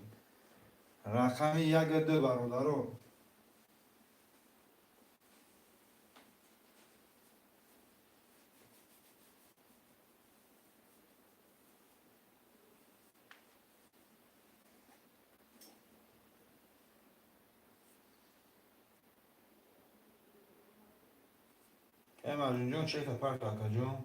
рақами як, ду, бародаро. Э, Маҷнунҷон, чека парто, акаҷон.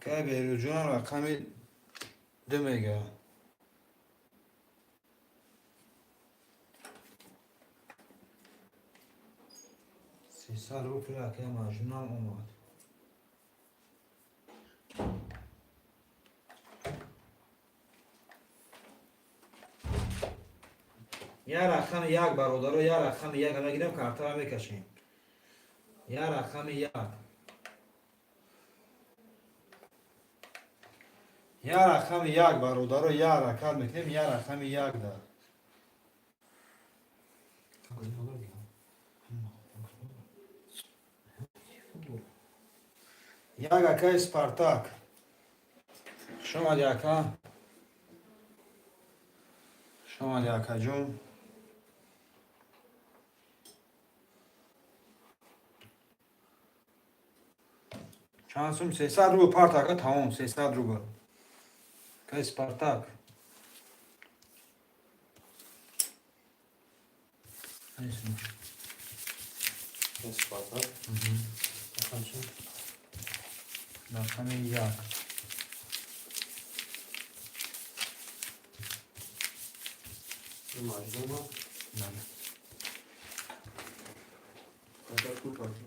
Акай Берӯзҷонам рақами ду мега. 300 рубл акай Маҷнунам омад. Як рақами як, бародаро, як рақами як мегирем, картара мекашем. Я рақами як. Я рақами як, бародаро, я ҳаракат мекунем, я рақами як да. Як, акаи Спартак. Хуш омадӣ, ака. Хуш омадӣ, акаҷон. Чанд сум? 300 рубл парт, ака, тамом, 300 рубл. Акаи Спартак. Ай, Спартак. Рақам чӣ? Рақами як. Маҷнуна. Бале. Ака пул партӣ.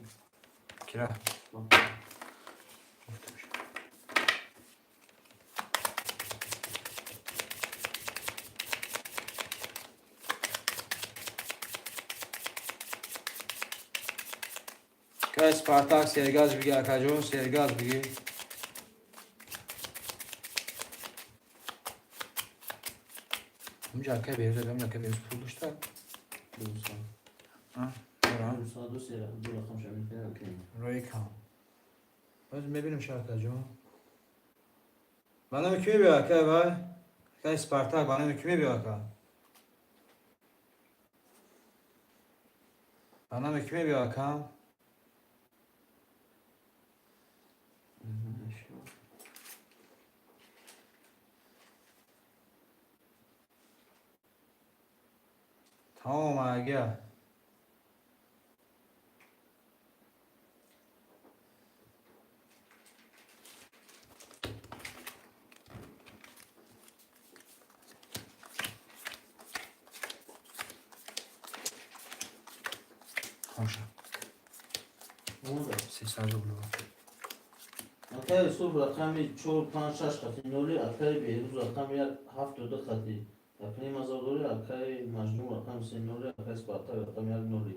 Кира. Ман. Гуфтамш. Акаи Спартак, сергаз биги, акаҷон, сергаз биги. Унҷа акаи Берӯз, унҷа акаи Берӯз пул дошта? Дуса. А, дорам. Дуса, ду се, ду рақам шамил кунем, окей. Рои кам. Боз мебинем ша, акаҷон. Ба номи кӣ мебиё, акай вай? Акаи Спартак, ба номи кӣ мебиё, ака? Ба номи кӣ мебиё, акам? Тамом, ага. Хоша. Монда. 300 рубл. Акаи Юсуф рақами чор панҷ шаш хати ноли, акаи Беҳрӯз рақами як ҳафту ду хати якним ҳазор доли, акаи Маҷнун рақами се ноли, акаи Спартак рақами як ноли.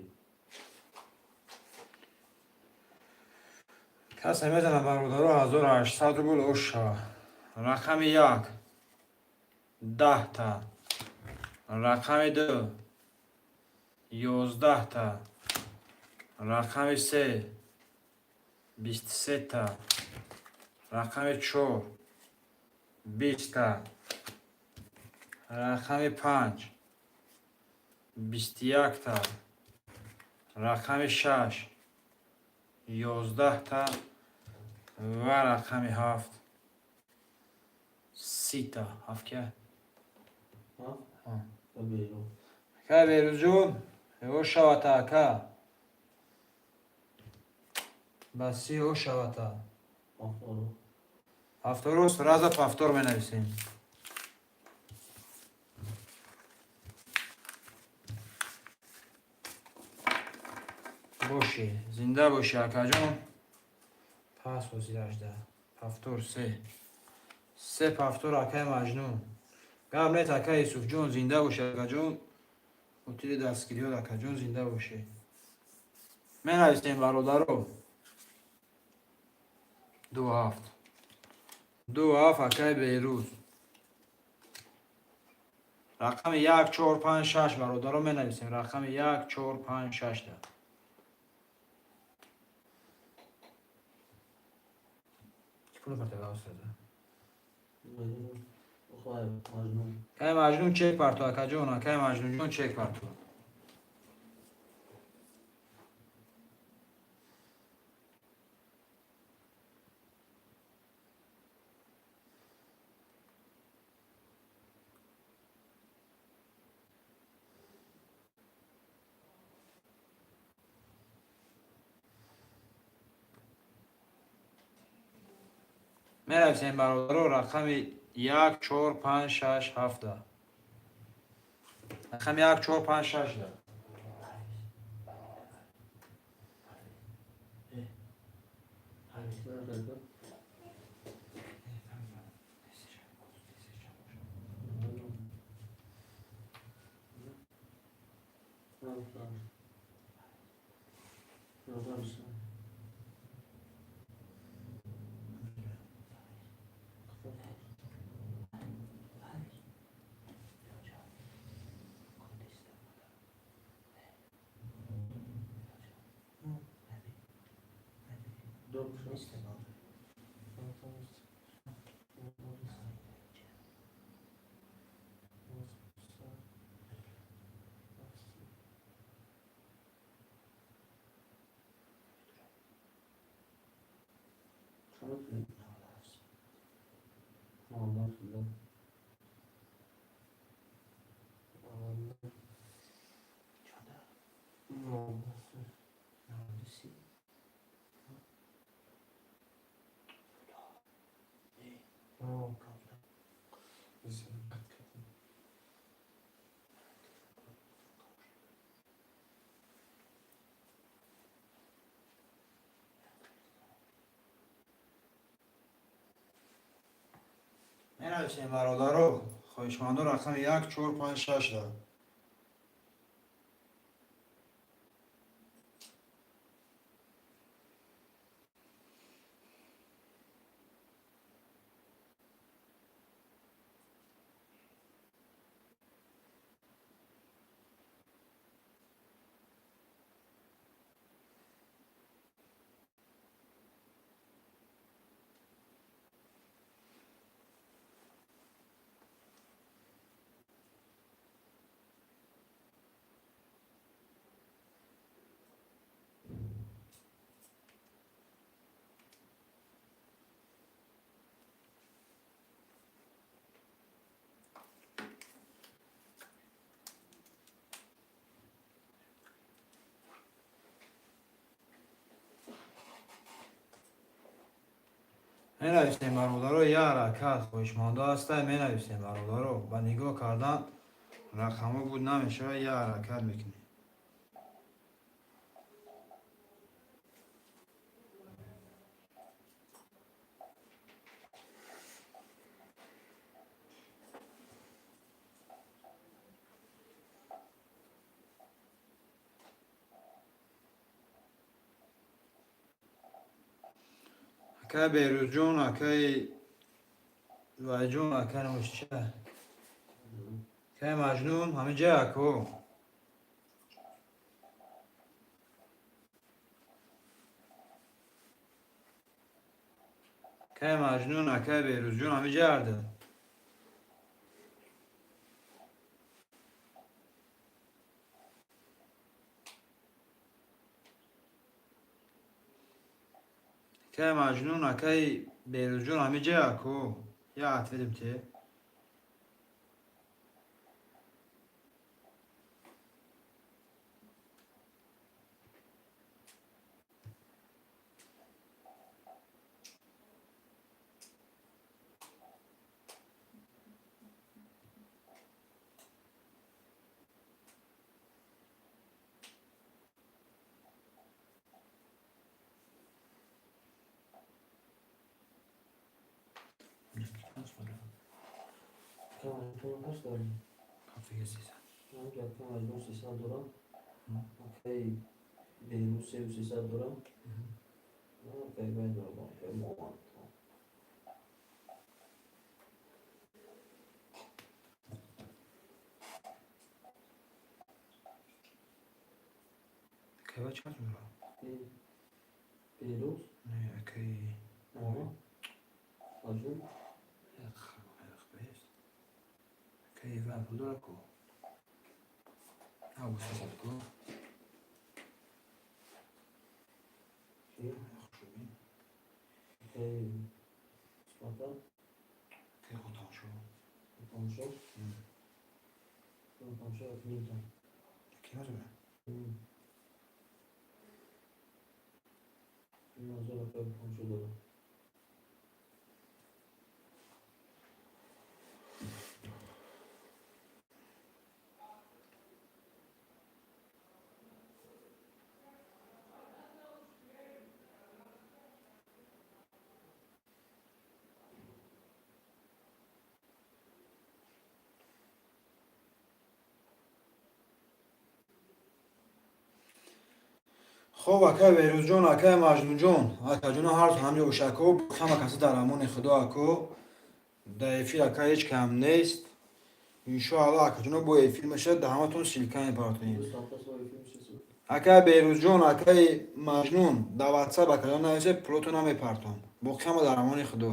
Касе мезана, бародаро, 1800 рубл ош шава. Рақами як 10та. Рақами ду 11та. Рақами се 23та. Рақами чор 20та. Рақами панҷ 21та. Рақами шаш 11та ва рақами ҳафт 30та. Ҳафт кия? Ҳафт? Ҳа. Ка Беҳрӯз. Ака Берӯзҷон, ё шавата, ака. Ба си ё шавата. Ҳафтору. Ҳафтору сразу повтор менависем. Бошӣ, зинда бошӣ, акаҷон. Пас ҳозир 18. Повтор се. Се повтор, акаи Маҷнун. Гап нет, акаи Юсуфҷон, зинда бошӣ, акаҷон. Утили дастгириёт, акаҷон, зинда бошӣ. Менависем, бародаро. Ду ҳафт. Ду ҳафт, акаи Берӯз. Рақами як, чор, панҷ, шаш, бародаро, менависем. Рақами як, чор, панҷ, шашта. Чӣ пул партояд устада? Маҷнун. Охай, Маҷнун. Акаи Маҷнун, чек парто, акаҷон, акаи Маҷнунҷон, чек парто. Менависем, бародаро, рақами як, чор, панҷ, шаш, ҳафта. Рақами як, чор, панҷ, шашда. Ҳа, ака. Маҷнун. Ҳафт, ҳашт. 11. Менависем, бародаро, хоҳишмандо, рақами як, чор, панҷ, шаш да. Менависем, бародаро, як ҳаракат. Хоҳишмандо ҳастай, менависем, бародаро. Ба нигоҳ кардан рақамҳо буд намешавад, як ҳаракат мекунем. Акай Берӯзҷон, акай Вайҷон, акай намошча, акай Маҷнун, ҳаминҷа, ако. Акай Маҷнун, акай Берӯзҷон, ҳаминҷа ҳарда. Акай Маҷнун, акай Берӯзҷон, ҳаминҷа, ако. Я ответим те. Пас дорем. Ҳафтаги 300. Акай Маҷнун 300 дорам. Акай Берӯз сею 300 дорам. Акай вай дорам, акай Муҳаммад. Акай вай чанд дорам? Берӯз? Не, акай Муҳаммад? Маҷнун? Акай вай пул дора ку? Ҳа, 300 ку. Ки? Хушуби. Акай Спартак? Акай Хотамшо. Хотамшо? Хотамшо нимта. Акай мазура? Мазур акай Хотамшо дорам. Хоб, акай Берӯзҷон, акай Маҷнунҷон, акаҷоно, ҳарту ҳамҷо бошако, ҳама каси дар амони Худо, ако. Дар эфир ака ҳеҷ кам нест. Иншоалло, акаҷоно, бо эфир мешавад, да ҳаматон ссылка мепартонем. Акай Берӯзҷон, акаи Маҷнун, дар Ватсап акаҷон нависе, пулото намепартон. Боқӣ ҳама дар амони Худо.